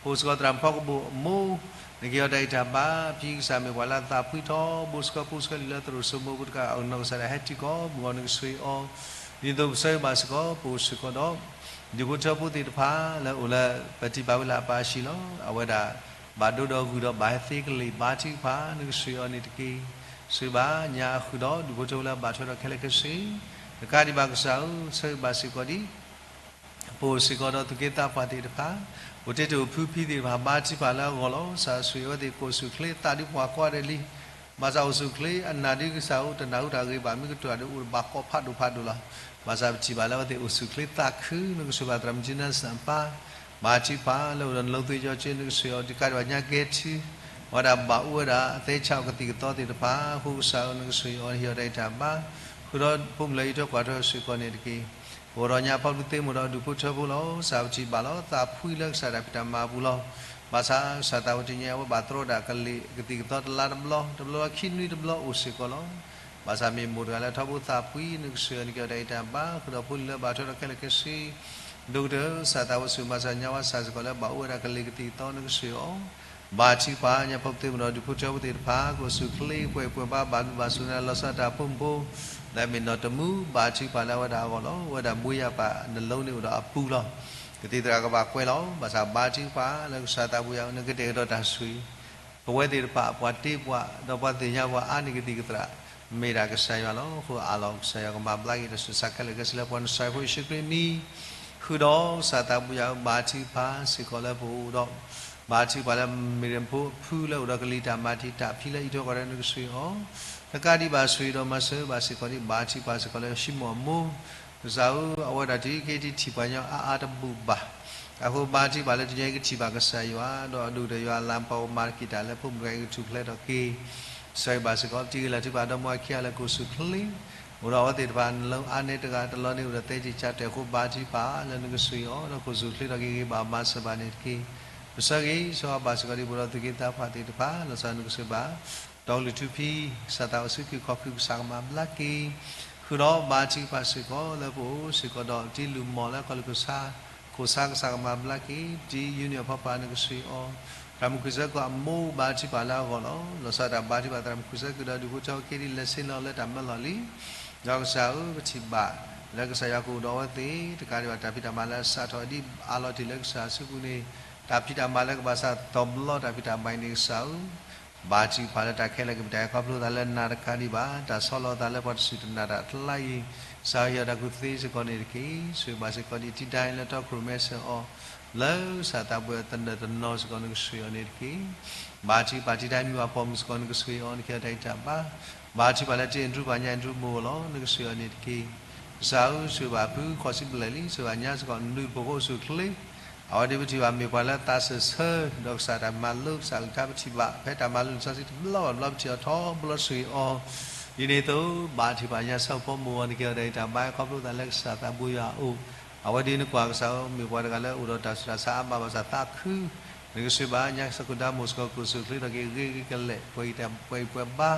အိၣ်စ့ၢ်ကီးသရၣ်မုၣ်ဖီကဘိၣ်အမိၢ်, နကဟ့ၣ်အီၤတၢ်ဂံၢ်တၢ်ဘါ, ဖံကစၢ်မ့ၢ်ပှၤလၢအသးဖှံထီဘိ ဆှၢဖိဆှၢလံာ်လၢသရိာ်စိမိၤပူၤတကး အနီၢ်ကစၢ်ဒၣ်ဟဲထံကီၢ်မုၢ်ဂီၤ နကဆိၣ်ဂ့ၤအီၤ, ဒ်သိးပဆၢဂ့ၤဘၣ်စ့ၢ်ကီး ပအိၣ်စ့ၢ်ကီးဒီး ဒူၣ်ဖိထၢဖိသ့ၣ်တဖၣ်လၢအိၣ်လၢ ပထံၣ်ဘၣ်ဝဲလၢအပၢ်အဟံၣ်လီၤ. အဝဲဒၣ် ဘၣ်ဒိဒီးဂုၢ်ဒီးဘၣ်ဟဲသ့ကလ့ၢ် ဘါထုကဖၣ် နကဆိၣ်ဂ့ၤအီၤန့ၣ်တက့ၢ်. ဆိၣ်ဂ့ၤဘၣ်ညါအဃုာ်ဒီး ဒူၣ်ဖိထၢဖိလၢအဘၣ်ထွဲဒီးခဲလၢာ်ခဲဆ့, တကးဒံးဘၣ်ကစၢ်ဧၢ, ဆၢဂ့ၤဘၣ်စ့ၢ်ကီးဒ် ပအိၣ်စ့ၢ်ကီးဒီးသူၣ်က့သးပှၢ်သ့ၣ်တဖၣ်, အိၣ်တ့ၢ်တအိၣ်ဖုဖံသ့ၣ်တဖၣ် ဘါထုကဖၣ်လၢအဂီၢ်လီၤ. ကစၢ်ဆိၣ်ဂ့ၤအဝဲသ့ၣ် ကအိၣ်ဆူၣ်အိၣ်ချ့သးဒ်ပှၤကိးဂၤဒဲးလံ. ဘၣ်ဆၣ်အိၣ်ဆူၣ်အိၣ်ချ့အနၢ်ဒ်ကစၢ်အိၣ်တနၢ်ဟူတၢ်ဂ့ၤဘၣ် မ့ၢ်ကတၢၢ်ဒီးအိၣ်ဘၣ်ကိးဖးဒိၣ်ဖးဒိၣ်လီၤ. ဘၣ်ဆၣ်ပထံၣ်ဘၣ်လၢအဝဲသ့ၣ်အိၣ်ဆူၣ်အိၣ်ချ့သးခု, နကဆိၣ်ဂ့ၤဘၣ်သရၣ်မုၣ် Jensen အပၢ်, ဘါထုကဖၣ်လၢအိၣ်ဒီးနလိၤသွံၣ်ကၠီကၠ့ နကဆိၣ်ဂ့ၤအီၤ တကးဒံးဘၣ်ညါကဲထံ ဝဲဒၣ်ဘၣ်အိၣ်ဝဲဒၣ် သဲဆးအီၤကသံၣ်ကသီသ့ၣ်တဖၣ်, အဃိကစၢ်ဧၢ နကဆိၣ်ဂ့ၤအီၤ ဟ့ၣ်အီၤတၢ်ဂံၢ်တၢ်ဘါ, ဃုာ်ဒီးဖိမုၣ်လၢအံးထွဲကွၢ်ထွဲစ့ၢ်ကီးန့ၣ်တက့ၢ်. ပအိၣ်ဒီးညါဖီဘျီသ့မိၢ်ဒီးဒူၣ်ဖိထၢဖိလီၤ. ကစၢ်ပထံၣ်ဘၣ်လီၤ သးဖှံလၢကစၢ်တၢ်ဖံးတၢ်မၤအပူၤလီၤ. ဘၣ်ဆၣ်ကစၢ်သးဝဲတနံၤအံၤ အဝဲဘၣ်သရီဒၣ်ကလ့ၢ်ကသံၣ်ကသီတလါတဘျီ, တဘျီလၢခံနွံတဘျီအိၣ်စ့ၢ်ကီးလီၤ. ဘၣ်ဆၣ်မ့ၢ်မိၢ်တဂၤလၢထီဘိသးဖှံ နကဆိၣ်ဂ့ၤအီၤ နကဟ့ၣ်အီၤတၢ်ဂံၢ်တၢ်ဘါ, ဃုာ်ဒီးဖိလံၤလၢဘၣ်ထွဲဒီးခဲလၢာ်ခဲဆ့ ဒိၣ်ကတၢၢ် ကစၢ်သးဝဲဆိၣ်ဂ့ၤမၤစၢၤညါဝဲစ့ၢ်ကီးလၢဘၣ်အိၣ်ဝဲဒၣ်ကလ့ၢ်ကသံၣ်ကသီ နကဆိၣ်ဂ့ၤအီၤ, ဘါထုကဖၣ်ညါဖီဘျီသ့မိၢ်ဒီးဒူၣ်ဖိထၢဖိသ့ၣ်တဖၣ် ကအိၣ်ဆူၣ်အိၣ်ချ့ ပှဲၤပှဲၤဘါဘၣ်ဘျုးဘၣ်ဆိၣ်လၢနၤ လီၤဆီဒၣ်တၢ်ဖိမုၣ်ဖိ လၢအမ့ၢ်နီၢ်တမူ ဘါထုကဖၣ်လၢအဝဲဒၣ်အဂီၢ်လီၤ. အဝဲဒၣ်ဘှ့ယၤပာ်နလိၤန့ၣ်အိၣ်ဒီးအပူၤလီၤ. ကသံၣ်သရၣ်ကဘၣ်ကွဲးလီၤ. ဘၣ်ဆၣ်ဘါထုကဖၣ်လၢကစၢ်သးပူၤယၤ နကတဲာ်ကတီၤတၢ်ဆိၣ်ဂ့ၤ ပဝဲသ့ၣ်တဖၣ် ပှၤတ့ပှၤ ဒီးပှၤသ့ၣ်ညါပှၤအါန့ၢ်ကသံၣ်ကသရၣ် မ့ၢ်ဒၣ်ကစၢ်ယွၤလီၤ. အဃိအးလီၤ ကစၢ်ယွၤကမၤဘျါက့ၤတၢ်ဆူးတၢ်ဆါခဲလၢာ်ခဲဆ့လၢပှၤနစၢ်ဖိယ့ၣ်ၡူးခရံာ်အမံၤ, ဃုာ်ဒီးကစၢ်သးပူၤယၤ ဘါထုကဖၣ်စ့ၢ်ကီးလၢပအိၣ်ဒီး ဘါထုကဖၣ်လၢမ့ၢ်ရဖိအဖုလၢအိၣ်ဒီးကလံၤတၢ်မၤတံာ်တာ်ဖံလၢအံးထွဲကွၢ်ထွဲ နကဆိၣ်ဂ့ၤအီၤ, တကးဒံးဘၣ်ဆိၣ်ဂ့ၤဒီးမၤစၢၤဘၣ်စ့ၢ်ကီးဒ် ဘါထုကဖၣ်စ့ၢ်ကီးလၢဟံးမီၢ်အမိၢ် ကစၢ်ဧၢ, အဝဲဒၣ်တုၤခဲအံၤထံၣ်ပှၤညီအါအါတဘူၣ်ဘၣ်. အဃိဘါထုကဖၣ်လၢတနံၤအံၤကထံၣ်ဘၣ်ကစၢ်ယွၤ, ဒီးအဒိၣ်ဒီးယွၤအလၤကပီၤကမၤတံာ်တာ်လၢဖိမုၣ်တဂၤအံၤကထူၣ်ဖျဲးထီၣ်က့ၤ, ဆၢဂ့ၤဘၣ်စ့ၢ်ကီး တံၤဂ့ၤလၤထုကဖၣ်ဒီးမိၢ်ခံဂၤလၢကအိၣ်ဆူၣ်အိၣ်ချ့, အိၣ်ဒီးအဝဲသ့ၣ်တဖၣ်နလၢအါန့ၢ်တဂၤတလီၤန့ၣ်အိၣ်ဒီးသဲကံၢ်ဆါတဲာ်အဃိ ဘါထုကဖၣ်လၢနကဆိၣ်ဂ့ၤအီၤ ဒီးကအိၣ်ဆူၣ်အိၣ်ချ့ထီၣ်က့ၤဂ့ၤဂ့ၤဘၣ်ဘၣ်စၢၤဘၣ်န့ၣ်တက့ၢ်. ပဆၢဂ့ၤဆၢဝါဘၣ်စ့ၢ်ကီးဒ်ပအိၣ်ဒီးသူၣ်က့သးပှၢ်သ့ၣ်တဖၣ် လီၤဆီနကဆိၣ်ဂ့ၤဘၣ် တီကလုၢ်ထူဖံ ကစၢ်သးအိၣ်ဆူၣ်က့ၤခီၣ်က့ၤ ကစၢ်ကမၤဘျါက့ၤ, ဃုာ်ဒီးဘါထုကဖၣ်စ့ၢ်ကီးလၢပအိၣ်စ့ၢ်ကီးဒီး ပတံၤလုၢ်မီၢ်လၢကီၢ်လၢကစၢ်, ခိၣ်ဆါကစၢ်ကမၤဘျါက့ၤ, ပတံၤ union ဖီဖး နကဆိၣ်ဂ့ၤအီၤ, သရၣ်မုၣ်ခရံာ်စၢကိးအမိၢ် ဘါထုကဖၣ်လၢအဂီၢ်လီၤ. လီၤဆီဒၣ်တၢ်ဘါထုကဖၣ်သရၣ်မုၣ်ခရံာ်စၢက့ၤဒီးဒူၣ်ဖိထၢဖိခံဒ်လဲၤဆ့ၣ်နီၤလၢတၢ်မၢလီၢ်လံ. ဒီးကစၢ်ဧၢ ပထံၣ်ဘၣ်လၢကစၢ်ယွၤကအိၣ်ဒီးအဝဲသ့ၣ် တကးဒံးဘၣ်တၢ်ဖံးတၢ်မၤလၢအစးထီၣ် ဒ်အးလီၤတ့ၢ်လၢကစၢ်အစုပူၤန့ၣ်, တၢ်ဖံးတၢ်မၤလၢကဘၣ်စးထီၣ်ဘျီတၢ်ဖံးတၢ်မၤအံၤန့ၣ် ကစၢ်ဧၢ ဘါထုကဖၣ်လၢတၢ်ခဲလၢာ်ကမ့ၢ်တၢ်အဲၣ်ခီဖျိသးလၢနၤတကးဒံးဘၣ် တၢ်ဆီလီၤသးလၢပှၤတစူၢ်တနာ်တၢ်အကျါအံၤ, ကစၢ်ဧၢ ဟ့ၣ်အီၤတၢ်ကူၣ်သ့စ့ၢ်ကီးန့ၣ်တက့ၢ်. ဆိၣ်ဂ့ၤဘၣ်စ့ၢ်ကီးဒ်တံၤဒၣ်အံၤလၢတီခိၣ်ရိၣ်မဲဆၢအီၤ လၢကစၢ်သးပူၤအသနၢၣ်တနီၤစ့ၢ်ကီး နကဆိၣ်ဂ့ၤအီၤန့ၣ်တက့ၢ်. ဘါထုကဖၣ်တံၤဒၣ်မုၢ်အဖီမုၢ်စ့ၢ်ကီး နကဆိၣ်ဂ့ၤအီၤ နကဟ့ၣ်အီၤတၢ်ဂံၢ်တၢ်ဘါ, ဘါထုကဖၣ်လၢတံၤအဒြူပှၤညါအဒြူမိၢ်အဂီၢ်လီၤ နကဆိၣ်ဂ့ၤအီၤန့ၣ်တက့ၢ်. ကစၢ်ဧၢ ဆိၣ်ဂ့ၤဘၣ်ဖုခီၣ်ဆံဘျဲၣ်လံ ဆိၣ်ဂ့ၤဘၣ်ညါစ့ၢ်ကီး နဒူၣ်ဖိအိၣ်ဆူၣ်အိၣ်ချ့ အဝဲဒၣ်ပထံၣ်ဘၣ်မ့ၢ်ပှၤလၢသးစၢၢ်ဆၢ ဒီးကစၢ်တၢ်မၤလိ ကစၢ်အကလုၢ်ကထါပထံၣ်ဘၣ် ဖဲတၢ်မၤလိလံာ်စီဆှံတဘျီဘၣ်တဘျီ ပထံၣ်အီၤထီဘိလီၤ ဆိၣ်ဂ့ၤအီၤ ဒ်န့ၣ်အသိး ဘါထုကဖၣ်ညါ ဆၢဖိမုၢ်ဂီၤ နကဲထီၣ်တၢ်အံၤတၢ်ဘါ ခီဖျိသးလၢကစၢ်သးဘိယွၤအအိၣ်, အဝဲဒ်နကွၢ်ကစၢ်ဧၢ မ့ၢ်ပှၤတဂၤလၢအိၣ်ဒီးတၢ်ဆူးတၢ်ဆါအါမးဘၣ်ဆၣ်သးခု, နကဆှၢဘၣ်ညါစကူဒါမိၢ်စ့ၢ်ကီး ကိၣ်စူၣ်ချ့ထီၣ်က့ၤဂ့ၤဂ့ၤကလဲာ် ပှဲၤအံၤပှဲၤဘါ,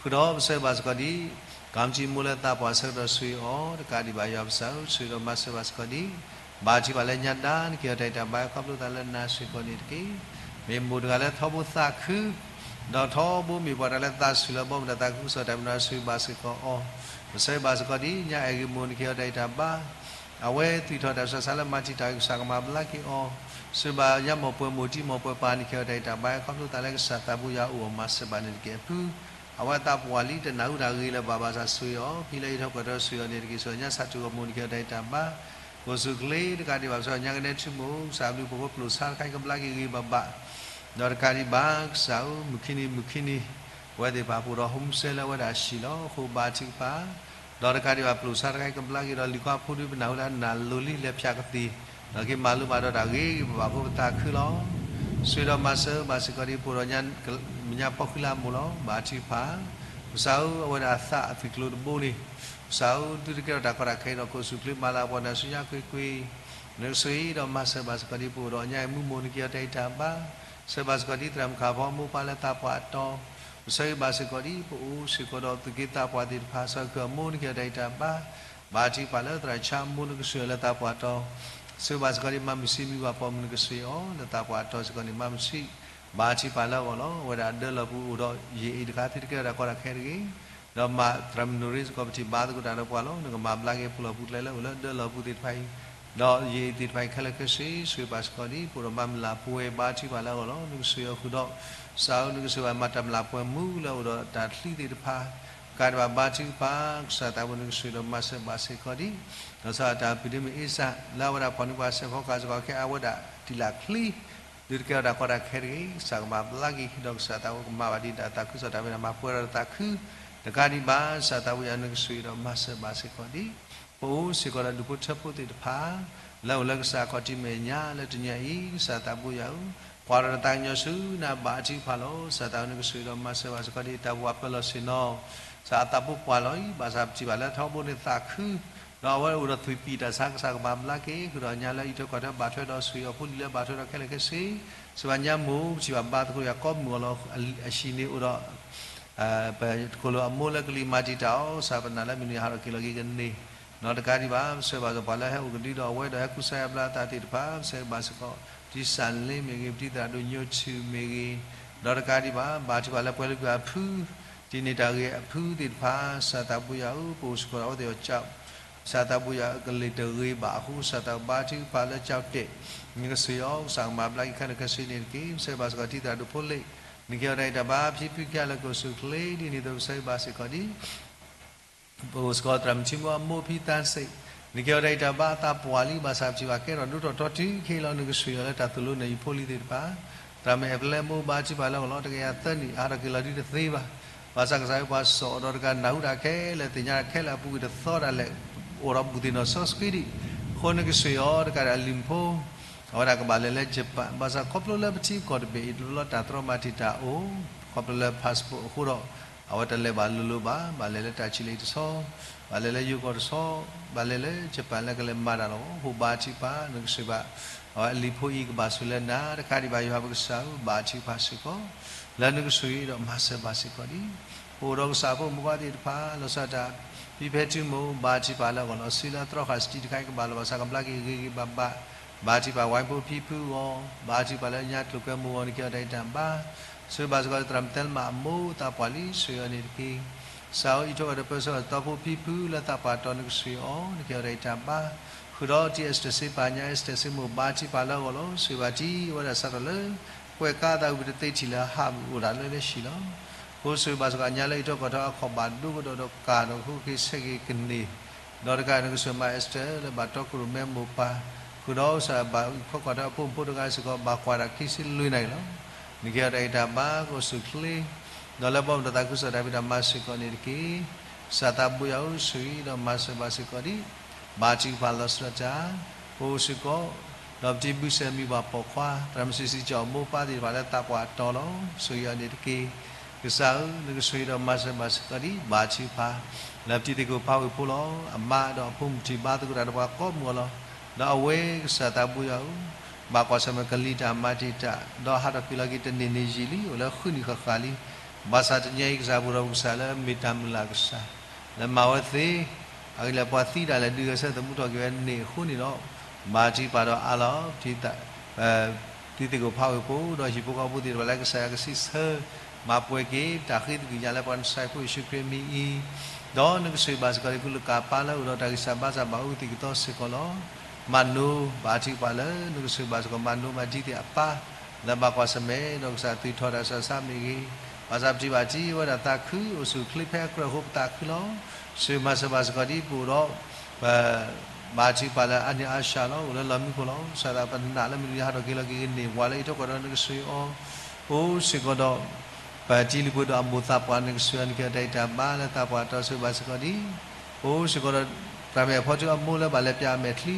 ဃုာ်ဒီးပဆၢဂ့ၤဘၣ်စ့ၢ်ကီးဒ် ကီမတံမိၢ်လၢသးပှၢ်ဆၢကတီၢ်ဆူအံၤအီၤ တကးဒံးဘၣ်ယွၤပစၢ်ဧၢ ဆှၢဒီးမၤစၢၤဘၣ်စ့ၢ်ကီးဒ် ဘါထုကဖၣ်လၢညါဒါ နကဲထီၣ်တၢ်အံၤတၢ်ဘါ ခီဖျိသးလၢနၤစ့ၢ်ကီးန့ၣ်တက့ၢ်. မ့ၢ်မိၢ်တဂၤလၢထီဘိသးခု, ဒီးထီဘိမ့ၢ်ပှၤတဂၤလၢသးဆူၣ်လၢ ဘီမုၢ်တၢ်သးခုကစီၣ်တၢ်မနုၤ ဆှၢဘၣ်စ့ၢ်ကီးအီၤ, ပဆၢဂ့ၤဘၣ်စ့ၢ်ကီးဒ်ညါအဲၣ်ဂ့ၤမိၢ် နကဲထီၣ်တၢ်အံၤတၢ်ဘါ အဝဲသွံၣ်ထီၣ်တၢ်ဆူးတၢ်ဆါလၢမၤတံာ်တာ်အံၤ ကစၢ်ကမၤဘျါက့ၤအီၤ, ဆှၢဘၣ်ညါမိၢ်ပှၢ်မိၢ်တံမိၢ်ပှၢ်ပၢ် နကဲထီၣ်တၢ်အံၤတၢ်ဘါ ခီဖျိသးလၢကစၢ်သးဘိယွၤအအိၣ်အီၤ မၤစၢၤဘၣ်န့ၣ်တက့ၢ်အဖု အဝဲသးပှၢ်လံ တနၢ်ဟူတၢ်ဂ့ၤလၢၤဘၣ်ဘၣ်ဆၣ်ဆှၢအီၤ ဖံလၢအံးထီၣ်ကွၢ်ထီၣ်ဆှၢအီၤန့ၣ်တက့ၢ် ဆှၢညါဆးထူၣ်ဂီၢ်မိၢ် နကဲထီၣ်တၢ်အံၤတၢ်ဘါ, ကိၣ်စူၣ်ချ့တကးဒံးဘၣ် ပဆှၢညါကနဲထူမိၢ် ကစၢ်အဘျုးဖှိၣ်ဖိပျိာ်ဆါတခါအံၤ ကဘျါက့ၤဂ့ၤဂ့ၤဘၣ်ဘၣ် ဒီးတကးဒံးဘၣ် ကစၢ်ဧၢ မုၢ်ခံနံၤမုၢ်ခံနံၤ ပဝဲသ့ၣ်တဖၣ်ပအိၣ်ဒီး home cell လၢအဝဲဒၣ်အဟံၣ်လီၤ. အဃိဘါထုကဖၣ် ဒီးတကးဒံးဘၣ် ပျိာ်ဆါတခါအံၤ ကဘျါက့ၤဒီး လံာ်ခွါဖိဒု ပနၢ်ဟူလၢအနၢ်လိၤလံ လဲၤဖၠးကသံၣ် ဒီးက့ၤမၤလိမၤဒိးတၢ်ဂ့ၤဂ့ၤဘၣ်ဘၣ်အဃိ ပသးခုလီၤ. ဆှၢဒီးမၤစၢၤဘၣ်စ့ၢ်ကီးဒ် ပအိၣ်ဒီးညါ ညါဖီၣ်ဃံလၤအမိၢ်လီၤ. ဘါထုကဖၣ် ကစၢ်ဧၢ အဝဲဒၣ်အသးအသွံၣ်ကျိၤတဘိန့ၣ် ကစၢ်ဧၢ သုတကဲထီၣ်တၢ်ကီတၢ်ခဲအံၤဒီး ကိၣ်စူၣ်ချ့မၤလၤကပီၤ နၤဆူညါကွ့ၢ်ကွ့ၢ် နကဆှၢအံၤဒီးမၤစၢၤဘၣ်စ့ၢ်ကီးဒ် ပအိၣ်ဒီးညါအံၤမုၢ်မိၢ် နကဲထီၣ်တၢ်အံၤတၢ်ဘါ, ဆှၢဘၣ်စ့ၢ်ကီးဒ်သရၣ်မုၣ်ခးဖီအမိၢ်ပၢ်လၢသးပှၢ်အတီၤ, ပဆှၢဂ့ၤဘၣ်စ့ၢ်ကီးဒ် ပအိၣ်စ့ၢ်ကီးဒီးသုးက့သးပှၢ်သ့ၣ်တဖၣ် ဆှၢက့ၤအမိၢ် နကဲထီၣ်တၢ်အံၤတၢ်ဘါ, ဘါထုကဖၣ်လၢသရၣ်ဆါအမိၢ် နကဆှၢအီၤလၢသးပှၢ်အတီၤ, ဆှၢဘၣ်စ့ၢ်ကီးဒ်မၤမုာ်ဆံးမံၤပှၤပိာ်မုၣ် နကဆှၢအီၤလၢသးပှၢ်အတီၤစ့ၢ်ကီးန့ၣ် မၤမုာ်ဆံး ဘါထုကဖၣ်လၢအဂီၢ်လီၤ. အဝဲဒၣ်ဒၢလီၢ်ပူၤအိၣ်ဒီးယအံၤတခါ သုတကဲထီၣ်တၢ်ကီတၢ်ခဲတဂ့ၤ, ဒီးမၤသရၣ်မုၣ်နိရ့စ့ၢ်ကီး ပထံၣ်ဘါသကိးတၢ်ဒီးပှၤလီၤ. နကမၤဘျါက့ၤပလီၢ်ပူၤကျဲလၢအိၣ်လၢဒၢလီၢ်ပူၤသ့ၣ်တဖၣ်အံၤ, ဒီးယအံၤသ့ၣ်တဖၣ်အံၤခဲလၢာ်ခဲဆ့ ဆှၢဘၣ်စ့ၢ်ကီးဒ် ပအိၣ်ဒီးမၤမုာ်လၤပှဲၤ ဘါထုကဖၣ်လၢအဂီၢ်လီၤ. နကဆှၢအီၤဃုာ်ဒီး ကစၢ်ဧၢ နကဆှၢဘၣ်မၤတၢ်မုာ်လၤပှဲၤမုာ်လၢအိၣ်ဒီးတၢ်ချံသ့ၣ်တဖၣ်, ကးဒံးဘၣ် ဘါထုကဖၣ် ကစၢ်သးဘိ နကဆှၢဒီးမၤစၢၤဘၣ်စ့ၢ်ကီးဒ် ဒီးစီၤအၤတၢ်ပုၢ်ဒ့မုၣ်အ့စၢ် လၢအဝဲဒၣ်ဖီၣ်န့ၢ်ပှၤစဲးဖီကစၢ်စ့ၢ်ကီး ခဲအဝဲဒၣ်တံာ်လၢချံ ဒုးတကဲထီၣ်တၢ်ကီတၢ်ခဲတဂ့ၤ, ကစၢ်ကမၤဘျါက့ၤ ဒီးကစၢ်သးဘိကမၤဘၣ်ဒ်တၢ်သးခုကစီၣ်တၢ်ဝဲဒၣ်မၤပှဲၤဒီးတၢ်သးခု, တကးဒံးဘၣ် ကစၢ်သးဘိယွၤ နကဆှၢဒီးမၤစၢၤဘၣ်စ့ၢ်ကီးဒ် ပအိၣ်စ့ၢ်ကီးဒီးဒူၣ်ဖိထၢဖိသ့ၣ်တဖၣ် လၢအိၣ်လၢကစၢ်အခီၣ်ထံးမဲာ်ညါလၢတနံၤအံၤ ကစၢ်သးဘိယွၤဧၢ, ကွၢ်ဒီးတၢ်သးကညီၤဆူနၤ ဘါထုကဖၣ်လီၤ. ကစၢ်သးဘိ နကဆှၢဒီးမၤစၢၤဘၣ်စ့ၢ်ကီးဒ်တၢ်ဘှါပၢလီၤဆ့ၣ်နီၤ ကစၢ်အသးဖိပှၢ်လီၤအံၤ ဘၣ်ဆၣ်ပထံၣ်ဘၣ်လၢထီဘိန့ၣ်သးခု ဒီးအဝဲအိၣ်ဒီးသွံၣ်ပံၣ်တၢ်ဆါ ကစၢ်ကမၤဘျါက့ၤ ဃုာ်ဒီးညါလၢအံးထွဲကွၢ်ထွဲဘၣ်ထွဲဒီး ဆှၢအီၤဖိလံၤလၢဘၣ်ထွဲဒီးခဲလၢာ်ခဲဆ့, စံးဘၣ်ညါမိၢ် ပထံၣ်ဘၣ်ဘါသကိးယၤကိးမုၢ်အီၤလီၤ. အဟံၣ်န့ၣ်အိၣ်ဒီး ပခိၣ်လိာ်အမိၢ်လၢကလံၤမၤတံာ်တာ်အီၤ ကစၢ်ပနာ်လၢမုၢ်နံၤဟးထီၣ်က့ၤလီၤက့ၤကန့ၢ်, ဒီးတကးဒံးဘၣ် ပဆှၢဘၣ်စ့ၢ်ပှၤလၢဟဲအိၣ်ကဒုဒီးအဝဲဒီးဟဲကူစါယါဘျါအသးသ့ၣ်တဖၣ် ပဆှၢဘၣ်စ့ၢ်ကီး ဒ်စၢ်လ့မ့ၢ်ဂ့ၤ ပတံၤသရၣ်ဒိၣ်ညိထူၣ်မ့ၢ်ဂ့ၤ, ဒီးတကးဒံးဘၣ် ဘါထုကဖၣ်လၢပှဲၤလၢကွံာ်အဖု ဒ်န့ၣ်တၢ်ဂ့ၢ်အဖုသ့ၣ်တဖၣ် ကစၢ်သးဘိယွၤဧၢ ပအိၣ်စ့ၢ်ကီးဒီးအဝဲသ့ၣ်အီၤ ကစၢ်သးဘိယွၤကလဲၤတဂ့ၤဘၣ်အဃိ ကစၢ်သးဘိဘါထုကဖၣ်လၢကၠီၣ်တဲာ် နကဆှၢအီၤ ကစၢ်ကမၤဘျါက့ၤခဲလၢာ်ခဲဆ့န့ၣ်တက့ၢ်. ပဆှၢဘၣ်စ့ၢ်ကီးတံၤသရၣ်ဒိၣ်ဖိလ့ၣ် နကဲထီၣ်တၢ်အံၤတၢ်ဘါ ဖံဖုခံဂၤလၢကိၣ်စူၣ်ချ့ ဒ်န့ၣ်အသိး ပဆှၢဘၣ်စ့ၢ်ကီးဒ် ပအိၣ်စ့ၢ်ကီးသရၣ်မုၣ်ထံမိၢ်အမိၢ်ဖံသးစ့ၣ် နကဲထီၣ်တၢ်အံၤတၢ်ဘါ အသးပှၢ်လံ ဘၣ်ဆၣ်ပထံၣ်ဘၣ်ကဲထီၣ်ဒိၣ်ထီၣ်ထီထံၣ်ခဲအံၤလီၤ. နကဆှၢအီၤလၢတၢ်သိၣ်လိနဲၣ်အံၤဖိလံၤသ့ၣ်တဖၣ် သရၣ်မုၣ်အဲၣ်ပလဲမိၢ် ဘါထုကဖၣ်လၢအဂီၢ်လီၤ. တကယၤသၢနံၣ် ဟးထီၣ်က့ၤလီၤဒ်တသ့ဘၣ်. ဘၣ်ဆၣ်ကစၢ်ယွၤပှၤစိာ်အီၤဒီးတကးနၢ်ဟူတၢ်ခဲလၢာ် သ့ၣ်ညါတၢ်ခဲလၢာ်အပူၤကွံာ်တသီဒၣ်လဲာ် အိၣ်ဒီးဘူးသ့ၣ်နီၣ်စီဆှံဒံးအဃိ နကဆှၢအီၤတကးဒံးအလံၤဖိ အဝဲဒၣ်ကဘၣ်လဲၤလၢယပၣ် ဘၣ်ဆၣ်ခီဖျိလၢပထံပကီၢ်တဘ့ၣ်အံၤ တဘျီတၢ်တြီမၤတံာ်တာ်အိၣ် ခီဖျိလၢ passport အဃိဒီး အဝဲတလဲၤဘၣ်လိၤလိၤဘၣ် ဘၣ်လဲၤလၢတၢ်ဆံးလၢအံၤတဆီ ဘၣ်လဲၤလၢယိၤကီၢ်တဆီ ဘၣ်လဲၤလၢယပၣ်လၢကလဲၤမၤတၢ်လီၤ. အဃိဘါထုကဖၣ် နကဆှၢဘၣ် အဝဲအလံၤဖိအံၤကဘၣ်ဆိၣ်လၢနၤ တကးဒံးဘၣ်ယွၤပကစၢ်ဧၢ ဘါထုကဖၣ်စ့ၢ်ကီး လၢနကဆှၢအံၤဒီးမၤစၢၤဘၣ်စ့ၢ်ကီးဒံး ပအိၣ်ဒီးကစၢ်ဖိမုၣ်ခွါသ့ၣ်တဖၣ် လီၤဆီဒၣ်တၢ် ဖံဖဲထူမိၢ် ဘါထုကဖၣ်လၢအဂီၢ်လီၤ. စုလၢသြီဃာ်စတံတခါအံၤကဘၣ်လီၤဘၣ်ဆၣ်ကဘျါက့ၤဂ့ၤဂ့ၤဘၣ်ဘၣ် ဘါထုကဖၣ်ဝဲဖိဖံဖုအဂီၢ် ဘါထုကဖၣ်လၢညါကျိၤကွဲမုၢ်ဂီၤ နကဲထီၣ်တၢ်အံၤတၢ်ဘါ ဆှၢဘၣ်စ့ၢ်ကီးသရၣ်မုၣ်သဲလမးအမိၢ်သးပှၢ်လံ ဆှၢအီၤန့ၣ်တက့ၢ်. ကစၢ်ဧၢ အံးထွဲကွၢ်ထွဲပၢဆှၢအတီဖိဖံဖုလၢသးပှၢ်တီၤ နကဆှၢအီၤ နကဲထီၣ်တၢ်အံၤတၢ်ဘါ ဃုာ်ဒီးတံၤအ့စတၢၣ်စ့ပၢ်ညါ အ့စတၢၣ်စ့မိၢ် ဘါထုကဖၣ်လၢအဂီၢ်လီၤ. ဆှၢဘၣ်တံၤအဝဲဒၣ်စးထီၣ်လၢ ကွဲးကါသးဝံၤ ပတသ့ထံၣ်လၢဟးအိၣ်ဒၣ်လၢလၢဟံၣ်လီၤ. ဃိဆှၢဘၣ်စ့ၢ်ကီးညါလၢအံးထွဲကွၢ်ထွဲအခီၣ်ဘၣ်ဒိကဒီးဒီးကၢ်ဒီးဃုက့ၤဆဲးက့ၤကန့ၢ် ဒီးတကးနကဆှၢမၤအ့စတၢၣ်လၢဘၣ်တီခိၣ်ရိၣ်မဲမိၢ်ပၢ် ဃုာ်ဒီးကစၢ်ဘၣ်အံးထွဲကွၢ်ထွဲအဖိမုၣ်ဖိတဂၤစ့ၢ်ကီး ဘၣ်ကွၢ်တၢ်ခံဆံလွံၢ်နံၣ်လီၤ. နကဲထီၣ်တၢ်အံးတၢ်ဘါ ကိၣ်စူၣ်ချ့ ဒီးလၢဘီမုၢ်ဒီးသးခုကစီၣ်တၢ်ဖံးတၢ်မၤစ့ၢ်ကီးန့ၣ်တက့ၢ်. ကစၢ်သးဘိယွၤဧၢ ဆှၢအံၤဒီးမၤစၢၤဘၣ်စ့ၢ်ကီးဒံး ဘါထုကဖၣ်လီၤဆီဒၣ်တၢ် ပအိၣ်စ့ၢ်ကီး ဒီးပတံၤဘုစဲးမံၤပှၢ်ပိာ်ခွါ သရၣ်မုၣ်စံးစံးကၠီၣ်မိၢ်ပၢ်သ့ၣ်တဖၣ်လၢသးပှၢ်တီၤလီၤ. ဆှၢအံၤအီၤန့ၣ်တက့ၢ်. ကစၢ်ဧၢ, နကဆိၣ်ဂ့ၤဒီးမၤစၢၤဘၣ်စ့ၢ်ကီးဒံး ဘါထုကဖၣ် လၢပတံၤသကိးဖးဝ့ၢ်ဖိလီၤ. အမါဒီးအဖိမုၢ်ထံၣ်ဘါသကိးတၢ်ဒီးပှၤကိးမုၢ်အလီၢ်, ဒီးအဝဲကစၢ်သးဘိယွၤဧၢ, ဘၣ်ကွၢ်ဆၢၣ်မဲာ်ကလံၤတၢ်မၤတံာ်တာ်, ဒီးဟးထီၣ်ကွံာ်လီၤက့ၤတန့ၢ်န့ၣ်ယံာ်လံ, အိၣ်လၢဃုနံၣ်ဃၣ်ဃၣ်လံ. ဘၣ်ဆၣ်တနံၤအံၤကစၢ်ပအိၣ်ဒီးပကစၢ်လၢမ့ၢ်တၢ်မုၢ်လၢ်ကစၢ်, လၢမၤဝဲသ့ အဂ့ၢ်လၢပှၤသံတၢ်လဲၣ် ဒုးဂဲၤဆၢထၢၣ်သမူထီၣ်က့ၤဝဲန့ၣ်အဃိန့ၣ်လီၤ. ဘါထုကဖၣ်ဒီးအါလီၤ ပတံၤသကိးဖးဝ့ၢ်ဖိ ဒီးဟံၣ်ဖိဃီဖိသ့ၣ်တဖၣ်လၢကစၢ်ယွၤကစံးဆၢ မၤပှဲၤက့ၤ ပတၢ်ဃ့သကွံၢ်ညါလၢပှၤနဆၣ်ဖိယ့ၣ်ၡူးခရံာ်မံၤအံၤ, ဒီးနကဆိၣ်ဂ့ၤဘၣ်စ့ၢ်ကီးလၢကုၢ်လၢကပၤလၢအိၣ်ဒီးတၢ်ဂံၢ်စၢ်ဘါစၢ်ဘၣ်အူသံၣ်ကသီစ့ၢ်ကီးလီၤ. မၤနိ ဘါထုကဖၣ်လၢနကဆိၣ်ဂ့ၤဘၣ်စ့ၢ်ကီး မၤနိမၤဒ်သ့ၣ်အပၢ် လၢဘၣ်ကွၢ်ဆၢၣ်မဲာ်ဒီးကစၢ်သူၣ်ထီၣ်တၢ်ဆူးတၢ်ဆါမ့ၢ်ဂ့ၤ, ဘၣ်ဆၣ်ပထံၣ်ဘၣ်တံၢ်ဝဲဒၣ်သးခု အိၣ်ဆူၣ်အိၣ်ချ့ဖဲအကြၢးအဃိပသးခုလီၤ. ဆိၣ်ဂ့ၤမၤစၢၤဘၣ်စ့ၢ်ကီးဒ်ပအိၣ်ဒီး ပ ဘါထုကဖၣ်လၢအါန့ၢ်အါဆၢလီၤ အိၣ်လၢလီၢ်မံခိၣ်လီၤ. ကစၢ်သးပနာ်လၢမနုၤဟးထီၣ်က့ၤလီၤက့ၤဂ့ၤန့ၢ်ဝဲလၢအံးထွဲကွၢ်ထွဲနကဆိၣ်ဂ့ၤအီၤ, အိၣ်စ့ၢ်ကီးဒီး ပတံၤလံၤပှဲၤဒီးအမိၢ်သးပှၢ်နကဆိၣ်ဂ့ၤအီၤ နကဟ့ၣ်အီၤတၢ်ဂံၢ်တၢ်ဘါလၢသးပှၢ်တီဆိၣ်ဂ့ၤဘၣ်စ့ၢ်ကီးဒ်, အိၣ်စ့ၢ်ကီးဒီး တၢ်မဲာ်ဖီကၠိအမိၢ်လၢဘၣ်လဲၤပျၢ်အမဲာ်ချံ,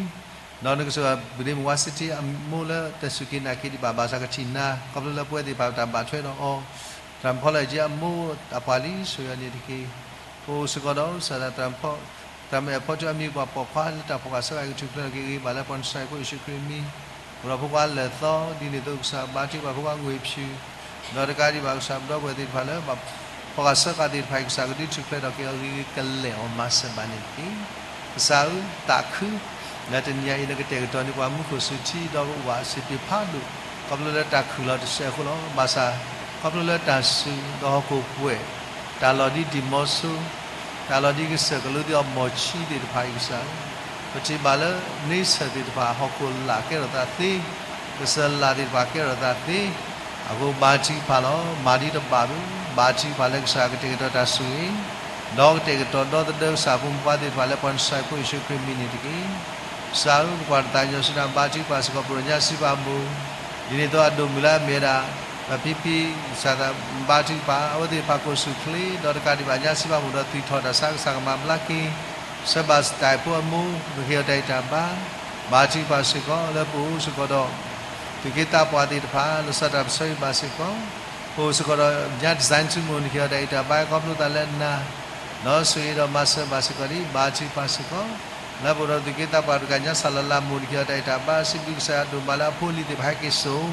ဒီးနကဆိၣ်ဂ့ၤ ပဒ့မုၣ်ဝါစတ့အမိၢ်လၢတစူၢ်က့ၤနာ်က့ၤဒံးဘၣ် ဘၣ်ဆၣ်ကထံၣ်နၤ ခီဖျိလၢပဝဲသ့ၣ်တဖၣ်တၢ်ဘၣ်ထွဲဒီးအီၤ, တၢ်မဲာ်ဖီလၢအက့အမိၢ်အပှၢ်လံ ဆိၣ်ဂ့ၤအီၤန့ၣ်တက့ၢ်. အိၣ်စ့ၢ်ကီးဒီး ကစၢ်သး တၢ်မဲာ်ဖီကၠိအမံၤပှၤပိာ်ခွါလၢတၢ်ဖီၣ်ဃာ်ဆၢဃာ်ကထူၣ်ဖျဲးထီၣ်က့ၤဂ့ၤဘၣ်လၢပှၤနဆၣ်ဖိယ့ၣ်ၡူးခရံာ်မံၤ, အိၣ်ဒီးဖိခွါလၢာ်သီ ဒ်န့ၣ်အသိးကစၢ်ဘါထုကဖၣ်ဖိခွါငွေဖြူ, ဒီးတကးဒံးဘၣ်ကစၢ်ပဒီပုၢ်ဝဲၢ်သ့ၣ်တဖၣ်လၢ ဖီၣ်ဃာ်ဆၢဃာ်သ့ၣ်တဖၣ်အံၤ ကစၢ်ကဒုးထူၣ်ဖျဲးထီၣ်က့ၤအီၤဂ့ၤဂ့ၤကလဲာ်အီၤ မၤစၢၤဘၣ်န့ၣ်တက့ၢ်. ကစၢ်ဧၢ, သးခု လၢတနံၤအံၤနကတဲာ်ကတီၤန့ၢ်ပှၤမူခိၣ်စူၤထံ ဒီးကအိၣ်ဘၣ်စ့ၢ်ကီးဖးဒိၣ် ခီဖျိလၢတၢ်ခုၣ်လီၤတစဲးအဃိလီၤ. ဘၣ်ဆၣ် ခီဖျိလၢတၢ်စူၤဒီးဟီၣ်ခိၣ်ကွဲး, တၢ်လီၢ်ဒ်ဒံၣ်မီဆိ, တၢ်လီၢ်ဒ်ကစၢၢ်ကလိသ့ၣ်အီၤမီၢ်ဆံးသ့ၣ်တဖၣ်အံၤကစၢ်ဧၢ, ပထံၣ်ဘၣ်လၢ န့ဆၢၣ်သ့ၣ်တဖၣ် ဟီၣ်ခိၣ်လာ်ကဲထီၣ်သးသ့, ကစၢၢ်လာ်သ့ၣ်တဖၣ်ကဲထီၣ်သးသ့, အဃိဘါထုကဖၣ်လီၤ. မၤဒ်တဘၣ်ဘၣ်, ဘါထုကဖၣ်လၢကစၢ်ကတဲာ်ကတီၤတၢ်ဆိၣ်ဂ့ၤ, ဒီးကတဲာ်ကတီၤဒီသဒၢကစၢ်ဖိမုၣ်ဖိခွါသ့ၣ်တဖၣ်လၢပှၤနဆၣ်ဖိယ့ၣ်ၡူးခရံာ်မံၤန့ၣ်တက့ၢ်. ကစၢ်ဧၢ, ပကွၢ်တသးကညီၤဆူနၤ ဘါထုကဖၣ်စ့ၢ်ကီး ပဒိၣ်ညါစံးပာ်မိၢ်, ဒ်န့ၣ်အသိးအဒိၣ်မုၢ်လၢအမ့ၢ်ဝဲဒၣ် ပဖံဖံ ကစၢ်သးဘါထုကဖၣ် အဝဲသ့ၣ်တဖၣ်ကအိၣ်ဆူၣ်အိၣ်ချ့ ဒီးတကးဒံးဘၣ်ညါစံးပာ်မိၢ်ဒီးသွံၣ်ထီၣ်တၢ်ဆါ ကစၢ်ကမၤဘျါက့ၤ ဆၢဘၣ်စတၢ်ဖိအမိၢ် ကဟ့ၣ်အီၤတၢ်ဂံၢ်တၢ်ဘါ, ဘါထုကဖၣ်စ့ၢ်ကီး လၢပအိၣ်စ့ၢ်ကီးဒီး သူၣ်က့သးပှၢ်သ့ၣ်တဖၣ် လီၤဆီဒၣ်တၢ်ပၢဆှၢဘၣ်စ့ၢ်ကီး, ပအိၣ်စ့ၢ်ကီးဒီးညါ design ဆူမိၢ် နကဟ့ၣ်အီၤတၢ်ဂံၢ်တၢ်ဘါ ခီဖျိသးလၢနၤ, ဒီးဆိၣ်ဂ့ၤဒီးမၤစၢၤဘၣ်စ့ၢ်ကီးဒ် ဘါထုကဖၣ်စ့ၢ်ကီး, လၢပအိၣ်ဒီးသူၣ်က့သးပှၢ်တကးညါ စၢ်လီၤလးမိၢ် နကဟ့ၣ်အီၤတၢ်ဂံၢ်တၢ်ဘါ စံးဘျုးကစၢ်ယွၤဒိၣ်မးလၢအဖိအလံၤသ့ၣ်တဖၣ်ဟဲက့ၤစိာ်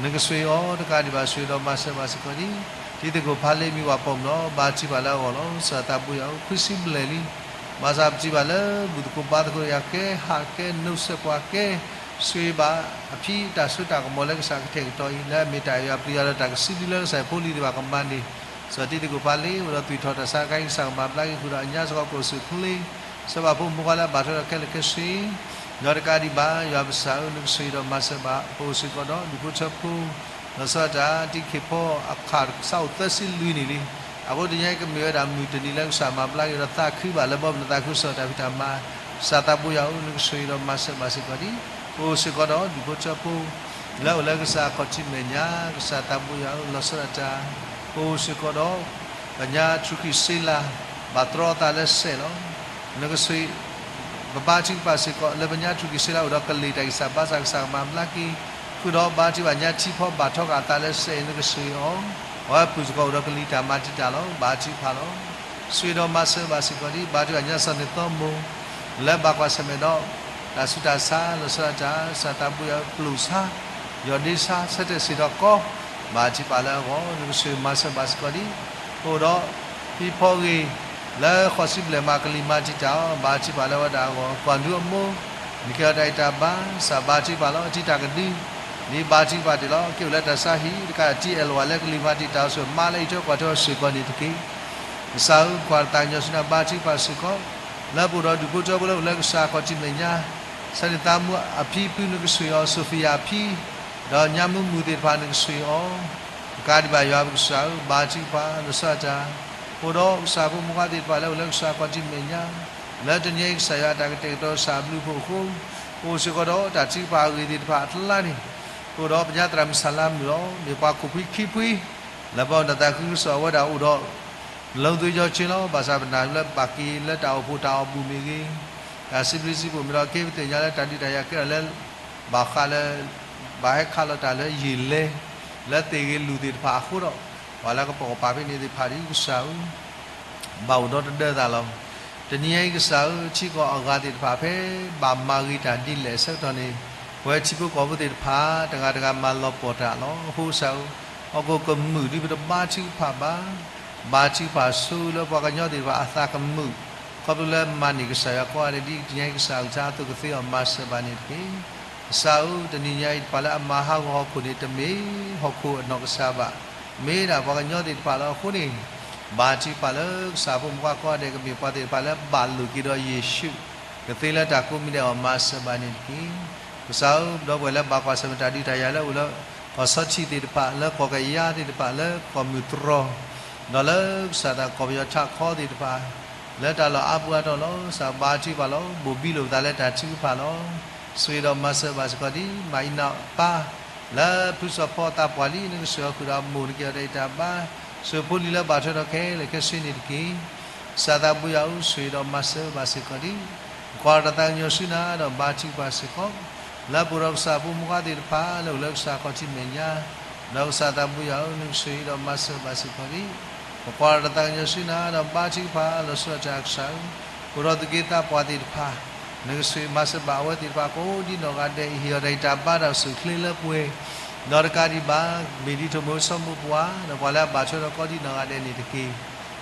နကဆိၣ်ဂ့ၤအီၤတကးဒံးဘၣ် ဆိၣ်ဂ့ၤဒီးမၤစၢၤဘၣ်စ့ၢ်ကီးဒ်, တံၤသကိးဖးလ့မံၤဝဲပိာ်မုၣ်လီၤ. ဘါထုကဖၣ်လၢအဂီၢ်လီၤ. ကစၢ်သးဘိယွၤဧၢ, ခွံဆံဘျဲၣ်လံ, ဘၣ်ဆၣ်ပထံၣ်ဘၣ်လၢ ဘူၣ်သကိးဘါသကိးယၤကဲ ဟးကဲ နိးစဲးပှၤကဲ ဆိၣ်ဂ့ၤဘၣ်အဖံအတၢ်စိတၢ်ကမီၤလၢကစၢ်ကတဲာ်ကတီၤအံၤ လၢအမ့ၢ်တၢ်အဲၣ်ယွၤပျံၤယွၤဒီးတၢ်ကစံးဘျုးလၢ ကစၢ်ယဖိလံၤသ့ၣ်တဖၣ်ကမၤန့ၣ်, ကစၢ်တံၤသကိးဖးလ့ အိၣ်ဒီးသွံၣ်ထီၣ်တၢ်ဆါခါအံၤ ကစၢ်ကမၤဘျါက့ၤဃုာ်ဒီးအညါစ့ၢ်ကီး ကအိၣ်ဆူၣ်အိၣ်ချ့ ဆၢဘၣ်ဖိမုၣ်ဖိခွါလၢအဘၣ်ထွဲဒီးခဲလၢာ်ခဲဆ့, ဒီးတကးဒံးဘၣ် ယွၤပကစၢ်ဧၢ, နကဆိၣ်ဂ့ၤဒီးမၤစၢၤဘၣ် ပအိၣ်စ့ၢ်ကီးဒီး ဒူၣ်ဖိထၢဖိ, လီၤဆီဒၣ်တၢ် တံၤခ့ၣ်ဖီ အခးကစၢ်အိၣ်သၢဆံလွံၢ်နံၣ်လံ, အဃိတနံၤအံၤကမ့ၢ်ဝဲဒၣ်မုၢ်တနံၤလၢကစၢ်မၤဘျါက့ၤဒီးသးခုဘၣ် လၢဘီမုၢ်နသးခုကစီၣ်တၢ်ဖံးတၢ်မၤ, ကစၢ်သးဘိယွၤဧၢ, နကဆိၣ်ဂ့ၤဒီးမၤစၢၤဘၣ်စ့ၢ်ကီးဒ်, ပအိၣ်စ့ၢ်ကီးဒီးဒူၣ်ဖိထၢဖိ လၢအိၣ်လၢကစၢ်အခီၣ်ထံးမဲာ်ညါ, ကစၢ်သးဘိယွၤဧၢ, လီၤဆီဒၣ်တၢ်, ပအိၣ်စ့ၢ်ကီးဒီး ပညါထူၣ်ကံၢ်စ့လး ဘၣ်တြီအသးလၢစဲးလီၤ. နကဆိၣ်ဂ့ၤ ပဘါထုကဖၣ်စ့ၢ်ကီး လၢပညါထူၣ်ကံၢ်စ့လးအိၣ်ဒီးကလံၤတၢ်ဂံၢ်စၢ်ဘါစၢ် ကစၢ်ကမၤဘျါက့ၤ, ဃုာ်ဒီးဘါထုကဖၣ်ညါထံဖီဘၣ်ထီက့ၤအသးလၢစဲးအံၤ နကဆိၣ်ဂ့ၤအီၤ, အဝဲပုၢ်စ့ၢ်ကီးအိၣ်ဒီးကလံၤတၢ်မၤတံာ်တာ်လီၤ. ဘါထုကဖၣ်လီၤ. ဆိၣ်ဂ့ၤဒီးမၤစၢၤဘၣ်စ့ၢ်ကီးဒ် ဘါထုကဖၣ်ညါစီၤန့ၣ်သီမိၢ် လၢဘၣ်ကွၢ်ဆၢၣ်မဲာ်ဒီး တၢ်ဆူးတၢ်ဆါ လီၤဆီဒၣ်တၢ် ကစၢ်သးဘိယွၤဧၢ, ပျိာ်ဆါ ယီၢ်ဒ့ဆါ ဆၢတဲာ်စ့ၢ်ဒီးကီ ဘါထုကဖၣ်လၢအဂီၢ် နကဆိၣ်ဂ့ၤမၤစၢၤဘၣ်စ့ၢ်ကီးဒ်, ပအိၣ်ဒီး ဖံဖီဂ့ၤ လၢဃိးဆံဘျဲၣ်မးကလံၤမၤတံာ်တာ်အီၤ ဘါထုကဖၣ်လၢအဝဲဒၣ်အဂီၢ်, ကွၢ်ဒူအမိၢ် နကဟ့ၣ်အီၤတၢ်ဂံၢ်တၢ်ဘါ, ကစၢ်ဘါထုကဖၣ်လီၤ. အတံၤတၢ်ကဒု ဒ်ဘါထုကဖၣ်တ့ၢ်လီၤ. က့ၤအိၣ်လၢတၢ်ဆါဟံၣ် တကးတံၢ်အဲၣ်လီၤဝဲလၢကလံၤမၤတံာ်တာ်အီၤ ဆိၣ်မါလၢအံးထွဲကွၢ်ထွဲအီၤစ့ၢ်ကီးန့ၣ်တက့ၢ်. ကစၢ်ဧၢ, ကွၢ်တသးကညီၤဆူနၤ ဘါထုကဖၣ်စ့ၢ်ကီး လၢပအိၣ်ဒီးဒူၣ်ဖိထၢဖိလၢအိၣ်လၢကစၢ်အခီၣ်ထံးမဲာ်ညါ, ဆၢန့ၢ်သးမူအဖံဖု နကဆိၣ်ဂ့ၤအီၤ, စီၤဖံယၤအဖံ ဒီးညါမုာ်မုာ်သ့ၣ်တဖၣ် နကဆိၣ်ဂ့ၤအီၤ, တကးဒံးဘၣ်ယွၤပကစၢ်ဧၢ, ဘါထုကဖၣ် လီၤဆီဒၣ်တၢ်, ပအိၣ်ဒီးကစၢ်ဖိမုၣ်ဖိခွါသ့ၣ်တဖၣ်လၢအိၣ်လၢကစၢ်အခီၣ်ထံးမဲာ်ညါ, လၢတနံၤအံၤကစၢ်ယွၤအတၢ်ကတဲာ်ကတီၤကစၢ်အဘျုးအဖှိၣ်အဃိ, ပအိၣ်စ့ၢ်ကီးဒီးတၢ်ထုကဖၣ်အဂ့ၤသ့ၣ်တဖၣ်အကျါန့ၣ်, ပအိၣ်ဒီးပညါသရၣ်မုၣ်ဆၣ်လါမုၣ်လီၤ. မ့ၢ်ပှၤခိၣ်ဖှံခံဖှံ လၢဘီမုၢ်နသးခုကစီၣ်အဝဲဒၣ်အိၣ်ဒီး လီၤသွ့ယီၤက့လီၤ. ဘၣ်ဆၣ်ပနာ်လၢဘၣ်က့ၤလၢတၢ်အိၣ်ဖှိၣ်တၢ်အီၣ်ဘူၣ်မ့ၢ်ဂ့ၤ, တၢ်စံးဘျုးစံးဖှိၣ်မ့ၢ်ဒီး က့ၤပသ့ၣ်ညါလၢတၢ်ဒုးတၢ်ယၤကဲထီၣ်လၢ ဘၣ်ဃးလၢ ဘၣ်ဟဲခးလီၤတၢ်လၢယံာ်လဲၢ် လၢသ့ၣ်ဂ့ၤလူၢ်သ့ၣ်တဖၣ်အဃိဒီး ပှၤလၢကပိာ်ကပၤဖဲန့ၣ်သ့ၣ်တဖၣ်ဒီး ကစၢ်ဧၢ ဘၣ်အိၣ်ဒီးတဒၢသးလီၤ. တနံၤညါအံၤကစၢ်ဧၢ, ထံကီၢ်အဂၤသ့ၣ်တဖၣ်ဖဲဘၣ်မၤဂ့ၤတၢ်ဒ်လဲၣ်အဆၢကတီၢ်န့ၣ်, ပဝဲထံဖိကီၢ်ဖိသ့ၣ်တဖၣ် တဂၤတဂၤမၤလီၤပှီၢ်တၢ်လီၤ. အဃိကစၢ်ဧၢ, ဟီၣ်ခိၣ်ကမုာ်ဒ်ပတဘါထုကဖၣ်ဘၣ်, ဘါထုကဖၣ်ဆိလၢပှၤကညီသ့ၣ်တဖၣ်အသးကမုာ်, ခီဖျိလၢမၤန့ၢ်ကစၢ်ယွၤကိးဂၤဒဲး ဒ်တနံၤညါအံၤကစၢ်အကလုၢ်ကထါအသိးကသ့အီၤမၤစၢၤဘၣ်န့ၣ်တက့ၢ်. ကစၢ်ဧၢ, တနံၤညါအံၤပှၤလၢအမၤဟးဂီၤဟီၣ်ခိၣ်န့ၣ် တမ့ၢ်ဟီၣ်ခိၣ်အနီၢ်ကစၢ်ဘၣ်, မ့ၢ်ဒၣ်ပှၤကညီသ့ၣ်တဖၣ်လီၤ. အဃိန့ၣ်, ဘါထုကဖၣ်လၢကစၢ်ဖိမုၣ်ဖိခွါကိးဂၤဒဲး ကမ့ၢ်ပှၤသ့ၣ်တဖၣ်လၢဘၣ်လိာ်က့ၤဒီးယ့ၣ်ၡူး, ကသ့လၢတၢ်ကိးမံၤဒဲးအီၤမၤစၢၤဘၣ်န့ၣ်တက့ၢ်. ကစၢ်ဧၢ, ဒီပုၢ်ဝဲၢ်လၢဘၣ်ကွၢ်ဆၢၣ်မဲာ်တၢ်ဒုးတၢ်ယၤလၢအအိၣ်လၢ ကီၢ်ဆီထံးသ့ၣ်တဖၣ်, လၢကီၢ်ကယါသ့ၣ်တဖၣ်, လၢကီၢ်မုၢ်တြီၤ, ဒီးလၢကစၢ်သးကီၢ်ပယီၤထးခီသ့ၣ်တဖၣ်, လၢတၢ်လီၢ်အါပူၤအါတီၤလီၤ. ကစၢ်ဘါထုကဖၣ်လီၤ. ဘိၣ်ဘံလိာ်ပသးလၢတၢ်ထုကဖၣ်လီၤ. ဆိၣ်ဂ့ၤဒီးမၤစၢၤဘၣ်စ့ၢ်ကီးဒ်မၤအံၤနီၢ်ပၢ် လၢဖုစီၤဖီအသးပှၢ်လံ နကစၢ်ဃုာ်ဒီးအမိၢ်နက့ၤအီၤဒီးတၢ်ဘါ, ဆိၣ်ဖိလံၤလၢဘၣ်ထွဲဒီးခဲလၢာ်ခဲဆ့န့ၣ်တက့ၢ်. ကစၢ်သးဘိယွၤဧၢ, ဆိၣ်ဂ့ၤဒီးမၤစၢၤဘၣ်စ့ၢ်ကီးဒ် ပကွၢ်တၢ်သးကညီၤဆူနၤဒီးဘါထုကဖၣ်စ့ၢ်ကီး, လၢပအိၣ်ဒီးကစၢ်ဖိမုၣ်ဖိခွါသ့ၣ်တဖၣ် လၢအိၣ်လၢကစၢ်ခီၣ်ထံးမဲာ်ညါ, ဒီးကစၢ်သးဘိယွၤဧၢ, နကဆိၣ်ဂ့ၤဒီးမၤစၢၤဘၣ်စ့ၢ်ကီးဒ် ပကွၢ်တၢ်သးကညီၤဆူနၤဒီးဘါထုကဖၣ်လီၤဆီဒၣ်တၢ်ကစၢ်ဧၢ, အိၣ်ဒီးသူၣ်က့သးပှၢ်သ့ၣ်တဖၣ်, နကဆိၣ်ဂ့ၤမၤစၢၤဘၣ်အဝဲသ့ၣ်တဖၣ်ကိးဒ်နီၢ်ဂၤဒဲးအံၤ ဟ့ၣ်အီၤတၢ်ဂံၢ်တၢ်ဘါတၢ်အိၣ်ဆူၣ်အိၣ်ချ့လၢပှဲၤ, ဒီးတကးဒံးဘၣ် မ့ၢ်ဒ်ထိၣ်မူဆိမိၣ်ပှၤ ဒီးပှၤလၢအဘၣ်ထွဲဒီးကိးဒ်နီၢ်ဂၤဒဲးန့ၣ်တက့ၢ်.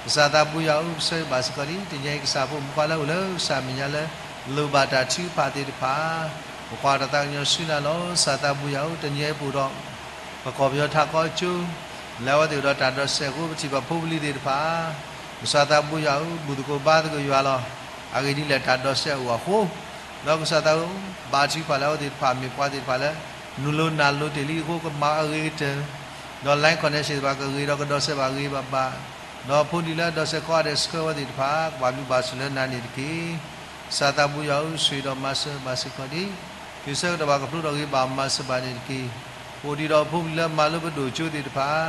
ကစၢ်သးဘိယွၤဧၢ, ပဆၢဂ့ၤဘၣ်စ့ၢ်ကီးဒ် တနံၤညါအံၤကစၢ်ဖိမုၣ်ဖိခွါလၢအိၣ်လၢကစၢ်မဲာ်ညါလၢ လိၣ်ဘၣ်တၢ်ထုကဖၣ်သ့ၣ်တဖၣ်, ပကွၢ်တၢ်သးကညီၤဆူနၤလီၤ. ကစၢ်သးဘိယွၤဧၢ, တနံၤညါအံၤပအိၣ်ဒီး ပကီၢ်ပယီၤထးခီကၠိ လၢအဝဲသ့ၣ်အိၣ်ဒီးတၢ်ဒိးစဲးအဃိ ပထံၣ်ဘၣ်ဖိပလံၤသ့ၣ်တဖၣ်, ကစၢ်သးဘိယွၤဧၢ, ဘူၣ်သကိးဘါသကိးယွၤလီၤ. အဂ့ၢ်ဒ်လဲၣ် တၢ်ဒိးစဲးအိၣ်အဃိ, ဒီးကစၢ်သးဧၢ, ဘါထုကဖၣ်လၢအဝဲသ့ၣ်တဖၣ်မ့ၢ်ပှၤသ့ၣ်တဖၣ်လၢ နုာ်လီၤနုာ်လီၤတ့ၢ်လံအဃိ ကမၤအဂ့ၤကတၢၢ်, ဒီး line connection သ့ၣ်တဖၣ်ကဂ့ၤဒီးကဒိးစဲးဘၣ်ဂ့ၤဘၣ်ဘၣ်, ဒီးဖိဒံလၢအဒိးစဲးကိးဂၤဒဲးဆှၢဝဲသ့ၣ်တဖၣ် ကဘၣ်ဘျုးဘၣ်ဆိၣ်လၢနၤန့ၣ်တက့ၢ်. ကစၢ်သးဘိယွၤဧၢ, ဆိၣ်ဂ့ၤဒီးမၤစၢၤဘၣ်စ့ၢ်ကီးဒ် တုၤဆၢကတီၢ်ဘၣ်ကဖျိထီၣ်ဂ့ၤ ဘၣ်မၤစၢၤဘၣ်န့ၣ်တက့ၢ်. ပအိၣ်ဒံးဒီးဖိပလံၤလၢမၤလိပဒိၣ်ကၠိသ့ၣ်တဖၣ်,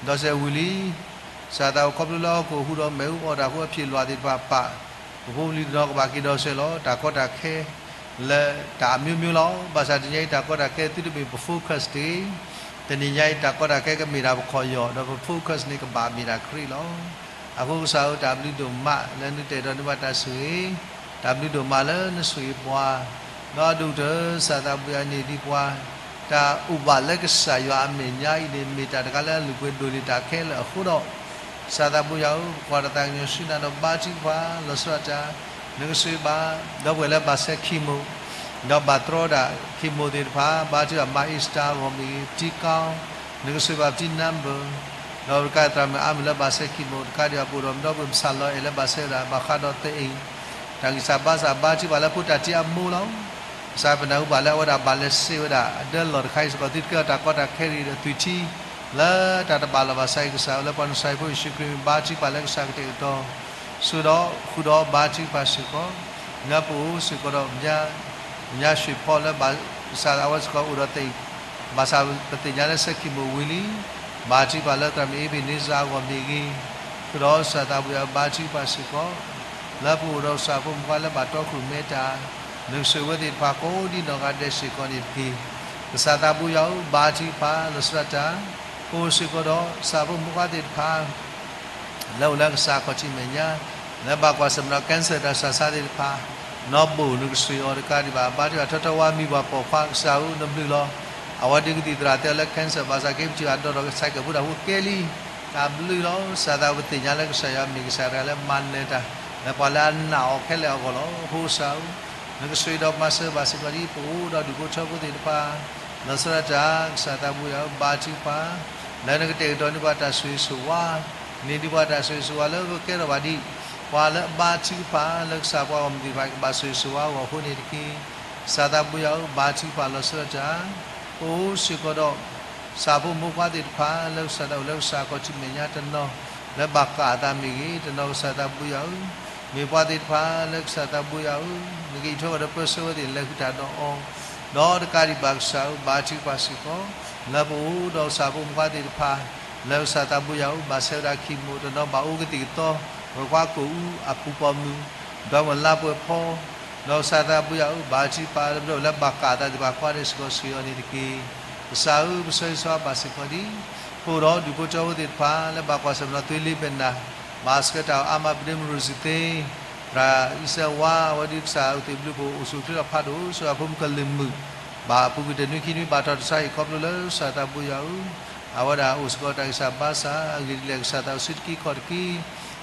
ဒိးစဲးဝံၤလံ, ကစၢ်သးအိၣ်ခီဖျိလၢဟီၣ်ခိၣ်ဟူးဒီးမ့ၣ်အူအီၣ်တၢ်အဃိ အဖျၢၣ်လွၢ်သ့ၣ်တဖၣ်ပာ်, ပဖိပလံၤတနီၤကဘၣ်က့ၤဒိးစဲးလီၤ. တၢ်ကီတၢ်ခဲ လၢတၢ်အမျိုးမျိုးလီၤ. ဘၣ်ဆၣ်တနံၤညါအံၤ တၢ်ကီတၢ်ခဲသုတမ့ၢ်ပ focus တဂ့ၤ. တနံၤညါအံၤ တၢ်ကီတၢ်ခဲကမ့ၢ်ဒၣ်ပခီၣ်ယီၢ် ဒီးပ focus န့ၣ်ကဘၣ်မ့ၢ်ဒၣ်ခရံာ်လီၤ. အဃိကစၢ်ဧၢ တၢ်ဘျုးဒိၣ်မးလၢနကတဲာ်ကတီၤန့ၢ်ပှၤတၢ်ဆိၣ်ဂ့ၤ, တၢ်ဘျုးဒိၣ်မးလၢနဆိၣ်ဂ့ၤပှၤ, ဒီးဒိၣ်ကတၢၢ် ကစၢ်သးဘိယွၤန့ၣ်ဒ်ပှၤ တၢ်အိၣ်ဘၣ်လၢကစၢ်ယွၤအမဲာ်ညါအံၤန့ၣ် မ့ၢ်တၢ်တခါလၢအလုၢ်ပှဲၤဒိၣ်န့ၢ်တၢ်ခဲလၢာ်အဃိဒီး, ကစၢ်သးဘိယွၤဧၢ, ပကွၢ်တၢ်သးကညီၤဆူနၤဒီးဘါထုကဖၣ် လီၤဆီဒၣ်တၢ်, နကဆိၣ်ဂ့ၤဘၣ် ဒီပုၢ်ဝဲၢ်လၢဘၣ်ဆဲး chemo ဒီးဘၣ်တြီဒၣ် chemo သ့ၣ်တဖၣ်, ဘါထုကဖၣ်မၤ Easter အဂီၢ်မ့ၢ်ဂ့ၤ, ပတံၤကီ, နကဆိၣ်ဂ့ၤဘၣ်ပတံၤ number, ဒီးတကးသရၣ်မုၣ်အါမုၢ်လၢဘၣ်ဆဲး chemo တကးဒံးဘၣ် ပအိၣ်ဒီးမဒီပုၢ်ဝဲၢ် ပဆၣ်လီၤအဲၣ်လၢဘၣ်ဆဲးဝဲဒၣ် ဘၣ်ဃးဒီးသအ့ၣ် တၢ်ဂံၢ်စၢ်ဘါစၢ် ဘါထုကဖၣ်လၢဖိတၢ်တံၤအမိၢ်လီၤ. ကစၢ်ပနၢ်ဟူဘၣ်လၢအဝဲဒၣ်ဘၣ်လဲၤစ့ဝဲဒၣ် အဒၢလီၢ်တခါအံၤစ့ၢ်ကီး သုတကဲထီၣ်တၢ်ကီတၢ်ခဲတဂ့ၤဒီးသွံၣ်ထံ လၢတၢ်တဘၣ်လီၢ်ဘၣ်စးအံၤ ကစၢ်ဧၢ လၢပှၤနဆါဟံၣ်ဖိယ့ၣ်ၡူးခရံာ်မံၤ ဘါထုကဖၣ်လၢကစၢ်ကတဲာ်ကတီၤ ဆိဒီးဃုာ်ဒီးဘါထုကဖၣ်စ့ၢ်ကီး လၢပအိၣ်စ့ၢ်ကီးဒီး ကညါရွှ့ၣ်ဖီလၢဘၣ်ဆၣ်အဝဲစ့ၢ်ကီးအိၣ်ဒီးသအ့ၣ် ဘၣ်ဆၣ်ပသ့ၣ်ညါလၢဆဲး chemo ဝံၤလံ ဘါထုကဖၣ်လၢသရၣ်မုၣ်အ့ဘ့ၣ်န့စၢ်အဂီၢ်မ့ၢ်ဂ့ၤ, ဃုာ်ဒီးကစၢ်သးဘိယွၤဧၢ ဘါထုကဖၣ်စ့ၢ်ကီး လၢပအိၣ်ဒီးကစၢ်ဖိမုၣ်ဖိခွါလၢဘၣ်တီခိၣ်ရိၣ်မဲတၢ် နကဆိၣ်ဂ့ၤဝဲသ့ၣ်တဖၣ်ကိးဒ်နီၢ်ဂၤဒဲးစ့ၢ်ကီးန့ၣ်တက့ၢ်. ကစၢ်သးဘိယွၤဧၢ ဘါထုကဖၣ်လီၤဆီဒၣ်တၢ် ပအိၣ်စ့ၢ်ကီးဒီးကစၢ်ဖိမုၣ်ဖိခွါသ့ၣ်တဖၣ် လၢအိၣ်လၢကစၢ်ခီၣ်ထံးမဲာ်ညါ လၢဘၣ်ကွၢ်ဆၢၣ်မဲာ်ဒီး cancer တၢ်ဆးဆါသ့ၣ်တဖၣ် နီၢ်ဘိၣ်နကဆိၣ်ဂ့ၤအီၤတကးဒံးဘၣ် ဘါထုကဖၣ်ထီထီဝါမံၤပှၤပိာ်ခွါကစၢ်ဧၢ နဘျုးလီၤ. အဝဲဒုးကသံၣ်သရၣ်တဲအီၤလၢ cancer ဘၣ်ဆၣ်က့ပထံၣ်ဘၣ်ဒီးဒီး cycle ဖိတၢ်ဖိကဲလံ တၢ်ဘျုးလီၤ. ကစၢ်သးပသ့ၣ်ညါလၢကစၢ်ယွၤမ့ၢ်ကစၢ်တဂၤလၢမၤနၢၤတၢ် လၢပှၤလၢအနာ်အီၤခဲလၢာ်အဂီၢ်လီၤ. အဃိကစၢ်ဧၢ နကဆိၣ်ဂ့ၤဒီးမၤစၢၤဘၣ်စ့ၢ်ကီးဒ် ပအိၣ်ဒီးဒူၣ်ဖိထၢဖိသ့ၣ်တဖၣ် လီၤဆီဒၣ်တၢ် ကစၢ်သးဘိယွၤဧၢ ဘါထုကဖၣ် လၢနကတဲာ်ကတီၤန့ၢ်ပှၤတၢ်ဆိၣ်ဂ့ၤဆိၣ်ဝါ န့ၢ်ဒံးပှၤတၢ်ဆိၣ်ဂ့ၤဆိၣ်ဝါလၢပကဲထီၣ်ဘၣ်ဒ် ပှၤလၢအဘါထုကဖၣ်လၢကစၢ်ပှၤဂီၢ်မုၢ်သ့ၣ်တဖၣ် ကဘၣ်ဆိၣ်ဂ့ၤဆိၣ်ဝါအဂီၢ်အဃိန့ၣ်တက့ၢ်. ကစၢ်သးဘိယွၤဧၢ ဘါထုကဖၣ်လီၤဆီဒၣ်တၢ် ပအိၣ်စ့ၢ်ကီးဒီး ကစၢ်ဖိမုၣ်ဖိခွါသ့ၣ်တဖၣ် လၢကစၢ်သးအိၣ်လၢကစၢ်ခီၣ်ထံးမဲာ်ညါတနီၤ လၢဘၣ်ကၣ်အသးမ့ၢ်ဂ့ၤ တနီၤကစၢ်သးဘိယွၤဧၢ မ့ၢ်ပှၤသ့ၣ်တဖၣ်လၢကစၢ်သးဘိယွၤဧၢ နကအံးထွဲဝဲဒီးပၢဆှၢဝဲသ့ၣ်လဲၤဃုာ်တၢ်ဒီးအီၤ ဒီးတကးဒံးဘၣ်ကစၢ်ဧၢ ဘါထုကဖၣ်စ့ၢ်ကီး လၢပအိၣ်ဒီးကစၢ်ဖိမုၣ်ဖိခွါသ့ၣ်တဖၣ် လၢကစၢ်သးဘိယွၤဧၢ ဘၣ်ဆဲးဝဲဒၣ် chemo တနီၤဘၣ်အိၣ်ကသံၣ်ကသီ ပကွၢ်ကိၣ်အူအပူၤပိာ်မုၣ် ဒီးမုၢ်လါပှဲၤဖီ ဒီးကစၢ်သးဘိယွၤဧၢ ဘါထုကဖၣ်လၢပဒိၣ်လၢဘၣ်ကၣ်အသးသ့ၣ်တဖၣ်ကိးဂၤဒဲးစ့ၢ်ကီးဆိၣ်ဂ့ၤအီၤန့ၣ်တက့ၢ်. ကစၢ်ဧၢ ပဆၢဂ့ၤဆၢဝါဘၣ်စ့ၢ်ကီးဒ် ပအိၣ်ဒီးဒူၣ်ဖိထၢဖိသ့ၣ်တဖၣ် လၢဘၣ်ကွၢ်ဆၢၣ်မဲာ်ဒီး သွ့လ့ပနၢ် မၤစၢၤတၢ်အီၣ်အါမး ပဒ့မရူၢ်စံသ့, သရၣ်အံၤစဲဝါ အဝဲဒုးကစၢ်အုၣ်သ့ၣ်ဘျုးဖှိၣ် အိၣ်ဆူၣ်အိၣ်ချ့ဒီးဖးဒိၣ် ဆိၣ်ဂ့ၤအဖိမုၣ်ကလုာ်မုၣ် ဘၣ်အပူၤကွံာ်တနွံခံနွံ ဘၣ်ထီၣ်တစါအံၤ ခီဖျိလၢကစၢ်သးဘိယွၤအူ အဝဲဒၣ်အိၣ်စ့ၢ်ကီးတၢ်ဂံၢ်စၢ်ဘါစၢ် အဂ့ၢ်ဒ်လဲၣ် ကစၢ်သးအိၣ်ဆူတက့ခီၣ်တက့,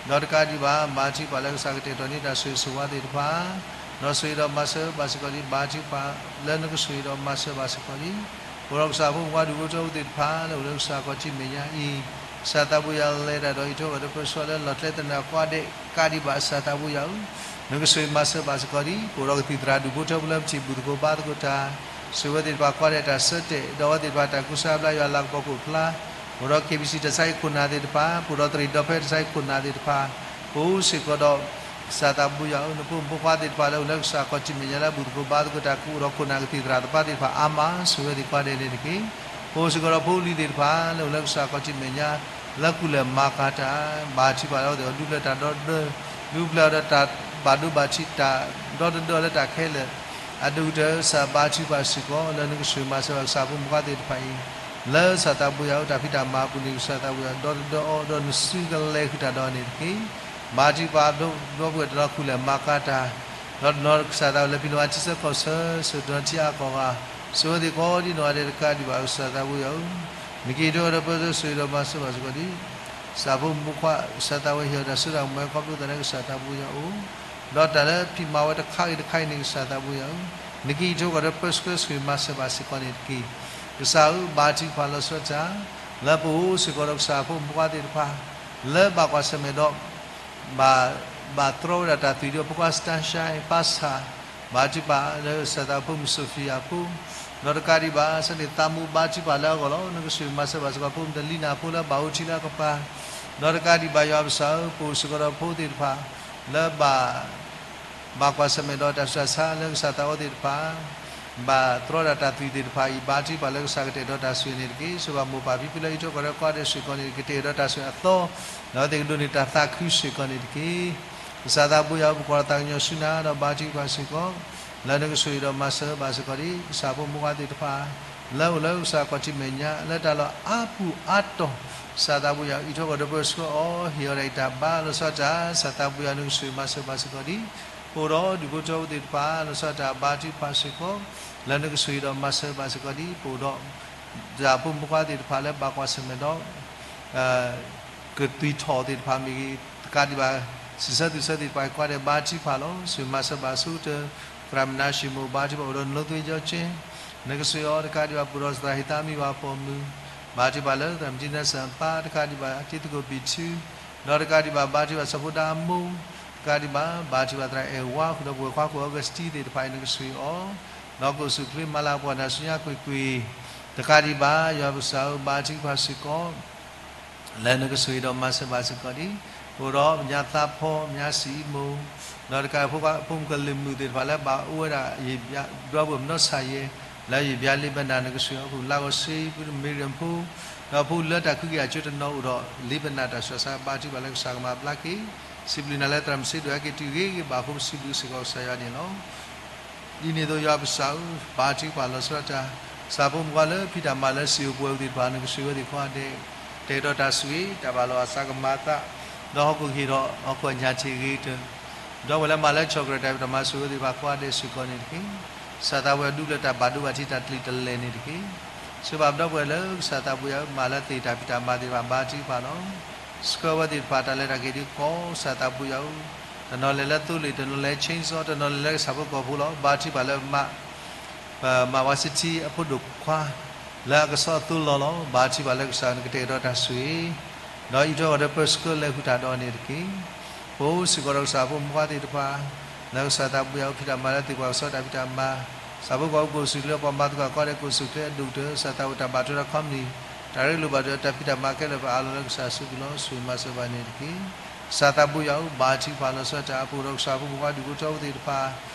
ဒီးတကးဒံးဘၣ် ဘါထုကဖၣ်လၢကစၢ်ကတဲာ်ကတီၤန့ၢ်တၢ်ဆိၣ်ဂ့ၤဆိၣ်ဝါသ့ၣ်တဖၣ် ဒီးဆိၣ်ဂ့ၤဒီးမၤစၢၤဘၣ်စ့ၢ်ကီးဒံး ဘါထုကဖၣ်လၢနကဆိၣ်ဂ့ၤဒီးမၤစၢၤဘၣ်စ့ၢ်ကီးဒံး, ပအိၣ်ဒီးကစၢ်ဖိမုၣ်ဖိခွါဒူၣ်ဖိထၢဖိသ့ၣ်တဖၣ် လၢအိၣ်လၢကစၢ်ခီၣ်ထံးမဲာ်ညါအံၤ, ကစၢ်သးဘိယွၤလဲၤတၢ်ဒီးအံးထွဲကွၢ်ထွဲပၢဆှၢလၢလီၢ်ကျဲသနၢၣ်ကိးဂၤဒဲး ကးဒံးဘၣ်ကစၢ်သးဘိယွၤအူ နကဆိၣ်ဂ့ၤမၤစၢၤဘၣ်စ့ၢ်ကီးဒံး, ပအိၣ်ဒီးကသံၣ်သရၣ်ဒူၣ်ဖိထၢဖိလၢပထံၣ်ဘူၣ်သကိးဘါသကိးတၢ် ဆိၣ်ဂ့ၤဝဲသ့ၣ်တဖၣ်ကိးဂၤဒဲးတၢ်ဆၢတဲာ် ဒီးအဝဲသ့ၣ်တဖၣ်တၢ်ကူစါဘျါယွၤလၤကပီၤခိၣ်ဖျါ, ပအိၣ်ဒီး KBC တၢ်ဆါဟံၣ်ခိၣ်နၢ်သ့ၣ်တဖၣ်, ပအိၣ်ဒီးသရံၣ်ဒီဖဲတၢ်ဆါဟံၣ်ခိၣ်နၢ်သ့ၣ်တဖၣ်, ပအိၣ်စ့ၢ်ကီးဒီး ကစၢ်သးဘိယွၤအူ နဖိမုၣ်ဖိခွါသ့ၣ်တဖၣ်လၢအိၣ်လၢကစၢ်ခီၣ်ထံးမဲာ်ညါလၢဘူၣ်သကိးဘါသကိးတၢ် ကအိၣ်ဒီးခိၣ်နၢ်ကသံၣ်သရၣ်သပှၢ်သ့ၣ်တဖၣ်အါမး ဆိၣ်ဂ့ၤဝဲသ့ၣ်ကိးဂၤဒဲးန့ၣ်တက့ၢ်. ပအိၣ်စ့ၢ်ကီးဒီးဖိလံၤသ့ၣ်တဖၣ် လၢအိၣ်လၢကစၢ်ခီၣ်ထံးမဲာ်ညါ လၢကူၣ်လဲၤမၤကၤတၢ် ဘါထုကဖၣ်လၢအဝဲသ့ၣ်အဒုးဖျၢၣ်တၢ်ဒီသဒၢ, ဒုးဖျၢၣ်ဒီးတၢ်ဘၣ်ဒိဘၣ်ထံးတၢ်ဒီသဒၢလၢတၢ်ခဲလၢာ်, အဒိၣ်ကတၢၢ်ကစၢ်ဘါထုကဖၣ်စ့ၢ်ကီး လၢနကဆိၣ်ဂ့ၤမၤစၢၤဘၣ်ကစၢ်ဖိမုၣ်ဖိခွါသ့ၣ်တဖၣ်အံၤ, လၢကစၢ်သးဘိယွၤအူတၢ်ဖံးတၢ်မၤအပူၤန့ၣ် ကစၢ်သးဘိယွၤဒီသဒၢအီၤ ဒီးနစုကလဲၤဃုာ်တၢ်ဒီးန့ၣ်တက့ၢ်. ဘါထုကဖၣ်ဒီပုၢ်ဝဲၢ်တနီၤကူၣ်လဲၤမၤကၤတၢ်, ဒီးတနီၤကစၢ်သးဘိယွၤလၢဖံးလီၤမၤထံဆၢကီၢ်ဆၢ ဆိၣ်တနီၤထံအါကီၢ်ဂၤ, ဆိၣ်ဂ့ၤဝဲသ့ၣ်ကိးဒံနီၢ်ဂၤဒဲးတကးဒံးဘၣ် ကစၢ်သးဘိယွၤအူ နကအံးထွဲဒီးပၢဆှၢဆိၣ်ဂ့ၤဒီးမၤစၢၤဘၣ်စ့ၢ်ကီးဒံး ကစၢ်ဖိမုၣ်ဖိခွါ ကစၢ်သးဘိယွၤဟ့ၣ်အီၤတၢ်စိတၢ်ကမီၤခီဖျိသးလၢကစၢ်သးဘိယွၤအအိၣ်, ဒီးတၢ်လၢဖံးမၤဝဲတခါဂ့ၤတခါအံၤန့ၣ် ကစၢ်သးဘိယွၤအူ နကအံးထွဲဃီၤဒီးပၢဆှၢဆိၣ်ဂ့ၤမၤစၢၤဘၣ်စ့ၢ်ကီးန့ၣ်တက့ၢ်. ကစၢ်ဧၢ ဘါထုကဖၣ်လီၤဆီဒၣ်တၢ် လၢပအိၣ်စ့ၢ်ကီးဒီးကစၢ်ဖိမုၣ်ဖိခွါသ့ၣ်တဖၣ် လၢဘၣ်ကွၢ်ဆၢၣ်မဲာ်ဒီး ဘၣ် ဘၣ်တြီဝဲဒၣ်တၢ်သွံၣ်ဒီးဖိခွါ Sunshine ပၢ်ဆၣ်, ဘါထုကဖၣ်လၢကစၢ်သးဖိမုၣ် Sophia ဖိ, ဒီးတကးဒံးဘၣ် ဆၢန့ၣ်သးမူဘါထုကဖၣ်လၢအဂီၢ်လီၤ. နကဆိၣ်ဂ့ၤမၤစၢၤဘၣ်စ့ၢ်ကီးဖိမုၣ် Delina ဖိလၢဘၣ်အိၣ်ထံလၢအကပၤ, ဒီးတကးဒံးဘၣ်ယွၤပကစၢ်ဧၢ ပအိၣ်စ့ၢ်ကီးဒီးဖိသ့ၣ်တဖၣ် လၢဘၣ် ဘၣ်ကွၢ်ဆၢၣ်မဲာ်ဒီးတၢ်ဆူးတၢ်ဆါလၢကစၢ်သးအိၣ်သ့ၣ်တဖၣ် ဘၣ်တြီဒၣ်တၢ်သွံၣ်သ့ၣ်တဖၣ်အံၤ ဘါထုကဖၣ်လၢကစၢ်ကတဲာ်ဒီးတၢ်ဆိၣ်ဂ့ၤန့ၣ်တက့ၢ်. ဆိၣ်ဂ့ၤဘၣ်မိၢ်ပၢ်ဖံဖုလၢအံးထွဲဃီၤဒီးကိးဂၤဒဲးစ့ၢ်ကီးန့ၣ် ကတဲာ်ဒီးတၢ်ဆိၣ်ဂ့ၤအသီ, ဒီးအဝဲသ့ၣ်ကဒိးန့ၢ်တၢ်သးခုစ့ၢ်ကီးန့ၣ်တက့ၢ်. ကစၢ်သးဘိယွၤဧၢ ပကွၢ်လီၤသးကညီၤဆူနၤ ဒီးဘါထုကဖၣ်စ့ၢ်ကီး လၢနကဆိၣ်ဂ့ၤဒီးမၤစၢၤဘၣ်စ့ၢ်ကီးဒံး ကစၢ်ဖိမုၣ်ဖိခွါသ့ၣ်တဖၣ် လၢအိၣ်လၢကစၢ်ခီၣ်ထံးမဲာ်ညါ လၢတၢ်လီၢ်အါပူၤအါတီၢ် ကစၢ်သးဘိယွၤအံးထွဲဃီၤဒီးပၢဆှၢအီၤ ဟ့ၣ်အီၤဒၣ်အံၤတၢ်ဘါ လီၤဆီဒၣ်တၢ် ကစၢ်သးဘိယွၤနကဆိၣ်ဂ့ၤမၤစၢၤဘၣ်စ့ၢ်ကီးဒံး ပအိၣ်ဒီးဒူၣ်ဖိထၢဖိသ့ၣ်တဖၣ် လီၤဆီဒၣ်တၢ်ဘါထုကဖၣ်စ့ၢ်ကီး လၢနကဆိၣ်ဂ့ၤဒီးမၤစၢၤဘၣ်စ့ၢ်ကီးဒံး ပအိၣ်ဒီး ကစၢ်ဖိမုၣ်ဖိခွါသ့ၣ်တဖၣ်လၢဘၣ်ကွၢ်ဆၢၣ်မဲာ်ဒီး ကသွံၣ်ထီၣ်သ့ၣ်တဖၣ်မ့ၢ်ဂ့ၤ, တကးဒံးဘၣ် စံးဆၢသူၣ်ဆၢသ့ၣ်တဖၣ် ကိးဂၤဒဲးဘါထုကဖၣ်လီၤ. ဆိၣ်ဂ့ၤမၤစၢၤဘၣ်ဆိကတၢၢ် သရၣ်မနၤၡ့မိၢ် ဘါထုကဖၣ် အိၣ်ဒီးနီၢ်သိယီက့, နကဆိၣ်ဂ့ၤအီၤ တကးဒံးဘၣ် ပအိၣ်ဒီးသရၣ်ဟ့ၣ်သးမံဝၤပိာ်မုၣ် ဘါထုကဖၣ်လၢသရၣ်မတံနၢ်စၢ်ပၢ် တကးဒံးဘၣ် တံၤသကိးပံၤထူ ဒီးတကးဒံးဘၣ် ဘါထုကဖၣ်စီၤဖိဒါမိၢ် တကးဒံးဘၣ် ဘါထုကဖၣ်သရၣ်အဲၣ်ဝါ ဃုာ်ဒီးပဝဲၢ်ခွါကိးဂၤစတံသ့ၣ်တဖၣ်အံၤ နကဆိၣ်ဂ့ၤအီၤ ဒီးကအိၣ်ဆူၣ်အိၣ်ချ့မၤလၤကပီၤနၤဆူညါကွ့ၢ်ကွ့ၢ်, တကးဒံးဘၣ် ယွၤပကစၢ်ဧၢ ဘါထုကဖၣ်စ့ၢ်ကီး လၢနကဆိၣ်ဂ့ၤဒီးမၤစၢၤဘၣ်စ့ၢ်ကီးဒံး, ပအိၣ်ဒီးညါသးဖီ ညါစံးမိၢ်, ဒီးတကးဖိမုၣ်ကလုာ်မုၣ်သ့ၣ်တဖၣ်လၢဘၣ်အိၣ်ဝဲဒၣ် ဒီပုၢ်ဝဲၢ်မနီၢ်ဆၣ်ယဲၢ် လၢယဘျါလ့ဘနၣ် နကဆိၣ်ဂ့ၤအီၤ လါဂီၤစ့ ပုၢ်မ့ရံဖိ ဒီးဖိလၢတၢ်ခုက့ၤအစိတနီၤအိၣ်ဒီး လ့ဘနၣ်တၢ်ဆူးတၢ်ဆါ ဘါထုကဖၣ်လၢကစၢ်ကမၤဘျါက့ၤ, စံးဘျုးနၤလၢသရၣ်မုၣ်စ့ဒိၣ်ဟဲက့ၤတုၤဂ့ၤဂ့ၤဘၣ်အဃိ ပစံးဘျုးစ့ၢ်ကီးကစၢ်ယွၤန့ၣ်လီၤ. ဒ်န့ၣ်အသိးယွၤပကစၢ်ဧၢ ဘါထုကဖၣ်လီၤဆီဒၣ်တၢ် ကစၢ်ဖိမုၣ်ဖိခွါလၢဖံးတၢ်မၤလၢစံာ်အိၣ်ပှဲၤအိၣ်သ့ၣ်တဖၣ် နကဆိၣ်ဂ့ၤဝဲသ့ၣ်ကိးဂၤဒဲး, ကတဲာ်ကတီၤတၢ်ဆိၣ်ဂ့ၤ တၢ်ဘၣ်လီၤအသးကမၤအသး, ဒီးဟီၣ်ခိၣ်ကဟ့ၣ်ဒီးဟီၣ်ခိၣ်အညၣ်ထံၣ်ဂ့ၤကတၢၢ်, ဒီပုၢ်ဝဲၢ်လၢမၤလၢဆီၣ်ကရၢၢ်တၢ်ဖံးတၢ်မၤ ဆိၣ်ဂ့ၤဝဲသ့ၣ်တဖၣ်ကိးဂၤဒဲးစ့ၢ်ကီးန့ၣ်တက့ၢ်. ကစၢ်သးဝဲဒူဖျၢၣ်တၢ်ဘၣ်ဒိဘၣ်ထံးတၢ်တလံၤတလဲၢ်န့ၣ်တက့ၢ်. ဆိၣ်ဂ့ၤဘၣ်ပဒီပုၢ်ဝဲၢ်လၢကစၢ်သးဘိယွၤဧၢ မၤလၢသ့ၣ်တၢ်ဖံးတၢ်မၤသ့ၣ်တဖၣ် ဘါထုကဖၣ်လီၤ. ဆှၢဝဲသ့ၣ်တဖၣ်တၢ်လဲၤတၢ်က့ၤဒ်ကီး ကစၢ်သးဘိယွၤဧၢ, တနီၤလဲၤလၢသိလ့ၣ် တနီၤလဲၤ chainsaw တနီၤလဲၤလၢကစၢ်ဖိကီၢ်ဖိလီၤ. ဘါထုကဖၣ်လၢမၤ ပမၤဝါစံထံအဖိဒိၣ်ခွါ လၢအကဆီအသိလီၤလီၤ. ဘါထုကဖၣ်လၢကစၢ်နကတဲာ်ကတီၤတၢ်ဆိၣ်ဂ့ၤ, ဒီးအံးထွဲဃီၤဒီးပၢဆှၢလဲၤဃုာ်တၢ်ဒီးန့ၣ်တက့ၢ်. ပအိၣ်စ့ၢ်ကီးဒီးကစၢ်ဖိမုၣ်ဖိခွါသ့ၣ်တဖၣ် လၢကစၢ်သးဘိယွၤဧၢ ဖံးတၢ်မၤလၢသ့ၣ်ပှၤကဆီတၢ်ဖံးတၢ်မၤ, ကစၢ်ဖိကီၢ်ဖိကအိၣ်ဆူၣ်အိၣ်ချ့ ပှၤမၤသကိးကိးဂၤဒဲးကအိၣ်ဆူၣ်အိၣ်ချ့ အဒိၣ်ကတၢၢ် ကစၢ်သးဝဲတၢ်ဘၣ်ထွဲဒီး company တၢ်ရ့လိာ်ဘၣ်ဒီးတၢ်ဖံးတၢ်မၤခဲလၢာ် ပအးလီၤလၢကစၢ်အစုပူၤလီၤ. ဆိၣ်ဂ့ၤမၤစၢၤဘၣ်န့ၣ်တက့ၢ်. ကစၢ်သးဘိယွၤဧၢ ဘါထုကဖၣ်လီၤဆီဒၣ်တၢ် ပအိၣ်ဒီးကစၢ်ဖိမုၣ်ဖိခွါဒူၣ်ဖိထၢဖိသ့ၣ်တဖၣ်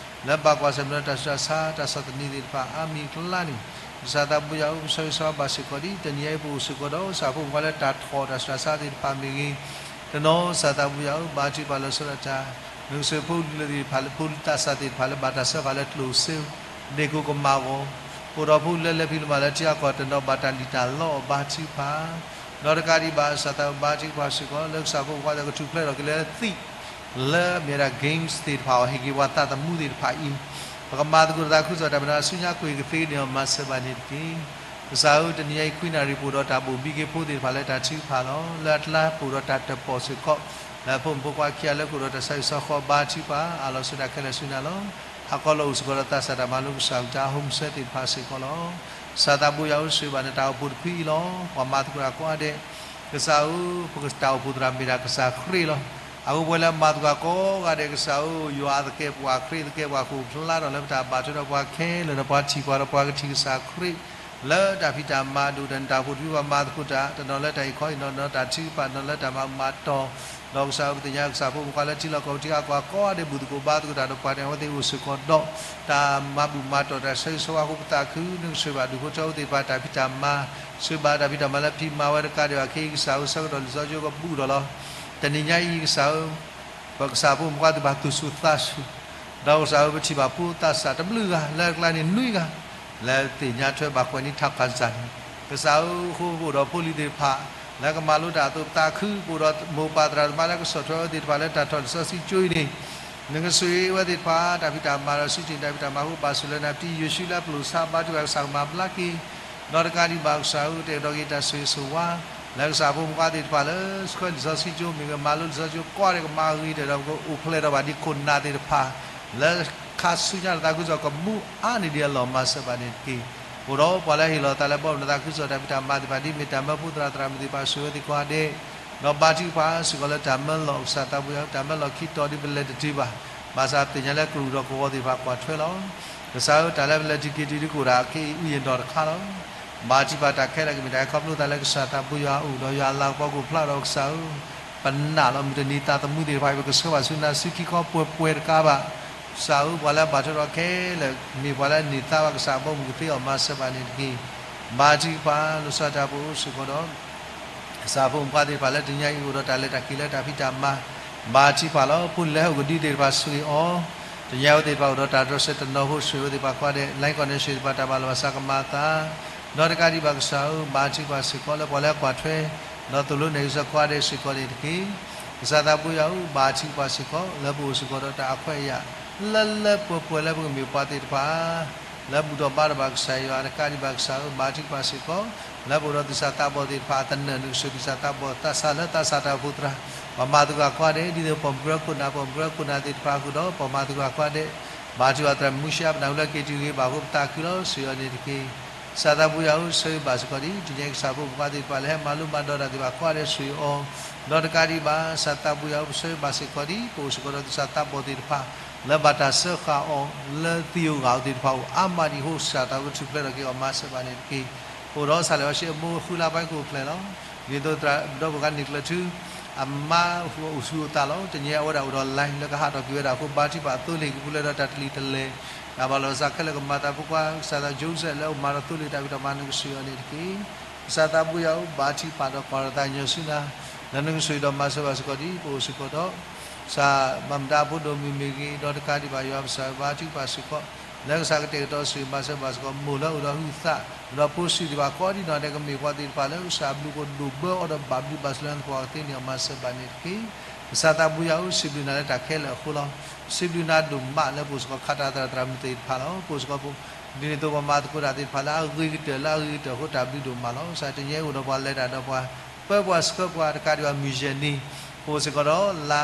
လၢဘၣ်ကွၢ်ဆၢၣ်မဲာ်ဒီးတၢ်ဆူးတၢ်ဆါ တၢ်ဆီၣ်သနံးသ့ၣ်တဖၣ် အါမံၤအကျါန့ၣ် ကစၢ်သးဘိယွၤဧၢ ပဆၢဂ့ၤဆၢဝါဘၣ်စ့ၢ်ကီးဒံး တနံၤအံၤ ပအိၣ်စ့ၢ်ကီးဒီး ကစၢ်ဖိမုၣ်ဖိခွါလၢတၢ်ထီၣ်တၢ်ဆူးတၢ်ဆါသ့ၣ်တဖၣ်မ့ၢ်ဂ့ၤ, တနီၤ ကစၢ်သးဘိယွၤဧၢ ဘါထုကဖၣ်လီၤဆီဒၣ်တၢ်, နကဆိၣ်ဂ့ၤဖိလံၤသ့ၣ်တဖၣ်လၢ ဖိသးစၢ်သ့ၣ်တဖၣ်လၢဘၣ်တၢ်စၢဃာ်လၢကျိၣ်စ့ ဒ့ၣ်ကိၣ်ကမၣ်အဂီၢ်, ပအိၣ်ဒီးဖိလၢလဲၤဖံးလၢမၤလၢထံအကီၢ် တနီၤဘၣ်တၢ်လံၣ်တၢ်လီအီၤ ဘါထုကဖၣ် ဒီးတကးဒံးဘၣ် ကစၢ်သးဘိယွၤ ဘါထုကဖၣ်စ့ၢ်ကီး လၢကစၢ်ဖိမုၣ်ဖိခွါသ့ၣ်ကထူၣ်ဖျဲးထီၣ်က့ၤလၢသံး လၢအမ့ၢ်ဝဲဒၣ် games သ့ၣ်တဖၣ်အီၤ ဟ့ၣ်က့ၤပှၤသးသမူသ့ၣ်တဖၣ်အံၤ ပကမၤသကိးတၢ်သးခုကစီၣ်တၢ်မၤနၢၤဆူညါကွံာ်ကသ့န့ၢ်အီၤမၤစၢၤဘၣ်န့ၣ်တက့ၢ်. ကစၢ်ဧၢ တနံၤညါအံၤ ခွံနၣ်ရံၣ် ပအိၣ်ဒီးတၢ်ဘိၣ်ဘံက့ၤဖိသ့ၣ်တဖၣ်လၢတၢ်ထုကဖၣ်လီၤ. လၢအကျါပအိၣ်ဒီးတၢ်တၢၣ်ပီၣ်စ့ၢ်ကီး လၢဖိမုၣ်ဖိခွါခံဂၤလၢကအိၣ်ဒီးတၢ်ဆါဟံၣ်ဆီဃီ ဘါထုကဖၣ် အးလီၤဆူတၢ်ခဲလၢာ်ဆူညါလီၤ. ဟးခီလီၤအိၣ်စ့ၢ်ကီးဒီးသးစၢ်တၢ်မၤလိကစၢ်အကလုၢ်ကထါ home service သ့ၣ်တဖၣ်စ့ၢ်ကီးလီၤ. ကစၢ်သးဘိယွၤဧၢ ဆိၣ်ဂ့ၤဘၣ်နတၢ်အိၣ်ဖှိၣ်တဖုအံၤလီၤ. ပှၤမၤသကိးတၢ်ကိးဂၤဒဲး ကစၢ်ဧၢ ပတၢ်အိၣ်ဖှိၣ်သရၣ်မ့ၢ်ဒၣ်ကစၢ်ခရံာ်လီၤ. အဃိပဝဲလၢမၤသကိးကိးဂၤဒဲး ကစၢ်ဧၢ ယွၤသကဲးပဝး ခရံာ်သကဲးပဝး ကအိၣ်ဖျါထီၣ်လၢပတၢ်ဘၣ်ထွဲဒီးပှၤခဲလၢာ်ဒီးပှၤထံၣ်ပှၤဒီးပှၤကထံၣ်ကစၢ်ခရံာ် လၢတၢ်ဖံးတၢ်မၤဒိၣ်ဒီးနတၢ်အိၣ်ဖှိၣ်တဖု ပှၤမၤသကိးတၢ် တနီၤလၢတၢ်အံးခီအံးနီၤ တနီၤလၢတၢ်ထုကဖၣ် တနီၤလၢတၢ်မၤဘူၣ်မၤတီၤ ဒီးကစၢ်ဧၢပသ့ၣ်ညါကစၢ်ဖိမုၣ်ဖိခွါလၢထံလီၢ်ကီၢ်ပူၤထံဂၤကီၢ်ဂၤကိးဂၤဒဲး ဘူၣ်သကိးဘါသကိးတၢ်ဒီးပှၤတနီၤ အဝဲသ့ၣ်အိၣ်စ့ၢ်ကီးဒီး တၢ်မၤဘူၣ်မၤတီၤတၢ်ဆၢဂ့ၤဆၢဝါအဃိ ပသးခု နကဆိၣ်ဂ့ၤဘၣ်ဒူၣ်ဖိထၢဖိသ့ၣ်တဖၣ်တၢ်ဖံးတၢ်မၤ ဆိၣ်ဂ့ၤဘၣ်တၢ်ဖံးတၢ်မၤလၢဖံးမၤဝဲတကးဒံးဘၣ် ခဲအံၤကစၢ်ဧၢ ဆၢကတီၢ်လံာ်စီဆှံကဘူၣ်ထီၣ်လီၤ. တနံၤညါအံၤကစၢ်ဧၢ ပကစၢ်ဖိမုၣ်ဖိခွါသ့ၣ်တဖၣ်သူၣ်ဆူၣ်သးဆူၣ် ဒီးကစၢ်ဧၢ ပထံၣ်ဘၣ်ဖိသးစၢ်တဘျုးဂၤ လၢအကျါန့ၣ်နွံဂၤ လၢသ့ၣ်ညါထွဲဘၣ်ကွဲးနံၣ်ထးခးစၢ်န့ၣ် ကစၢ်ဧၢ အဃိပအိၣ်ဒီးဖိလံၤသ့ၣ်တဖၣ် လၢကမၤလိတၢ်အသိး ပသးခု ပအိၣ်ဒီးမိၢ်ပၢ်သရၣ်သမါလၢကဆီၣ်ထွဲအဝဲသ့ၣ်တဖၣ် လၢတၢ်ထီၣ်လံာ်စီဆှံကၠိအံၤန့ၣ် နကဆိၣ်ဂ့ၤအဝဲသ့ၣ်တဖၣ် တၢ်ဖံးတၢ်မၤဒီး စူၢ်က့ၤတၢ်ဖံးတၢ်မၤအဃိ ဘၣ်ဆိၣ်လၢနပျံၤယွၤ ဆူလၢအပျိၢ်ဆါ ဘါထုကဖၣ်ကစၢ်ကမၤဘျါက့ၤ ဒီးတကးဒံးဘၣ်ကစၢ်ဧၢ ကတဲာ်ကတီၤက့ၤတၢ်ဆိၣ်ဂ့ၤဆိၣ်ဝါ လၢကစၢ်ဖိမုၣ်ဖိခွါသ့ၣ်တဖၣ်လၢ ဆှၢလံာ်စီဆှံကၠိ မ့ၢ်ဂ့ၤ မၤလိလံာ်စီဆှံကၠိ ကိးဂၤဒဲး ကမၤဂ့ၤဒီး ကအိၣ်ဖျဲၣ်ထီၣ်ဘၣ်ဒ်ခိၣ်နၢ်သ့ၣ်တဖၣ် လၢခါဆူညါတၢ်သးခုကစီၣ် ကမူအါန့ၢ်ဒံးအလီၢ် မၤစၢၤဘၣ်န့ၣ်တက့ၢ်. အိၣ်ဒီးပှၤလၢဟ့ၣ်လီၤသးလၢဘီမုၢ်တၢ်သးခုကစီၣ်တၢ်ဖံးတၢ်မၤသ့ၣ်တဖၣ် ဒ်မ့ၢ်တၢ်မၢဖိသရၣ်သရၣ်မုၣ်သ့ၣ်တဖၣ် ဆိၣ်ဂ့ၤအဝဲသ့ၣ်ကိးဂၤဒဲး ဒီးဘါထုကဖၣ်စ့ၢ်ကီးလၢတၢ်မၢလီၢ် ကစၢ်သးဘိယွၤ တၢ်မၢလီၢ်ခံတီၤဒ်ပလဲၤတတုၤဘၣ် ဘၣ်ဆၣ်ပသ့ၣ်ညါလၢကရူၢ်ဒီးကဝီၤသ့ၣ်တဖၣ်ကွၢ်ထွဲလီၤ. ကစၢ်ဧၢ တၢ်လၢပလဲၤတုၤက့ၤတုၤဒ်ကအိၣ်ဒၣ်ခဲအံၤ အုၣ်ယံၤဒီးတခါလီၤ. ဘါထုကဖၣ်တၢ်ခဲလၢာ် ကမ့ၢ်တၢ်ဟဲခီဖျိသးလၢကစၢ်သးဘိယွၤအအိၣ် ဒီးယွၤအလၤကပီၤကအိၣ်ဖျါဒီးကစၢ်ဧၢ ပနာ်လီၤမုၢ်တနံၤသးသမူသ့ၣ်တဖၣ် ပကဆှၢဘၣ်ဆူနၤဆူခံခီပှဲၤပှဲၤတကးဘၣ် ကစၢ်ဧၢ ပှၤလၢအဘၣ်ထွဲဒီးခဲလၢာ် မ့ၢ်ပှၤလၢအန့ၢ်သါဘၣ်ကစၢ်အဘီအမုၢ်ကသ့အီၤ မၤစၢၤဘၣ်န့ၣ်တက့ၢ်. ဘါထုကဖၣ် လီၤဆီဒၣ်တၢ်အိၣ်ဖှိၣ်စ့ၢ်ကီးဒီး ကစၢ်ဖိမုၣ်ဖိခွါသ့ၣ်တဖၣ်လၢတနံၤညါအံၤအိၣ်ဒီးတၢ်လဲၤတၢ်က့ၤလၢတၢ်ဖံးတၢ်မၤ ဘါထုကဖၣ်လီၤ. ဖိလံၤလၢဟဲအိၣ်ကဒုသ့ၣ်တဖၣ်ဆိၣ်ဂ့ၤအီၤ တနံၤညါအဝဲသ့ၣ်တဖၣ်အိၣ်ဒီးတၢ်တြီဆၢတနီၤဖိ ဆိၣ်ဂ့ၤအဝဲသ့ၣ်တဖၣ်ကိးဂၤဒဲး လိုင်းကီၢ်န့ၣ် ဆိၣ်ဂ့ၤသ့ၣ်တဖၣ်တၢ်ဘၣ်လီၤဘၣ်စးကမၤအသး ဒီးတကးဒံးဘၣ်ကစၢ်ဧၢ ဘါထုကဖၣ်စ့ၢ်ကီးလၢပှၤလၢအကွၢ်ထွဲ ဒီးသိၣ်လိနဲၣ်က့ၤစ့ၢ်ကီးကိးဂၤဒဲးစ့ၢ်ကီးန့ၣ်တက့ၢ်. ကစၢ်သးဘိယွၤဧၢ ဘါထုကဖၣ်စ့ၢ်ကီး လၢပအိၣ်စ့ၢ်ကီးဒီးတၢ်အခွဲးအယာ် လၢလၢပှဲၤပှဲၤလၢပကမ့ၢ်ပှၤသ့ၣ်တဖၣ် လၢဘူၣ်ထီၣ်ဘါထီၣ်ဘၣ်ကစၢ်ယွၤ တကးဒံးဘၣ်ကစၢ်ဧၢ ဘါထုကဖၣ်စ့ၢ်ကီး လၢပအိၣ်ဒီးသူၣ်စၢ်သးဘီၣ်သ့ၣ်တဖၣ်အသနၢၣ် နကဆိၣ်သူၣ်စၢ်သးဘီၣ်သးစၢ်လၢသးစၢ်တၢ်အိၣ်ဖှိၣ်သရၣ် ပှၤမၤသကိးကိးဂၤဒဲး ဒ်သိးပှၤမုၢ်ကရၢခိၣ်နၢ် ပှၤမုၢ်ကရၢခိၣ်နၢ်သ့ၣ်တဖၣ်အဃိဒီး ပှၤမၤသကိးကိးဂၤဒဲး ဘါထုကဖၣ်သရၣ်မုၢ်ဆှး ပနၢ်ဟူလၢက့ၤတုၤဂ့ၤ ဘၣ်ဃိပသးခုလီၤ ဆိၣ်ဂ့ၤအီၤန့ၣ်တက့ၢ်. ကစၢ်သးဘိယွၤဧၢ ဆၢဂ့ၤဘၣ်စ့ၢ်ကီးဒံး တနံၤညါအံၤကစၢ်ဖိမုၣ်ဖိခွါသ့ၣ်တဖၣ် လၢဟဲမၤလိမၤဒိးတၢ်သ့ၣ်တဖၣ် ကိးဂၤဒဲးဆိၣ်ဂ့ၤအီၤ ဒီးတကးဒံးဘၣ် ကစၢ်သးဘိယွၤဧၢ ပဆၢဂ့ၤဘၣ်စ့ၢ်ကီးဒံး ပအိၣ်စ့ၢ်ကီးဒီးသူၣ်စၢ်သးဘီၣ်သ့ၣ်တဖၣ် လၢဘၣ်တၢ်စၢဃာ်အီၤ လၢသံၣ်ဧိၤဂၢ်ဧိၤသ့ၣ်တဖၣ်အိၣ်အါမးဒံးအဃိ ကစၢ်သးဘိယွၤကထူၣ်ဖျဲးထီၣ်က့ၤအီၤ မၤစၢၤဘၣ်န့ၣ်တက့ၢ်. ပအိၣ်ဒီးဆၣ်လဲၣ်အီၤဆ့အမိၢ်ဃုလါပိုင်းကအိၣ်ဖျဲၣ်လီၤ. ဒ်သိးသရၣ်ဒီပုၢ်ဝဲၢ်န့ၢ်ကျၢၤထူ အမါအိၣ်ဆူၣ်အိၣ်သးလီၤ. တနံၤညါအဝဲဒၣ်အိၣ်ဒီး လိုင်း လၢကဟးထီၣ်က့ၤဝဲဒၣ်အဃိ ဘါထုကဖၣ်သိလ့ၣ်ကပူၤလၢဒီးတၢ်တလံၤတလဲၢ် တၢ်ဘၣ်လီၤဘၣ်စးခဲလၢာ်ကမၤသးဖိခွါ ကစၢ်သး Joseph လၢအအိၣ်မၤဒီးသိလ့ၣ်တၢ်ဖံးတၢ်မၤ နကဆိၣ်ဂ့ၤအီၤန့ၣ်တက့ၢ်. ကစၢ်သးဘိယွၤဧၢ ဘါထုကဖၣ်ဒီးကွၢ်ထီၣ်သးကညီၤဆူနၤ လၢနကဆိၣ်ဂ့ၤဒီးမၤစၢၤဘၣ်စ့ၢ်ကီးဒံး ပအိၣ်စ့ၢ်ကီးဒီး ကစၢ်ဘၣ်မတၤအဖိဒိၣ်မုၣ်မ့ၢ်ဂ့ၤ ဒီးတကးဒံးဘၣ်ယွၤပကစၢ်ဧၢ ဘါထုကဖၣ်စ့ၢ်ကီး လၢကစၢ်ကတဲာ်ကတီၤဆိၣ်ဂ့ၤမၤစၢၤဘၣ်စ့ၢ်ကီး မိၢ်လၢအိၣ်ဒီးဟုသး ဒီးဖိဆံးသ့ၣ်တဖၣ်ကိးဒံးနီၢ်ဒဲး ကမ့ၢ်ပှၤသ့ၣ်တဖၣ်လၢကစၢ်အဘျုးအဖှိၣ်ဒိၣ်ဘၢအီၤဒီးဘၣ်ဘျုးဘၣ်ဆိၣ်လၢနသပှၢ်ကသ့န့ၣ် မၤစၢၤဘၣ်န့ၣ်တက့ၢ်. ကစၢ်သးဘိယွၤဧၢ စံးဘျုးနၤလၢတၢ်ခဲလၢာ်အဃိလီၤ. စံးဘျုးနၤဒိၣ်မးလၢပအိၣ်စ့ၢ်ကီးခးတၢ်သရၣ်သရၣ်မုၣ်သ့ၣ်တဖၣ်လီၤ. ပအိၣ်စ့ၢ်ကီး ဒ်န့ၣ်အသိးပှၤမၤသကိးတၢ်သ့ၣ်တဖၣ်လၢအဂ့ၤကတၢၢ်လၢအဂ့ၤကတၢၢ်အဃိ တၢ်ဘျုးဒိၣ်မးလီၤ. ကစၢ်တနံၤအံၤအိၣ်ဒီးပှၤလဲၤတၢ်ဒီးပှၤ ပၢပှၤဆှၢပှၤတကးဒံးဘၣ် မုၢ်ယဲၢ်နံၤ ပအိၣ်စ့ၢ်ကီးဒီးလါ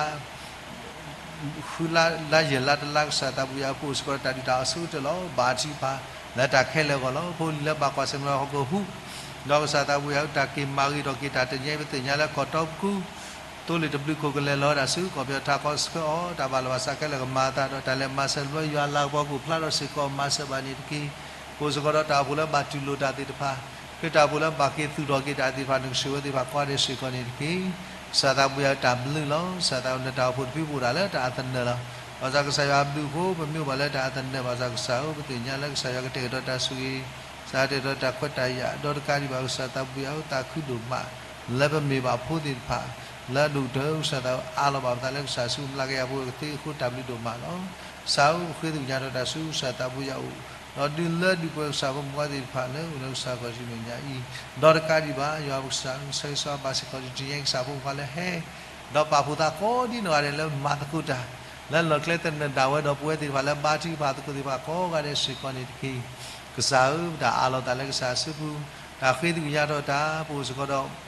ဃုလါ လါယဲၢ်လါတလါ ကစၢ်သးဘိယွၤ ပအိၣ်စ့ၢ်ကီးဒီးတၢ်ဒုးတၢ်အီၣ်အဆိကတၢၢ်လီၤ. ဘါထုကဖၣ် လၢတၢ်ခဲလၢာ်အဂီၢ်လီၤ. ဖိလံၤလၢဘၣ်ကွၢ်ဆၢၣ်မဲာ်ဟီၣ်ခိၣ်ဟူး ဒီးကစၢ်သးဘိယွၤ တၢ်က့ၤမၤဂ့ၤထီၣ်က့ၤတၢ်တနံၤအံၤ ပသ့ၣ်ညါလၢကီၢ်တီပကူ သိလ့ၣ်တဘျုးခိၣ်ကလဲၤလီၤဝဲဒၣ်ဆူ ကီၢ်ပယီၤထးခီဆှၢအီၤ တၢ်ဘၣ်လီၤဘၣ်စးခဲလၢာ်ကမၤအသးဒီး တၢ်လဲၤမၤစၢၤလၢယွၤလၤကပီၤကအိၣ်ဖျါထီၣ်စ့ၢ်ကီး မၤစၢၤဘၣ်န့ၣ်တက့ၢ်. ပအိၣ်စ့ၢ်ကီးဒီးတၢ်အိၣ်ဖှိၣ်လၢဘၣ်တူၢ်လိာ်တၢ်သ့ၣ်တဖၣ် ခရံာ်တၢ်အိၣ်ဖှိၣ်လၢဘၣ်က့ၤသူၣ်ထီၣ်က့ၤတၢ်သ့ၣ်တဖၣ် နကဆိၣ်ဂ့ၤဝဲသ့ၣ်တဖၣ်ကိးဂၤဒဲးစ့ၢ်ကီးန့ၣ်တက့ၢ်. ကစၢ်သးဘိယွၤတၢ်ဘျုးလီၤ. ကစၢ်သးဘိယွၤ နတၢ်အိၣ်ဖှိၣ်တဖုပအိၣ်ဒၣ်လၢတၢ်အသနၢၣ်လီၤ. ဘၣ်ဆၣ်ကစၢ်ယွၤအဘျုးအဖှိၣ် ပမ့ၢ်အိၣ်ဘၣ်လၢတၢ်အသနၢၣ် ဘၣ်ဆၣ်ကစၢ်ဧၢ ပသ့ၣ်ညါလၢကစၢ်ယွၤကတဲာ်ကတီၤတၢ်ဆိၣ်ဂ့ၤ ကစၢ်ယွၤကတဲာ်ကတီၤတၢ်ခွဲးတၢ်ယာ် ဒီးတကးဒံးဘၣ် ကစၢ်သးဘိယွၤဧၢ သးခုဒိၣ်မး လၢပမ့ၢ်ဘၣ်ဖိသ့ၣ်တဖၣ် လၢအဒိၣ်ကတၢၢ် ကစၢ်သးဘိယွၤအးလီၤဘၣ်ပသးလၢကစၢ်ဆူ မျးကယၤဖိအကသ့အဃိ တၢ်ဘျုးဒိၣ်မးလီၤ. ကစၢ်ဧၢ ပဃ့သ့ၣ်ညါထီၣ်တၢ်ဆူ ကစၢ်သးဘိယွၤအအိၣ် ဒီးဒုးလၢဒုးပှဲၤကစၢ်ဖိမုၣ်ဖိသ့ၣ်တဖၣ်လၢအိၣ်လၢကစၢ်ကီၢ်ဆူမဲာ်ညါအံၤ, ဒီးတကးဒံးဘၣ် ယွၤပကစၢ် ဆၢဂ့ၤဆၢဝါဘၣ်စ့ၢ်ကီး တနံၤညါအံၤ ကစၢ်ဖိမုၣ်ဖိလၢဟဲ ဒီးပာ်ဖှိၣ်သးကိးဒ်နီၢ်ဂၤဒဲးလၢမၤသကိးတၢ် လၢလီၢ်ကျဲသနၢၣ်ဒၣ်ဝဲဒီးပဝဲသ့ၣ်တဖၣ်လၢဘါထုကဖၣ်သကိးသ့ၣ်တဖၣ်ကိးဂၤဒဲးစ့ၢ်ကီးန့ၣ်တက့ၢ်. ကစၢ်ဧၢ, ပတၢ်အးလီၤသးလၢကစၢ်အစုပူၤ, တၢ်ဃ့သကွံာ်ညါထီၣ်တၢ် ပအိၣ်စ့ၢ်ကီး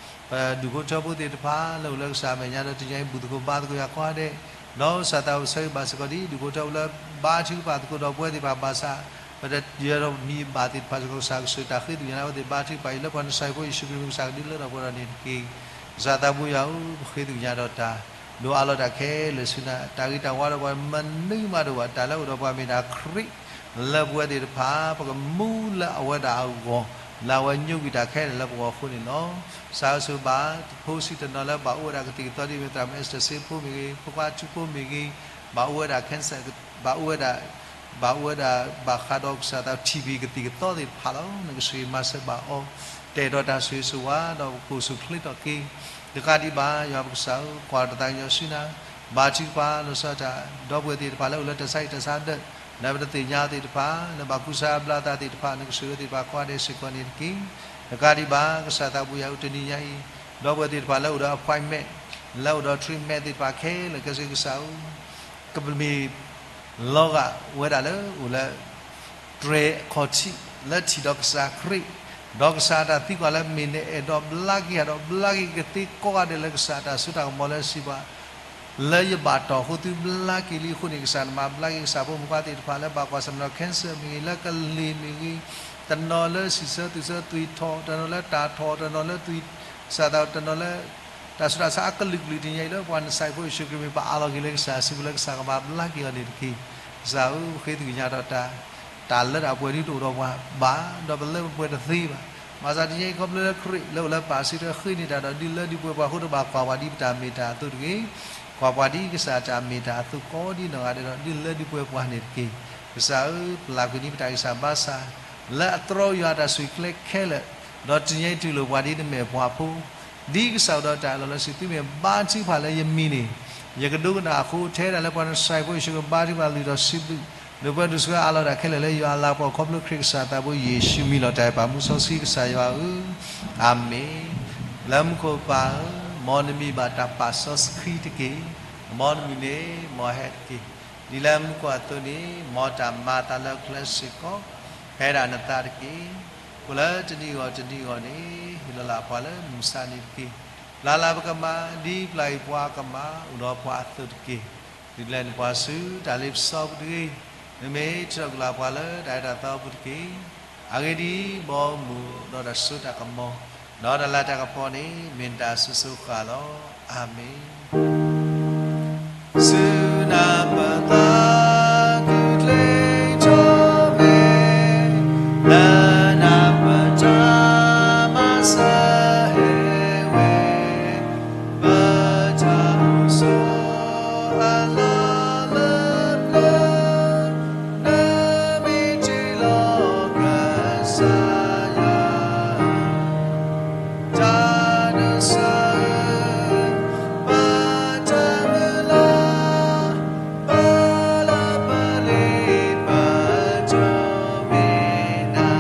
ဒီး ပဒူၣ်ဖိထၢဖိသ့ၣ်တဖၣ်လၢအိၣ်လၢကစၢ်မဲာ်ညါဒီးတနံၤညါအံၤ ဘူၣ်သကိးဘါသကိးယွၤကိးဂၤဒဲး, ဒီးကစၢ်သးအိၣ်ဆၢဂ့ၤဘၣ်စ့ၢ်ကီးဒ် ဒူၣ်ဖိထၢဖိလၢဘါထုကဖၣ်သကိးဒီးပဝဲသ့ၣ်တဖၣ်ဘၣ်ဆၣ် ပတယၢၤဒီးမံၤဘၣ်သ့ၣ်တဖၣ်စ့ၢ်ကီး ကစၢ်ကဆိၣ်တၢ်ဃ့သကွံာ်ညါလၢအဝဲသ့ၣ်ဘါထုကဖၣ်အံၤ လၢပှၤနၢ်စၢ်ဖိယ့ၣ်ၡူးခရံာ်မံၤ ကစၢ်ကဒုးလၢထီၣ်ပှဲၤထီၣ်န့ၣ်တက့ၢ်. ကစၢ်သးဘိယွၤဧၢ, ပဃ့သကွံာ်ညါထီၣ်တၢ် ဒိးအးလီၤတၢ်ခဲလၢာ်ဆူနၤ, တၢ်ဂ့ၤတၢ်ဝါဒီးပှၤမနုၤမးတအိၣ်ဘၣ်, တၢ်လၢအိၣ်ဒီးပှၤမ့ၢ်တၢ်ခရံာ်လၢပဝဲသ့ၣ်တဖၣ် ပကမူလၢအဝဲဒၣ်အဂီၢ်, လၢအဝဲညိကွံာ်တၢ်ခဲလၢာ်လၢပဂီၢ်အဃိန့ၣ်လီၤ. ကစၢ်ဧၢ ဆိၣ်ဂ့ၤဘၣ် ဖိဆံးတနီၤလၢဘၣ်အိၣ်ဝဲဒၣ်ကသံၣ်ကသီဒ်မ့ၢ်သရၣ်မုၣ်အ့စတၢၢ်စ့ဖိမ့ၢ်ဂ့ၤ, ဖိခွါထူဖိမ့ၢ်ဂ့ၤ, ဘၣ်အိၣ်ဝဲဒၣ် cancer, ဘၣ်အိၣ်ဝဲဒၣ် ဘၣ်အိၣ်ဝဲဒၣ်ဘၣ်ဃးဒီးကစၢ်သး ထံၣ်ဘံၣ်ကသံၣ်ကသီသ့ၣ်တဖၣ်လီၤ. နကဆိၣ်ဂ့ၤမၤစၢၤဘၣ်အီၤ, တဲာ်ဒီးတၢ်ဆိၣ်ဂ့ၤဆိၣ်ဝါ ဒီးကပိာ်ဆူၣ်ချ့ထီၣ်က့ၤ, တကးဒံးဘၣ် ယွၤပကစၢ်ဧၢ, ကွၢ်တၢ်သးကညီၤဆူနၤ, ဘါထုကဖၣ်လီၤဆီဒၣ်တၢ် ဒီပုၢ်ဝဲၢ်သ့ၣ်တဖၣ်လၢအိၣ်လၢတၢ်ဆါဟံၣ်တၢ်ဆါဒၢး လၢပတသ့ၣ်ညါသ့ၣ်တဖၣ်, လၢဘၣ်ကူစါဘျါသးသ့ၣ်တဖၣ် နကဆိၣ်ဂ့ၤသ့ၣ်တဖၣ်ကိးဂၤဒဲးစ့ၢ်ကီးန့ၣ်တက့ၢ်. တကးဒံးဘၣ် ကစၢ်သးဘိယွၤဧၢ, တနံၤညါအံၤ ဒီပုၢ်ဝဲၢ်သ့ၣ်တဖၣ်လၢအိၣ်ဒီး appointment, လၢအိၣ်ဒီး treatment သ့ၣ်တဖၣ်ခဲလၢာ်ခဲဆ့ ကစၢ်ဧၢ ကမ့ၢ်လီၤဂာ်ဝဲဒၣ်လၢအိၣ်လၢ တြဲၤခီၣ်ထံး လၢထံၣ်ဒီးကစၢ်ခရံာ်, ဒီးကစၢ်အတၢ်သံကွၢ်လၢမ့ၢ်နအဲၣ်ဒိးဘျါက့ၤယၤဒီး ဘျါက့ၤကသ့ကိးဂၤဒဲးလၢကစၢ်အတၢ်စိတၢ်ကမီၤလၢစံးပှၤ လၢယဘၣ်တီၢ်အဃိသုဘျါက့ၤလံအဃိန့ၣ် ကစၢ်နမၤဘျါက့ၤကစၢ်ဖိမုၣ်ဖိသ့ၣ်တဖၣ်လၢဘၣ်ကွၢ်ဆၢၣ်မဲာ်ဒီး cancer မ့ၢ်ဂ့ၤ, လၢကလ့ၤမ့ၢ်ဂ့ၤ, တနီၤလၢစံးဆၢသူၣ်ဆၢသွံၣ်ထီၣ်, တနီၤလၢတၢ်ထီၣ်တနီၤလၢသွံၣ်, ကစၢ်သးတနီၤလၢ တၢ်ဆူးတၢ်ဆါအကလုာ်ကလုာ် တနံၤညါအံၤလၢပှၤနၢ်စၢ်ဖိယ့ၣ်ၡူးခရံာ်မံၤ ပအးလီၤက့ၤလၢကစၢ်စုပူၤလၢကစၢ်ကဘၣ်ဘျါက့ၤအီၤန့ၣ်တက့ၢ်. ကစၢ်ဧၢ, ပဃ့သကွံာ်ညါထီၣ်တၢ်, တၢ်လၢတၢ်ပှဲၤဒ်တအိၣ်ဒီးပှၤဘၣ်, ဒီးပလၢပပှဲၤတသ့ဘၣ်. ဘၣ်ဆၣ်တနံၤညါအံၤခီဖျိလၢခရံာ်လၢအိၣ်လၢပၢ်စုထွဲဃ့န့ၢ်တၢ်ဒီး ဒုးလၢဒုးပှဲၤပှၤအဃိ တဘၣ်ကွၢ်ပှၤဒ်ပတၢ်မ့ၢ်တၢ်အသိးတဂ့ၤ, ကွၢ်ပှၤဒ်ကစၢ်တၢ်မ့ၢ်တၢ်အသိးကိးဒ်နီၢ်ဂၤဒဲးဒီး ဒုးလၢဒုးပှဲၤပှၤန့ၣ်တက့ၢ်. ကစၢ်ဧၢ, ပလၢ်ကွံာ်န့ၢ်ပတၢ်ဂံၢ်စၢ်ဘါစၢ် လၢအတြီယွၤအတၢ်ဆိၣ်ဂ့ၤကျဲခဲလၢာ်, ဒီးတနံၤညါအံၤတူၢ်လိာ်ပှၤဒ်နမဲာ်ပှၤဖိ ဒ်ကစၢ်အိၣ်ဒီးတၢ်အၢၣ်လီၤလၢ စံးသုမ့ၢ်ဘါထုကဖၣ်လၢယမံၤန့ၣ် ယကဒိကနၣ်အဃိ ထဲဒၣ်လၢပှၤနၢ်စၢ်ဖိယ့ၣ်ၡူးခရံာ်ဘါထုကဖၣ်လုၢ်ထီၣ်စံးဘျုး ဒုးပှဲၤဒုးဆှၢအးလီၤတၢ်ခဲလၢာ်လၢယွၤအလၤကပီၤခီဖျိခရံာ်ကစၢ်သးဘိယ့ၣ်ၡူးမံၤလီၤတၢ်အဲၣ်ပာ်မူစီဆှံကစၢ်ယွၤဧၢ, အၤမ့ၣ်. လၢမူခိၣ်ပၢ်ဧၢ, မ်နမံၤဘၣ်တၢ်ပာ်စီဆှံတက့ၢ်. မ်နမုၢ်န့ၣ်မ်ဟဲတက့ၢ်. ဒ်လၢမူခိၣ်အသိးန့ၣ် မ်တၢ်မၤအသးလၢကျဲစ့ၢ်ကီး ဟဲဒၣ်နသးတက့ၢ်. အိၣ်လၢတနံၤအဂီၢ်တနံၤအဂီၢ်န့ၣ် ဟ့ၣ်လီၤလၢ်ပှၤလၢမုၢ်ဆါန့ၣ်တက့ၢ်. ပျၢ်လၢ်ပကမၢ် ဒ်ပျၢ်အံၤပှၤကမၢ် အိၣ်ဒီးပှၤအသိးတက့ၢ်. ဒုးလဲန့ၣ်ပှၤဆူတၢ်လ့ပစီပူၤတဂ့ၤ. မ့မ့ၢ်ထုးထီၣ်ကွံာ်လၢ်ပှၤလၢတၢ်အဲၣ်တၢ်သီပူၤတက့ၢ်. အဂ့ၢ်ဒ်အံၤ, ဘီမုၢ်ဒီးတၢ်စိတၢ်ကမီၤ ဒီးတၢ်လၤတၢ်ကပီၤန့ၣ် မ့ၢ်နတၢ်အစိၤစိၤဃၣ်လီၤ. အၤမ့ၣ်. ဆူနၢ်ပၢၢ်သး ကကျဲထီၣ်မဲာ် လၢနၢ်ပၢၢ်တၢ်မၤစၢၤဟဲဝဲ ပတၢ်အိၣ်ဆိးအလီၢ်လၢပျၢၤ နမ့ၢ်တ့လီၤကစၢ်ယွၤ တၢ်နုၤဆၢ ပတၢ်မုၢ်လၢ် ပလီၢ်ပလ့ၤပတိၢ်မ့ၢ်နၤ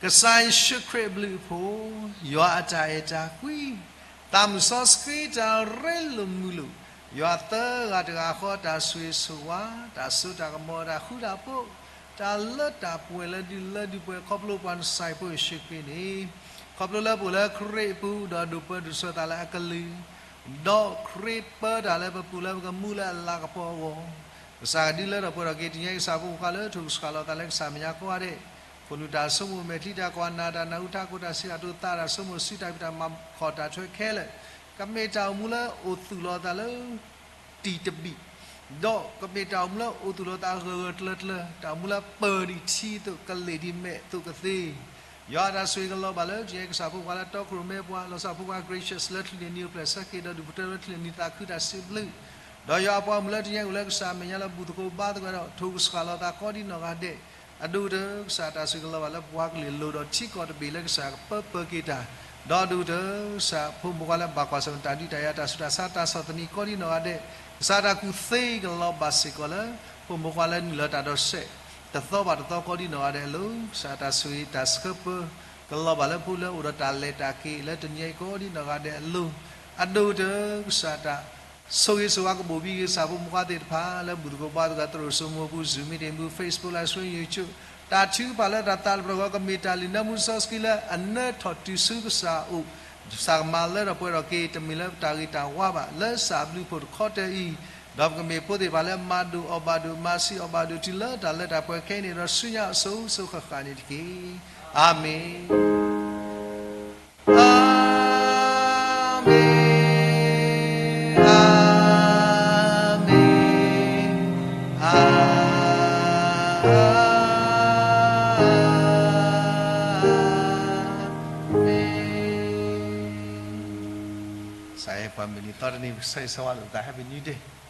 ကစၢ်ယ့ၣ်ၡူးခရံာ်အဘျုးအဖှိၣ်, ယွၤအတၢ်အဲၣ်တၢ်ကွံ, သးမုၢ်စီဆှံတၢ်ရ့လိာ်မုာ်လိာ်, ယွၤသၢဂၤတဂၤဃီတၢ်ဆိၣ်ဂ့ၤဆိၣ်ဝါ, တၢ်စိတၢ်ကမီၤ တၢ်ဃူတၢ်ဖိး, တၢ်လၢတၢ်ပှဲၤလၢဒုးလၢဒုးပှဲၤ ခီဖျိပှၤနၢ်စၢ်ဖိယ့ၣ်ၡူးခရံာ်န့ၣ်, ခီဖျိလၢပအိၣ်လၢခရံာ်အပူၤ ဒီးဒိးပၢဒိးဆှၢသးလၢအကလုၢ် ဒီးခရံာ်ပၢတၢ်လၢပပူၤလၢပကမူလၢအလၤကပီၤအဂီၢ်, ကစၢ်ကဒုးလၢထီၣ်ပှဲၤထီၣ်က့ၤ တနံၤညါအံၤ ကစၢ်ဖိမုၣ်ဖိခွါလၢထိၣ်ကဆှၣ်လီၤသးလၢကစၢ်မဲာ်ညါကိးဂၤဒဲး, ခိၣ်နူာ်တၢ်ဆိကမိၣ်မဲာ်ချံတၢ်ကွၢ်နၢ်တၢ်နၢ်ဟူထးခိၣ်တၢ်စံးတၢ်ကတိၤသးတၢ်ဆိကမိၣ်စုတၢ်ဖံးတၢ်မၤခီၣ်တၢ်ထွဲခဲလၢာ်, ကမ့ၢ်တၢ်အိၣ်မူလၢအိၣ်သူၣ်လီၤသးလၢ တံၢ်တဘ့ၣ်, ဒီးကမ့ၢ်တၢ်အိၣ်မူလၢအိၣ်သူၣ်လီၤသးဂၢၢ်ဂၢၢ်ကျၢၤကျၢၤ, တၢ်အိၣ်မူလၢပၢၢ်ဒံးထံအသိး ကလ့ၢ်ဒံးမဲာ်အသိးကသ့, ယွၤအတၢ်ဆိၣ်ဂ့ၤကလီၤဘၣ်လၢ တနံၤညါအံၤ ကစၢ်ဖိခွါလၢတီခိၣ်ရိၣ်မဲပှၤ လီၤဆီဖိခွါ Gracious လၢထူၣ်န့ၢ်နံၤအိၣ်ဖျဲၣ်ဆၢက့ၤ ဒီးဒူၣ်ဖိထၢလၢထူၣ်န့ၢ်နံၤသးခုတၢ်စံးဘျုး, ဒီးယွၤအပှၤမုၣ်လၢတနံၤညါအံၤအိၣ်လၢကစၢ်အမဲာ်ညါလၢဘူၣ်သကိးဘါသကိးဒီး ထိၣ်ကဆှၣ်လီၤသးကိးဒ်နီၢ်ဂၤဒဲး, အဒိၣ်ကတၢၢ် ကစၢ်တၢ်ဆိၣ်ဂ့ၤကလီၤဘၣ်လၢပှၤကလုာ်အလိၤဒီးထံကီၢ်တဘ့ၣ်လၢကစၢ်ကပၢပၢၤက့ၤတၢ်, ဒီးအဒိၣ်ကတၢၢ် ကစၢ်ဖိမုၣ်ဖိခွါလၢဘၣ်ကွၢ်ဆၢၣ်မဲာ်တၢ်ဒုးတၢ်ယၤတၢ်ဆူးတၢ်ဆါတၢ်ဆီၣ်သနံးကိးဒ်နီၢ်ဂၤဒဲး, ကစၢ်တၢ်ကူၣ်သ့ကလီၤဘၣ်စ့ၢ်ကီးလၢ မိၢ်ပၢ်လၢနုာ်လီၤတၢ်ဒီးစဲး တသီဘၣ်တသီကိးဒံနီၢ်ဂၤဒဲးအလိၤ, ကစၢ်တၢ်ဆိၣ်ဂ့ၤတၢ်ဆှၢပၢ ကလီၤဘၣ်လၢဖိလၢအိၣ်ဒီးတၢ်လဲၤတၢ်က့ၤလၢတနံၤအံၤကိးဒံနီၢ်ဂၤဒဲးအလိၤ, အဒိၣ်ကတၢၢ် ကစၢ်တၢ်ဆိၣ်ဂ့ၤဆိၣ်ဝါကဘိၣ်ဘံဂ့ၤ ကစၢ်ဖိမုၣ်ဖိသ့ၣ်တဖၣ်လၢဘူၣ်သကိးဘါသကိး သရိာ်စိမိပူၤ Zoom meeting ပူၤ Facebook Live Stream YouTube တၢ်ထုကဖၣ်လၢတၢ်သးတဖျၢၣ်ဃီ ကမ့ၢ်တၢ်လုၢ်နၢမူစီဆှံလၢအနၢထီၣ်တုၤဆူကစၢ်အအိၣ် ကစၢ်ကမၤလၢထီၣ်ပှဲၤထီၣ်က့ၤ တမ့ၢ်လၢတၢ်ဂ့ၤတၢ်ဝါဘၣ် လၢကစၢ်အဘျုးအဖှိၣ်တခီတၢၢ်အံၤ, ဒီးပကမ့ၢ်ဖိသ့ၣ်တဖၣ်လၢမၤဒိၣ်အီၣ်ဘၣ်ဒိၣ် မၤဆံးအီၣ်ဘၣ်ဒိၣ် တုၤလၢတၢ်လၢတၢ်ပှဲၤခဲအံၤန့ၣ်ဒီး ဆူညါအစိၤစိၤဃၣ်ဃၣ်န့ၣ်တက့ၢ်. အၤမ့ၣ်. အၤမ့ၣ်, အၤမ့ၣ်, အၤမ့ၣ်. ကစၢ်ယွၤပှၤမုၢ်နံၤသီတနံၤ ပကဆၢဂ့ၤဆၢဝါလိာ်ပသး Happy New Day.